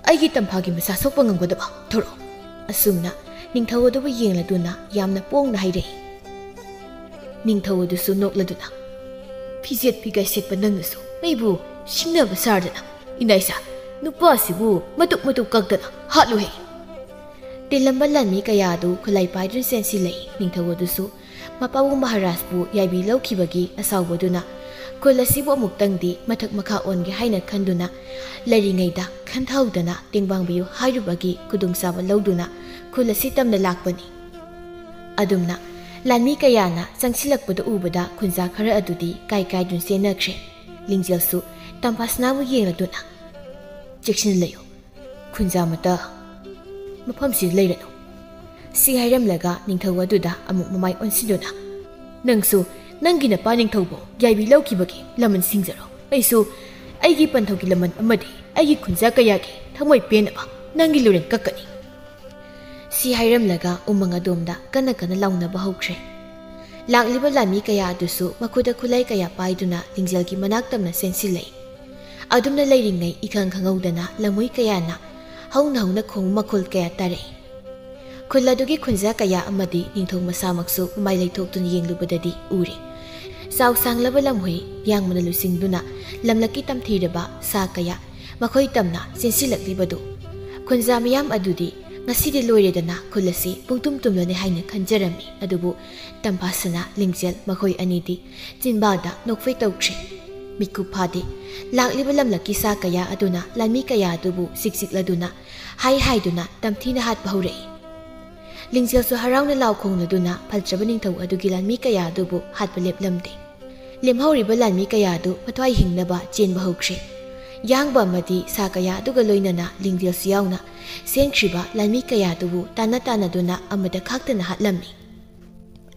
ꯑꯩꯒꯤ ꯇꯝꯐꯥꯒꯤ ꯃꯁꯥ ꯁꯣꯛꯄ ꯉꯝꯒꯗꯕ? ꯊꯣꯔꯛꯑꯣ!" ꯑꯁꯨꯝꯅ ꯅꯤꯡꯊꯧ ꯑꯗꯨꯕꯨ ꯌꯦꯡꯂꯗꯨꯅ ꯌꯥꯝꯅ ꯄꯣꯡꯅ ꯍꯥꯏꯔꯛꯏ꯫ ꯅꯤꯡꯊꯧ ꯑꯗꯨꯁꯨ ꯅꯣꯛꯂꯗꯨꯅ, "ꯐꯤꯖꯦꯠ ꯐꯤꯒꯥꯏ ꯁꯦꯠꯄ ꯅꯪꯅꯁꯨ ꯑꯩꯕꯨ ꯁꯤꯡꯅꯕ ꯁꯥꯔꯗꯅ, ꯏꯅꯥꯏꯁꯥ, ꯅꯨꯄꯥꯁꯤꯕꯨ ꯃꯇꯨꯞ ꯃꯇꯨꯞ ꯀꯛꯇꯅ ꯍꯥꯠꯂꯨꯍꯦ!" ꯇꯤꯜꯂꯝꯕ ꯂꯥꯟꯃꯤ ꯀꯌꯥ ꯑꯗꯨ ꯈꯨꯠꯂꯥꯏ ꯄꯥꯏꯗꯨꯅ ꯆꯦꯟꯁꯤꯜꯂꯛꯏ꯫ ꯅꯤꯡꯊꯧ ꯑꯗꯨꯁꯨ ꯃꯄꯥꯕꯨ ꯃꯍꯥꯔꯥꯖꯄꯨ ꯌꯥꯏꯕꯤ ꯂꯧꯈꯤꯕꯒꯤ ꯑꯁꯥꯎꯕꯗꯨꯅ ꯈꯨꯜ ꯑꯁꯤꯕꯨ ꯑꯃꯨꯛꯇꯪꯗꯤ ꯃꯊꯛ ꯃꯈꯥ ꯑꯣꯟꯒꯦ ꯍꯥꯏꯅ ꯈꯟꯗꯨꯅ ꯂꯩꯔꯤꯉꯩꯗ ꯈꯟꯊꯍꯧꯗꯅ ꯇꯦꯡꯕꯥꯡꯕꯤꯌꯨ ꯍꯥꯏꯔꯨꯕꯒꯤ ꯈꯨꯗꯣꯡꯆꯥꯕ ꯂꯧꯗꯨꯅ ꯈꯨꯜ ꯑꯁꯤ ꯇꯝꯅ ꯂꯥꯛꯄꯅꯤ꯫ ꯑꯗꯨꯝꯅ ꯂꯥꯟꯃꯤ ꯀꯌꯥꯅ ꯆꯪꯁꯤꯜꯂꯛꯄꯗ ꯎꯕꯗ ꯈꯨꯟꯖꯥ ꯈꯔ ꯑꯗꯨꯗꯤ ꯀꯥꯏ ꯀꯥꯏꯗꯨꯅ ꯆꯦꯟꯅꯈ꯭ꯔꯦ꯫ ꯂꯤꯡꯖꯦꯜꯁꯨ ꯇꯝꯐꯥꯁꯅꯥꯕꯨ ꯌꯦꯡꯂꯗꯨꯅ, "ꯆꯦꯛꯁꯤꯟꯅ ꯂꯩꯌꯨ, ꯈꯨꯟꯖꯥ ꯑꯃꯠꯇ ꯃꯐꯝꯁꯤꯗ ꯂꯩꯔꯅꯨ" ꯁꯤ ꯍꯥꯏꯔꯝꯂꯒ ꯅꯤꯡꯊꯧ ꯑꯗꯨꯗ ꯑꯃꯨꯛ ꯃꯃꯥꯏ ꯑꯣꯟꯁꯤꯟꯗꯨꯅ, "ꯅꯪꯁꯨ ꯅꯪꯒꯤ ꯅꯄꯥ ꯅꯤꯡꯊꯧꯕꯨ ꯌꯥꯏꯕꯤ ꯂꯧꯈꯤꯕꯒꯤ ꯂꯃꯟ ꯁꯤꯡꯖꯔꯣ꯫ ꯑꯩꯁꯨ ꯑꯩꯒꯤ ꯄꯟꯊꯧꯒꯤ ꯂꯃꯟ ꯑꯃꯗꯤ ꯑꯩꯒꯤ ꯈꯨꯟꯖꯥ ꯀꯌꯥꯒꯤ ꯊꯃꯣꯏ ꯄꯦꯟꯅꯕ ꯅꯪꯒꯤ ꯂꯨꯔꯦꯟ ꯀꯛꯀꯅꯤ" ꯁꯤ ꯍꯥꯏꯔꯝꯂꯒ ꯎꯃꯪ ꯑꯗꯣꯝꯗ ꯀꯟꯅ ꯀꯟꯅ ꯂꯥꯎꯅꯕ ꯍꯧꯈ꯭ꯔꯦ꯫ ꯂꯥꯛꯂꯤꯕ ꯂꯥꯟꯃꯤ ꯀꯌꯥ ꯑꯗꯨꯁꯨ ꯃꯈꯨꯠꯇ ꯈꯨꯠꯂꯥꯏ ꯀꯌꯥ ꯄꯥꯏꯗꯨꯅ ꯂꯤꯡꯖꯦꯜꯒꯤ ꯃꯅꯥꯛ ꯇꯝꯅ ꯆꯦꯟꯁꯤꯜꯂꯛꯏ꯫ ꯑꯗꯨꯝꯅ ꯂꯩꯔꯤꯉꯩ ꯏꯈꯪ ꯈꯪꯍꯧꯗꯅ ꯂꯝꯍꯨꯏ ꯀꯌꯥꯅ ꯍꯧꯅ ꯍꯧꯅ ꯈꯣꯡꯕ ꯃꯈꯣꯜ ꯀꯌꯥ ꯇꯥꯔꯛꯏ꯫ ꯈꯨꯜ ꯑꯗꯨꯒꯤ ꯈꯨꯟꯖꯥ ꯀꯌꯥ ꯑꯃꯗꯤ ꯅꯤꯡꯊꯧ ꯃꯁꯥꯃꯛꯁꯨ ꯃꯃꯥꯏ ꯂꯩꯊꯣꯛꯇꯨꯅ ꯌꯦꯡꯂꯨꯕꯗꯗꯤ ꯎꯔꯦ꯫ ꯆꯥꯎ ꯁꯥꯡꯂꯕ ꯂꯝꯍꯨꯏ ꯌꯥꯡꯕꯅ ꯂꯨꯆꯤꯡꯗꯨꯅ ꯂꯝꯂꯛꯀꯤ ꯇꯝꯊꯤꯔꯕ ꯁꯥ ꯀꯌꯥ ꯃꯈꯣꯏ ꯇꯝꯅ ꯆꯦꯟꯁꯤꯜꯂꯛꯂꯤꯕꯗꯨ꯫ ꯈꯨꯟꯖꯥ ꯃꯤꯌꯥꯝ ꯑꯗꯨꯗꯤ ꯉꯁꯤꯗꯤ ꯂꯣꯏꯔꯦꯗꯅ, ꯈꯨꯜ ꯑꯁꯤ ꯄꯨꯡꯇꯨꯝ ꯇꯨꯝꯂꯅꯤ ꯍꯥꯏꯅ ꯈꯟꯖꯔꯝꯃꯤ꯫ ꯑꯗꯨꯕꯨ ꯇꯝꯐꯥꯁꯅꯥ, ꯂꯤꯡꯖꯦꯜ ꯃꯈꯣꯏ ꯑꯅꯤꯗꯤ ꯆꯤꯟꯕꯥꯜꯗ ꯅꯣꯛꯐꯦ ꯇꯧꯈ꯭ꯔꯦ꯫ ꯃꯤꯀꯨꯞ ꯐꯥꯗꯦ, ꯂꯥꯛꯂꯤꯕ ꯂꯝꯂꯛꯀꯤ ꯁꯥ ꯀꯌꯥ ꯑꯗꯨꯅ ꯂꯥꯟꯃꯤ ꯀꯌꯥ ꯑꯗꯨꯕꯨ ꯆꯤꯛ ꯆꯤꯛꯂꯗꯨꯅ, ꯍꯥꯏ ꯍꯥꯏꯗꯨꯅ ꯇꯝꯊꯤꯅ ꯍꯥꯠꯄ ꯍꯧꯔꯛꯏ꯫ ꯂꯤꯡꯖꯦꯜꯁꯨ ꯍꯔꯥꯎꯅ ꯂꯥꯎ ꯈꯣꯡꯂꯗꯨꯅ ꯐꯠꯇ꯭ꯔꯕ ꯅꯤꯡꯊꯧ ꯑꯗꯨꯒꯤ ꯂꯥꯟꯃꯤ ꯀꯌꯥ ꯑꯗꯨꯕꯨ ꯍꯥꯠꯄ ꯂꯦꯞꯂꯝꯗꯦ꯫ ꯂꯦꯝꯍꯧꯔꯤꯕ ꯂꯥꯟꯃꯤ ꯀꯌꯥ ꯑꯗꯨ ꯃꯊ꯭ꯋꯥꯏ ꯍꯤꯡꯅꯕ ꯆꯦꯟꯕ ꯍꯧꯈ꯭ꯔꯦ꯫ ꯌꯥꯡꯕ ꯑꯃꯗꯤ ꯁꯥ ꯀꯌꯥ ꯑꯗꯨꯒ ꯂꯣꯏꯅꯅ ꯂꯤꯡꯖꯦꯜꯁꯨ ꯌꯥꯎꯅ ꯆꯦꯟꯈ꯭ꯔꯤꯕ ꯂꯥꯟꯃꯤ ꯀꯌꯥ ꯑꯗꯨꯕꯨ ꯇꯥꯟꯅ ꯇꯥꯟꯅꯗꯨꯅ ꯑꯃꯗ ꯈꯥꯛꯇꯅ ꯍꯥꯠꯂꯝꯃꯤ꯫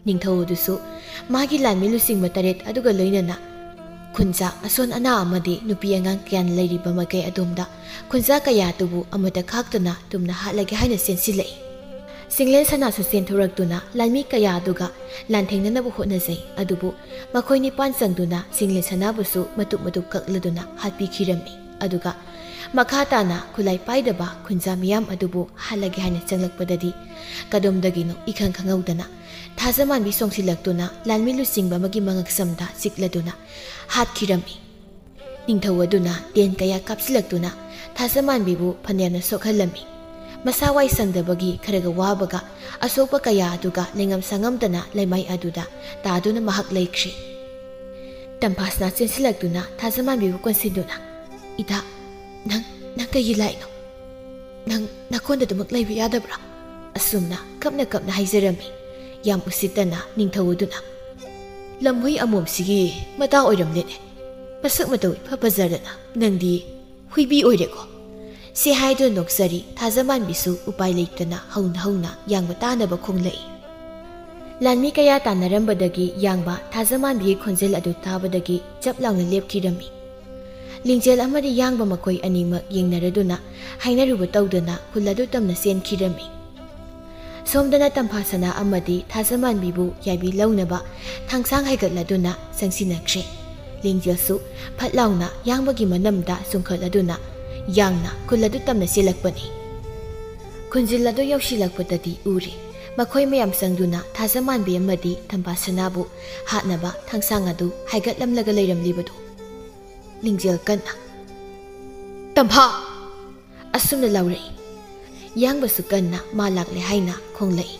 ꯅꯤꯡꯊꯧ ꯑꯗꯨꯁꯨ ꯃꯥꯒꯤ ꯂꯥꯟꯃꯤ ꯂꯨꯆꯤꯡꯕ ꯇꯔꯦꯠ ꯑꯗꯨꯒ ꯂꯣꯏꯅꯅ ꯈꯨꯟꯖꯥ ꯑꯁꯣꯟ ꯑꯅꯥ ꯑꯃꯗꯤ ꯅꯨꯄꯤ ꯑꯉꯥꯡ ꯀꯌꯥꯅ ꯂꯩꯔꯤꯕ ꯃꯥꯏꯀꯩ ꯑꯗꯣꯝꯗ ꯈꯨꯟꯖꯥ ꯀꯌꯥ ꯑꯗꯨꯕꯨ ꯑꯃꯗ ꯈꯥꯛꯇꯅ ꯇꯨꯝꯅ ꯍꯥꯠꯂꯒꯦ ꯍꯥꯏꯅ ꯆꯦꯟꯁꯤꯜꯂꯛꯏ꯫ ꯁꯤꯡꯂꯦꯟ ꯁꯅꯥꯁꯨ ꯆꯦꯟꯊꯣꯔꯛꯇꯨꯅ ꯂꯥꯟꯃꯤ ꯀꯌꯥ ꯑꯗꯨꯒ ꯂꯥꯟꯊꯦꯡꯅꯅꯕ ꯍꯣꯠꯅꯖꯩ꯫ ꯑꯗꯨꯕꯨ ꯃꯈꯣꯏ ꯅꯤꯄꯥꯟ ꯆꯪꯗꯨꯅ ꯁꯤꯡꯂꯦꯟ ꯁꯅꯥꯕꯨꯁꯨ ꯃꯇꯨꯞ ꯃꯇꯨꯞ ꯀꯛꯂꯗꯨꯅ ꯍꯥꯠꯄꯤꯈꯤꯔꯝꯃꯤ꯫ ꯑꯗꯨꯒ ꯃꯈꯥ ꯇꯥꯅ ꯈꯨꯠꯂꯥꯏ ꯄꯥꯏꯗꯕ ꯈꯨꯟꯖꯥ ꯃꯤꯌꯥꯝ ꯑꯗꯨꯕꯨ ꯍꯥꯠꯂꯒꯦ ꯍꯥꯏꯅ ꯆꯪꯂꯛꯄꯗꯗꯤ ꯀꯗꯣꯝꯗꯒꯤꯅꯣ ꯏꯈꯪ ꯈꯪꯍꯧꯗꯅ ꯊꯥꯖꯃꯥꯟꯕꯤ ꯆꯣꯡꯁꯤꯜꯂꯛꯇꯨꯅ ꯂꯥꯟꯃꯤ ꯂꯨꯆꯤꯡꯕ ꯑꯃꯒꯤ ꯃꯉꯛꯁꯝꯗ ꯆꯤꯛꯂꯗꯨꯅ ꯍꯥꯠꯈꯤꯔꯝꯃꯤ꯫ ꯅꯤꯡꯊꯧ ꯑꯗꯨꯅ ꯇꯦꯟ ꯀꯌꯥ ꯀꯥꯞꯁꯤꯜꯂꯛꯇꯨꯅ ꯊꯥꯖꯃꯥꯟꯕꯤꯕꯨ ꯐꯅꯌꯥꯝꯅ ꯁꯣꯛꯍꯜꯂꯝꯃꯤ꯫ ꯃꯁꯥ ꯋꯥꯏ ꯁꯪꯗꯕꯒꯤ ꯈꯔꯒ ꯋꯥꯕꯒ ꯑꯁꯣꯛꯄ ꯀꯌꯥ ꯑꯗꯨꯒ ꯂꯩꯉꯝ ꯁꯉꯝꯗꯅ ꯂꯩꯃꯥꯏ ꯑꯗꯨꯗ ꯇꯥꯗꯨꯅ ꯃꯍꯥꯛ ꯂꯩꯈ꯭ꯔꯤ꯫ ꯇꯝꯐꯥꯁꯅꯥ ꯆꯦꯟꯁꯤꯜꯂꯛꯇꯨꯅ ꯊꯥꯖꯃꯥꯟꯕꯤꯕꯨ ꯀꯣꯟꯁꯤꯟꯗꯨꯅ, "ꯏꯇꯥ, ꯅꯪ, ꯅꯪ ꯀꯩꯒꯤ ꯂꯥꯛꯏꯅꯣ? ꯅꯪ ꯅꯀꯣꯟꯗꯗꯨꯃꯛ ꯂꯩꯕ ꯌꯥꯗꯕ꯭ꯔꯥ?" ꯑꯁꯨꯝꯅ ꯀꯞꯅ ꯀꯞꯅ ꯍꯥꯏꯖꯔꯝꯃꯤ꯫ ꯌꯥꯝ ꯎꯁꯤꯠꯇꯅ ꯅꯤꯡꯊꯧ ꯑꯗꯨꯅ, "ꯂꯝꯍꯨꯏ ꯑꯃꯣꯝꯁꯤꯒꯤ ꯃꯇꯥ ꯑꯣꯏꯔꯝꯂꯦꯅꯦ꯫ ꯃꯁꯛ ꯃꯇꯧ ꯏꯐ ꯐꯖꯗꯅ ꯅꯪꯗꯤ ꯍꯨꯏꯕꯤ ꯑꯣꯏꯔꯦꯀꯣ?" ꯁꯤ ꯍꯥꯏꯗꯨꯅ ꯅꯣꯛꯆꯔꯤ꯫ ꯊꯥꯖꯃꯥꯟꯕꯤꯁꯨ ꯎꯄꯥꯏ ꯂꯩꯇꯅ ꯍꯧꯅ ꯍꯧꯅ ꯌꯥꯡꯕ ꯇꯥꯅꯕ ꯈꯣꯡꯂꯛꯏ꯫ ꯂꯥꯟꯃꯤ ꯀꯌꯥ ꯇꯥꯟꯅꯔꯝꯕꯗꯒꯤ ꯌꯥꯡꯕ ꯊꯥꯖꯃꯥꯟꯕꯤꯒꯤ ꯈꯣꯟꯖꯦꯜ ꯑꯗꯨ ꯇꯥꯕꯗꯒꯤ ꯆꯞ ꯂꯥꯎꯅ ꯂꯦꯞꯈꯤꯔꯝꯃꯤ꯫ ꯂꯤꯡꯖꯦꯜ ꯑꯃꯗꯤ ꯌꯥꯡꯕ ꯃꯈꯣꯏ ꯑꯅꯤꯃꯛ ꯌꯦꯡꯅꯔꯗꯨꯅ ꯍꯥꯏꯅꯔꯨꯕ ꯇꯧꯗꯅ ꯈꯨꯜ ꯑꯗꯨ ꯇꯝꯅ ꯆꯦꯟꯈꯤꯔꯝꯃꯤ꯫ ꯁꯣꯝꯗꯅ ꯇꯝꯐꯥꯁꯅꯥ ꯑꯃꯗꯤ ꯊꯥꯖꯃꯥꯟꯕꯤꯕꯨ ꯌꯥꯏꯕꯤ ꯂꯧꯅꯕ ꯊꯥꯡꯁꯥꯡ ꯍꯥꯏꯒꯠꯂꯗꯨꯅ ꯆꯪꯁꯤꯟꯅꯈ꯭ꯔꯦ꯫ ꯂꯤꯡꯖꯦꯜꯁꯨ ꯐꯠ ꯂꯥꯎꯅ ꯌꯥꯡꯕꯒꯤ ꯃꯅꯝꯗ ꯆꯨꯡꯈꯠꯂꯗꯨꯅ ꯌꯥꯡꯅ ꯈꯨꯜ ꯑꯗꯨ ꯇꯝꯅ ꯆꯦꯜꯂꯛꯄꯅꯤ꯫ ꯈꯨꯟꯖꯤꯜ ꯑꯗꯨ ꯌꯧꯁꯤꯜꯂꯛꯄꯗꯗꯤ ꯎꯔꯦ꯫ ꯃꯈꯣꯏ ꯃꯌꯥꯝ ꯆꯪꯗꯨꯅ ꯊꯥꯖꯃꯥꯟꯕꯤ ꯑꯃꯗꯤ ꯇꯝꯐꯥꯁꯅꯥꯕꯨ ꯍꯥꯠꯅꯕ ꯊꯥꯡꯁꯥꯡ ꯑꯗꯨ ꯍꯥꯏꯒꯠꯂꯝꯂꯒ ꯂꯩꯔꯝꯂꯤꯕꯗꯨ꯫ ꯂꯤꯡꯖꯦꯜ ꯀꯟꯅ, "ꯇꯝꯐꯥ!" ꯑꯁꯨꯝꯅ ꯂꯥꯎꯔꯛꯏ꯫ ꯌꯥꯡꯕꯁꯨ ꯀꯟꯅ ꯃꯥ ꯂꯥꯛꯂꯦ ꯍꯥꯏꯅ ꯈꯣꯡꯂꯛꯏ꯫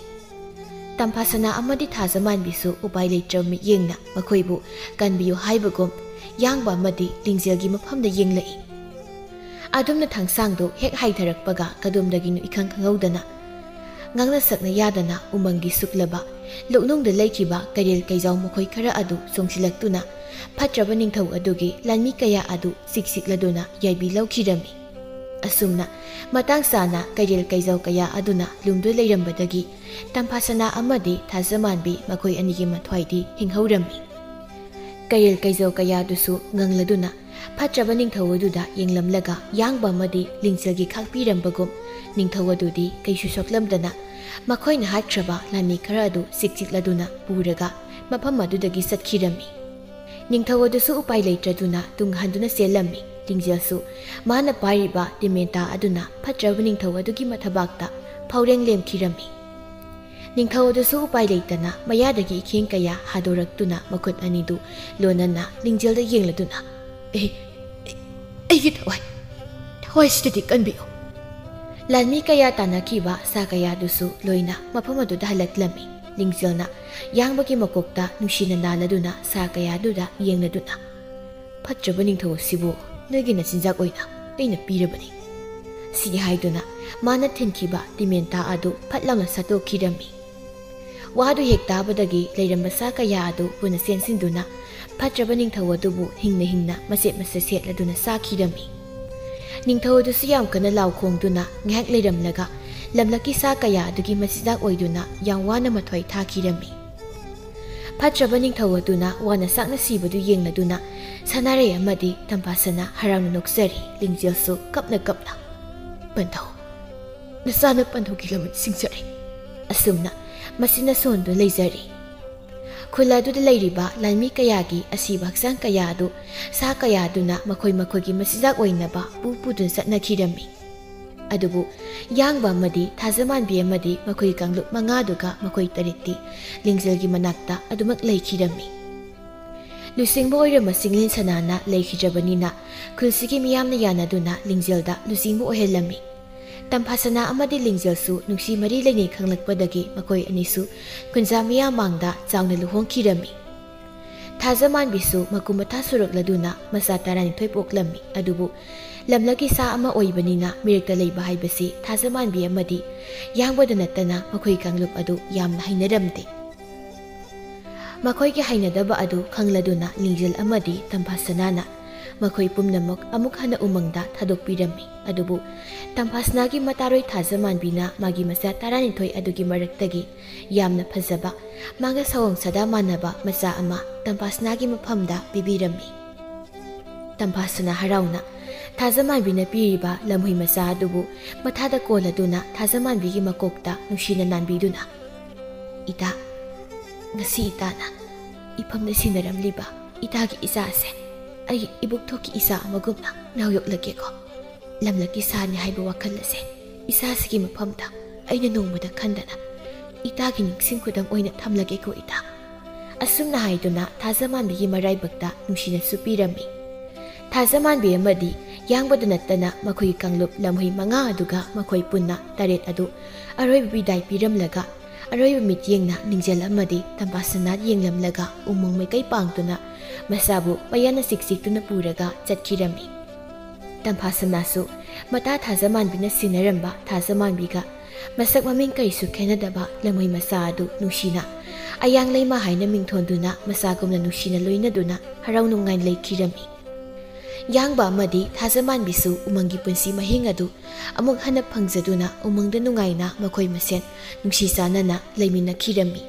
ꯇꯝꯐꯥꯁꯅꯥ ꯑꯃꯗꯤ ꯊꯥꯖꯃꯥꯟꯕꯤꯁꯨ ꯎꯄꯥꯏ ꯂꯩꯇ꯭ꯔꯕ ꯃꯤꯠꯌꯦꯡꯅ ꯃꯈꯣꯏꯕꯨ ꯀꯟꯕꯤꯌꯨ ꯍꯥꯏꯕꯒꯨꯝ ꯌꯥꯡꯕ ꯑꯃꯗꯤ ꯂꯤꯡꯖꯦꯜꯒꯤ ꯃꯐꯝꯗ ꯌꯦꯡꯂꯛꯏ꯫ ꯑꯗꯨꯝꯅ ꯊꯥꯡꯁꯥꯡꯗꯨ ꯍꯦꯛ ꯍꯥꯏꯊꯔꯛꯄꯒ ꯀꯗꯣꯝꯗꯒꯤꯅꯣ ꯏꯈꯪ ꯈꯪꯍꯧꯗꯅ ꯉꯥꯡꯅ ꯁꯛꯅ ꯌꯥꯗꯅ ꯎꯃꯪꯒꯤ ꯁꯨꯛꯂꯕ ꯂꯨꯛꯅꯨꯡꯗ ꯂꯩꯈꯤꯕ ꯀꯩꯔꯦꯜ ꯀꯩꯖꯥꯎ ꯃꯈꯣꯏ ꯈꯔ ꯑꯗꯨ ꯆꯣꯡꯁꯤꯜꯂꯛꯇꯨꯅ ꯐꯠꯇ꯭ꯔꯕ ꯅꯤꯡꯊꯧ ꯑꯗꯨꯒꯤ ꯂꯥꯟꯃꯤ ꯀꯌꯥ ꯑꯗꯨ ꯆꯤꯛ ꯆꯤꯛꯂꯗꯨꯅ ꯌꯥꯏꯕꯤ ꯂꯧꯈꯤꯔꯝꯃꯤ꯫ ꯑꯁꯨꯝꯅ ꯃꯇꯥꯡ ꯆꯥꯅ ꯀꯩꯔꯦꯜ ꯀꯩꯖꯥꯎ ꯀꯌꯥ ꯑꯗꯨꯅ ꯂꯨꯝꯗꯨ ꯂꯩꯔꯝꯕꯗꯒꯤ ꯇꯝꯐꯥꯁꯅꯥ ꯑꯃꯗꯤ ꯊꯥꯖꯃꯥꯟꯕꯤ ꯃꯈꯣꯏ ꯑꯅꯤꯒꯤ ꯃꯊ꯭ꯋꯥꯏꯗꯤ ꯍꯤꯡꯍꯧꯔꯝꯃꯤ꯫ ꯀꯩꯔꯦꯜ ꯀꯩꯖꯧ ꯀꯌꯥꯗꯨꯁꯨ ꯉꯪꯂꯗꯨꯅ ꯐꯠꯇ꯭ꯔꯕ ꯅꯤꯡꯊꯧ ꯑꯗꯨꯗ ꯌꯦꯡꯂꯝꯂꯒ ꯌꯥꯡꯕ ꯑꯃꯗꯤ ꯂꯤꯡꯖꯦꯜꯒꯤ ꯈꯥꯛꯄꯤꯔꯝꯕꯒꯨꯝ ꯅꯤꯡꯊꯧ ꯑꯗꯨꯗꯤ ꯀꯩꯁꯨ ꯁꯣꯛꯂꯝꯗꯅ ꯃꯈꯣꯏꯅ ꯍꯥꯠꯈ꯭ꯔꯕ ꯂꯥꯟꯃꯤ ꯈꯔ ꯑꯗꯨ ꯆꯤꯛꯆꯤꯛꯂꯗꯨꯅ ꯄꯨꯔꯒ ꯃꯐꯝ ꯑꯗꯨꯗꯒꯤ ꯆꯠꯈꯤꯔꯝꯃꯤ꯫ ꯅꯤꯡꯊꯧ ꯑꯗꯨꯁꯨ ꯎꯄꯥꯏ ꯂꯩꯇ꯭ꯔꯗꯨꯅ ꯇꯨꯡ ꯍꯟꯗꯨꯅ ꯆꯦꯜꯂꯝꯃꯤ꯫ ꯂꯤꯡꯖꯦꯜꯁꯨ ꯃꯥꯅ ꯄꯥꯏꯔꯤꯕ ꯇꯤꯃꯦꯟꯇꯥ ꯑꯗꯨꯅ ꯐꯠꯇ꯭ꯔꯕ ꯅꯤꯡꯊꯧ ꯑꯗꯨꯒꯤ ꯃꯊꯕꯥꯛꯇ ꯐꯥꯎꯔꯦꯡ ꯂꯦꯝꯈꯤꯔꯝꯃꯤ꯫ ꯅꯤꯡꯊꯧ ꯑꯗꯨꯁꯨ ꯎꯄꯥꯏ ꯂꯩꯇꯅ ꯃꯌꯥꯗꯒꯤ ꯏꯈꯦꯡ ꯀꯌꯥ ꯍꯥꯗꯣꯔꯛꯇꯨꯅ ꯃꯈꯨꯠ ꯑꯅꯤꯗꯨ ꯂꯣꯟꯅꯅ ꯂꯤꯡꯖꯦꯜꯗ ꯌꯦꯡꯂꯗꯨꯅ, "ꯑꯦ, ꯑꯦ, ꯑꯩꯒꯤ ꯊꯋꯥꯏ, ꯊꯋꯥꯏꯁꯤꯗꯗꯤ ꯀꯟꯕꯤꯌꯨ!" ꯂꯥꯟꯃꯤ ꯀꯌꯥ ꯇꯥꯟꯅꯈꯤꯕ ꯁꯥ ꯀꯌꯥꯗꯨꯁꯨ ꯂꯣꯏꯅ ꯃꯐꯝ ꯑꯗꯨꯗ ꯍꯜꯂꯛꯂꯝꯃꯤ꯫ ꯂꯤꯡꯖꯦꯜꯅ ꯌꯥꯡꯕꯒꯤ ꯃꯀꯣꯛꯇ ꯅꯨꯡꯁꯤꯅ ꯅꯥꯜꯂꯗꯨꯅ ꯁꯥ ꯀꯌꯥꯗꯨꯗ ꯌꯦꯡꯂꯗꯨꯅ, "ꯐꯠꯇ꯭ꯔꯕ ꯅꯤꯡꯊꯧ ꯑꯁꯤꯕꯨ ꯅꯣꯏꯒꯤ ꯅꯆꯤꯟꯖꯥꯛ ꯑꯣꯏꯅ ꯑꯩꯅ ꯄꯤꯔꯕꯅꯤ" ꯁꯤ ꯍꯥꯏꯗꯨꯅ ꯃꯥꯅ ꯊꯤꯟꯈꯤꯕ ꯇꯤꯃꯦꯟꯇꯥ ꯑꯗꯨ ꯐꯠ ꯂꯥꯎꯅ ꯁꯠꯇꯣꯛꯈꯤꯔꯝꯃꯤ꯫ ꯋꯥꯗꯨ ꯍꯦꯛ ꯇꯥꯕꯗꯒꯤ ꯂꯩꯔꯝꯕ ꯁꯥ ꯀꯌꯥ ꯑꯗꯨ ꯄꯨꯟꯅ ꯆꯦꯟꯁꯤꯟꯗꯨꯅ ꯐꯠꯇ꯭ꯔꯕ ꯅꯤꯡꯊꯧ ꯑꯗꯨꯕꯨ ꯍꯤꯡꯅ ꯍꯤꯡꯅ ꯃꯆꯦꯠ ꯃꯆꯦꯠ ꯁꯦꯠꯂꯗꯨꯅ ꯆꯥꯈꯤꯔꯝꯃꯤ꯫ ꯅꯤꯡꯊꯧ ꯑꯗꯨꯁꯨ ꯌꯥꯝ ꯀꯟꯅ ꯂꯥꯎ ꯈꯣꯡꯗꯨꯅ ꯉꯥꯏꯍꯥꯛ ꯂꯩꯔꯝꯂꯒ ꯂꯝꯂꯛꯀꯤ ꯁꯥ ꯀꯌꯥ ꯑꯗꯨꯒꯤ ꯃꯆꯤꯟꯖꯥꯛ ꯑꯣꯏꯗꯨꯅ ꯌꯥꯝ ꯋꯥꯅ ꯃꯊ꯭ꯋꯥꯏ ꯊꯥꯈꯤꯔꯝꯃꯤ꯫ ꯐꯠꯇ꯭ꯔꯕ ꯅꯤꯡꯊꯧ ꯑꯗꯨꯅ ꯋꯥꯅ ꯆꯥꯛꯅ ꯁꯤꯕꯗꯨ ꯌꯦꯡꯂꯗꯨꯅ ꯁꯅꯥꯔꯩ ꯑꯃꯗꯤ ꯇꯝꯐꯥꯁꯅꯥ ꯍꯔꯥꯎꯅ ꯅꯣꯛꯆꯔꯤ꯫ ꯂꯤꯡꯖꯦꯜꯁꯨ ꯀꯞꯅ ꯀꯞꯅ, "ꯄꯟꯊꯧ, ꯅꯆꯥꯅ ꯄꯟꯊꯧꯒꯤ ꯂꯃꯟ ꯁꯤꯡꯖꯔꯦ" ꯑꯁꯨꯝꯅ ꯃꯆꯤꯟꯅ ꯁꯣꯟꯗꯨꯅ ꯂꯩꯖꯔꯤ꯫ ꯈꯨꯜ ꯑꯗꯨꯗ ꯂꯩꯔꯤꯕ ꯂꯥꯟꯃꯤ ꯀꯌꯥꯒꯤ ꯑꯁꯤꯕ ꯍꯛꯆꯥꯡ ꯀꯌꯥ ꯑꯗꯨ ꯁꯥ ꯀꯌꯥ ꯑꯗꯨꯅ ꯃꯈꯣꯏ ꯃꯈꯣꯏꯒꯤ ꯃꯆꯤꯟꯖꯥꯛ ꯑꯣꯏꯅꯕ ꯄꯨ ꯄꯨꯗꯨꯅ ꯆꯠꯅꯈꯤꯔꯝꯃꯤ꯫ ꯑꯗꯨꯕꯨ ꯌꯥꯡꯕ ꯑꯃꯗꯤ ꯊꯥꯖꯃꯥꯟꯕꯤ ꯑꯃꯗꯤ ꯃꯈꯣꯏꯒꯤ ꯀꯥꯡꯂꯨꯞ ꯃꯉꯥꯗꯨꯒ ꯃꯈꯣꯏ ꯇꯔꯦꯠꯇꯤ ꯂꯤꯡꯖꯦꯜꯒꯤ ꯃꯅꯥꯛꯇ ꯑꯗꯨꯃꯛ ꯂꯩꯈꯤꯔꯝꯃꯤ꯫ ꯂꯨꯆꯤꯡꯕ ꯑꯣꯏꯔꯝꯕ ꯆꯤꯡꯂꯦꯟ ꯁꯅꯥꯅ ꯂꯩꯈꯤꯗ꯭ꯔꯕꯅꯤꯅ ꯈꯨꯜꯁꯤꯒꯤ ꯃꯤꯌꯥꯝꯅ ꯌꯥꯅꯗꯨꯅ ꯂꯤꯡꯖꯦꯜꯗ ꯂꯨꯆꯤꯡꯕ ꯑꯣꯏꯍꯜꯂꯝꯃꯤ꯫ ꯇꯝꯐꯥꯁꯅꯥ ꯑꯃꯗꯤ ꯂꯤꯡꯖꯦꯜꯁꯨ ꯅꯨꯡꯁꯤ ꯃꯔꯤ ꯂꯩꯅꯩ ꯈꯪꯂꯛꯄꯗꯒꯤ ꯃꯈꯣꯏ ꯑꯅꯤꯁꯨ ꯈꯨꯟꯖꯥ ꯃꯤꯌꯥꯝ ꯃꯥꯡꯗ ꯆꯥꯎꯅ ꯂꯨꯍꯣꯡꯈꯤꯔꯝꯃꯤ꯫ ꯊꯥꯖꯃꯥꯟꯕꯤꯁꯨ ꯃꯀꯨ ꯃꯊꯥ ꯁꯨꯔꯛꯂꯗꯨꯅ ꯃꯆꯥ ꯇꯔꯥꯅꯤꯊꯣꯏ ꯄꯣꯛꯂꯝꯃꯤ꯫ ꯑꯗꯨꯕꯨ ꯂꯝꯂꯛꯀꯤ ꯁꯥ ꯑꯃ ꯑꯣꯏꯕꯅꯤꯅ ꯃꯤꯔꯛꯇ ꯂꯩꯕ ꯍꯥꯏꯕꯁꯤ ꯊꯥꯖꯃꯥꯟꯕꯤ ꯑꯃꯗꯤ ꯌꯥꯡꯕꯗ ꯅꯠꯇꯅ ꯃꯈꯣꯏ ꯀꯥꯡꯂꯨꯞ ꯑꯗꯨ ꯌꯥꯝꯅ ꯍꯩꯅꯔꯝꯗꯦ꯫ ꯃꯈꯣꯏꯒꯤ ꯍꯩꯅꯗꯕ ꯑꯗꯨ ꯈꯪꯂꯗꯨꯅ ꯂꯤꯡꯖꯦꯜ ꯑꯃꯗꯤ ꯇꯝꯐꯥꯁꯅꯥꯅ ꯃꯈꯣꯏ ꯄꯨꯝꯅꯃꯛ ꯑꯃꯨꯛ ꯍꯟꯅ ꯎꯃꯪꯗ ꯊꯥꯗꯣꯛꯄꯤꯔꯝꯃꯤ꯫ ꯑꯗꯨꯕꯨ ꯇꯝꯐꯥꯁꯅꯥꯒꯤ ꯃꯇꯥꯔꯣꯏ ꯊꯥꯖꯃꯥꯟꯕꯤꯅ ꯃꯥꯒꯤ ꯃꯆꯥ ꯇꯔꯥꯅꯤꯊꯣꯏ ꯑꯗꯨꯒꯤ ꯃꯔꯛꯇꯒꯤ ꯌꯥꯝꯅ ꯐꯖꯕ, ꯃꯥꯒ ꯁꯑꯣꯡ ꯁꯥꯗꯥ ꯃꯥꯟꯅꯕ ꯃꯆꯥ ꯑꯃ ꯇꯝꯐꯥꯁꯅꯥꯒꯤ ꯃꯐꯝꯗ ꯄꯤꯕꯤꯔꯝꯃꯤ꯫ ꯇꯝꯐꯥꯁꯅꯥ ꯍꯔꯥꯎꯅ ꯊꯥꯖꯃꯥꯟꯕꯤꯅ ꯄꯤꯔꯤꯕ ꯂꯝꯍꯨꯏ ꯃꯆꯥ ꯑꯗꯨꯕꯨ ꯃꯊꯥꯗ ꯀꯣꯜꯂꯗꯨꯅ ꯊꯥꯖꯃꯥꯟꯕꯤꯒꯤ ꯃꯀꯣꯛꯇ ꯅꯨꯡꯁꯤꯅ ꯅꯥꯟꯕꯤꯗꯨꯅ, "ꯏꯇꯥ, ꯉꯁꯤ ꯏꯇꯥꯅ ꯏꯐꯝꯗ ꯁꯤꯟꯅꯔꯝꯂꯤꯕ ꯏꯇꯥꯒꯤ ꯏꯆꯥꯁꯦ ꯑꯩꯒꯤ ꯏꯕꯨꯛꯊꯣꯛꯀꯤ ꯏꯆꯥ ꯑꯃꯒꯨꯝꯅ ꯅꯥꯎꯌꯣꯛꯂꯒꯦꯀꯣ꯫ ꯂꯝꯂꯛꯀꯤ ꯁꯥꯅꯤ ꯍꯥꯏꯕ ꯋꯥꯈꯜ ꯑꯁꯦ ꯏꯆꯥꯁꯤꯒꯤ ꯃꯐꯝꯗ ꯑꯩꯅ ꯅꯣꯡꯃꯗ ꯈꯟꯗꯅ ꯏꯇꯥꯒꯤ ꯅꯤꯡꯁꯤꯡ ꯈꯨꯗꯝ ꯑꯣꯏꯅ ꯊꯝꯂꯒꯦꯀꯣ ꯏꯇꯥ"꯫ ꯑꯁꯨꯝꯅ ꯍꯥꯏꯗꯨꯅ ꯊꯥꯖꯃꯥꯟꯕꯤꯒꯤ ꯃꯔꯥꯏꯕꯛꯇ ꯅꯨꯡꯁꯤꯅꯁꯨ ꯄꯤꯔꯝꯃꯤ꯫ ꯊꯥꯖꯃꯥꯟꯕꯤ ꯑꯃꯗꯤ ꯌꯥꯡꯕꯗ ꯅꯠꯇꯅ ꯃꯈꯣꯏꯒꯤ ꯀꯥꯡꯂꯨꯞ ꯂꯝꯍꯨꯏ ꯃꯉꯥ ꯑꯗꯨꯒ ꯃꯈꯣꯏ ꯄꯨꯟꯅ ꯇꯔꯦꯠ ꯑꯗꯨ ꯑꯔꯣꯏꯕ ꯕꯤꯗꯥꯏ ꯄꯤꯔꯝꯂꯒ, ꯑꯔꯣꯏꯕ ꯃꯤꯠꯌꯦꯡꯅ ꯅꯤꯡꯖꯦꯜ ꯑꯃꯗꯤ ꯇꯝꯐꯥꯁꯅꯥ ꯌꯦꯡꯂꯝꯂꯒ ꯎꯃꯪ ꯃꯥꯏꯀꯩ ꯄꯥꯡꯗꯨꯅ ꯃꯁꯥꯕꯨ ꯃꯌꯥꯅ ꯆꯤꯛꯆꯤꯛꯇꯨꯅ ꯄꯨꯔꯒ ꯆꯠꯈꯤꯔꯝꯃꯤ꯫ ꯇꯝꯐꯥꯁꯅꯥꯁꯨ ꯃꯇꯥ ꯊꯥꯖꯃꯥꯟꯕꯤꯅ ꯁꯤꯟꯅꯔꯝꯕ ꯊꯥꯖꯃꯥꯟꯕꯤꯒ ꯃꯁꯛ ꯃꯃꯤꯡ ꯀꯔꯤꯁꯨ ꯈꯦꯠꯅꯗꯕ ꯂꯝꯍꯨꯏ ꯃꯆꯥ ꯑꯗꯨ ꯅꯨꯡꯁꯤꯅ ꯑꯌꯥꯡ ꯂꯩꯃ ꯍꯥꯏꯅ ꯃꯤꯡꯊꯣꯟꯗꯨꯅ ꯃꯆꯥꯒꯨꯝꯅ ꯅꯨꯡꯁꯤꯅ ꯂꯣꯏꯅꯗꯨꯅ ꯍꯔꯥꯎ ꯅꯨꯡꯉꯥꯏꯅ ꯂꯩꯈꯤꯔꯝꯃꯤ꯫ ꯌꯥꯡꯕ ꯑꯃꯗꯤ ꯊꯥꯖꯃꯥꯟꯕꯤꯁꯨ ꯎꯃꯪꯒꯤ ꯄꯨꯟꯁꯤ ꯃꯍꯤꯡ ꯑꯗꯨ ꯑꯃꯨꯛ ꯍꯟꯅ ꯐꯪꯖꯗꯨꯅ ꯎꯃꯪꯗ ꯅꯨꯡꯉꯥꯏꯅ ꯃꯈꯣꯏ ꯃꯁꯦꯟ ꯅꯨꯡꯁꯤ ꯆꯥꯟꯅꯅ ꯂꯩꯃꯤꯟꯅꯈꯤꯔꯝꯃꯤ꯫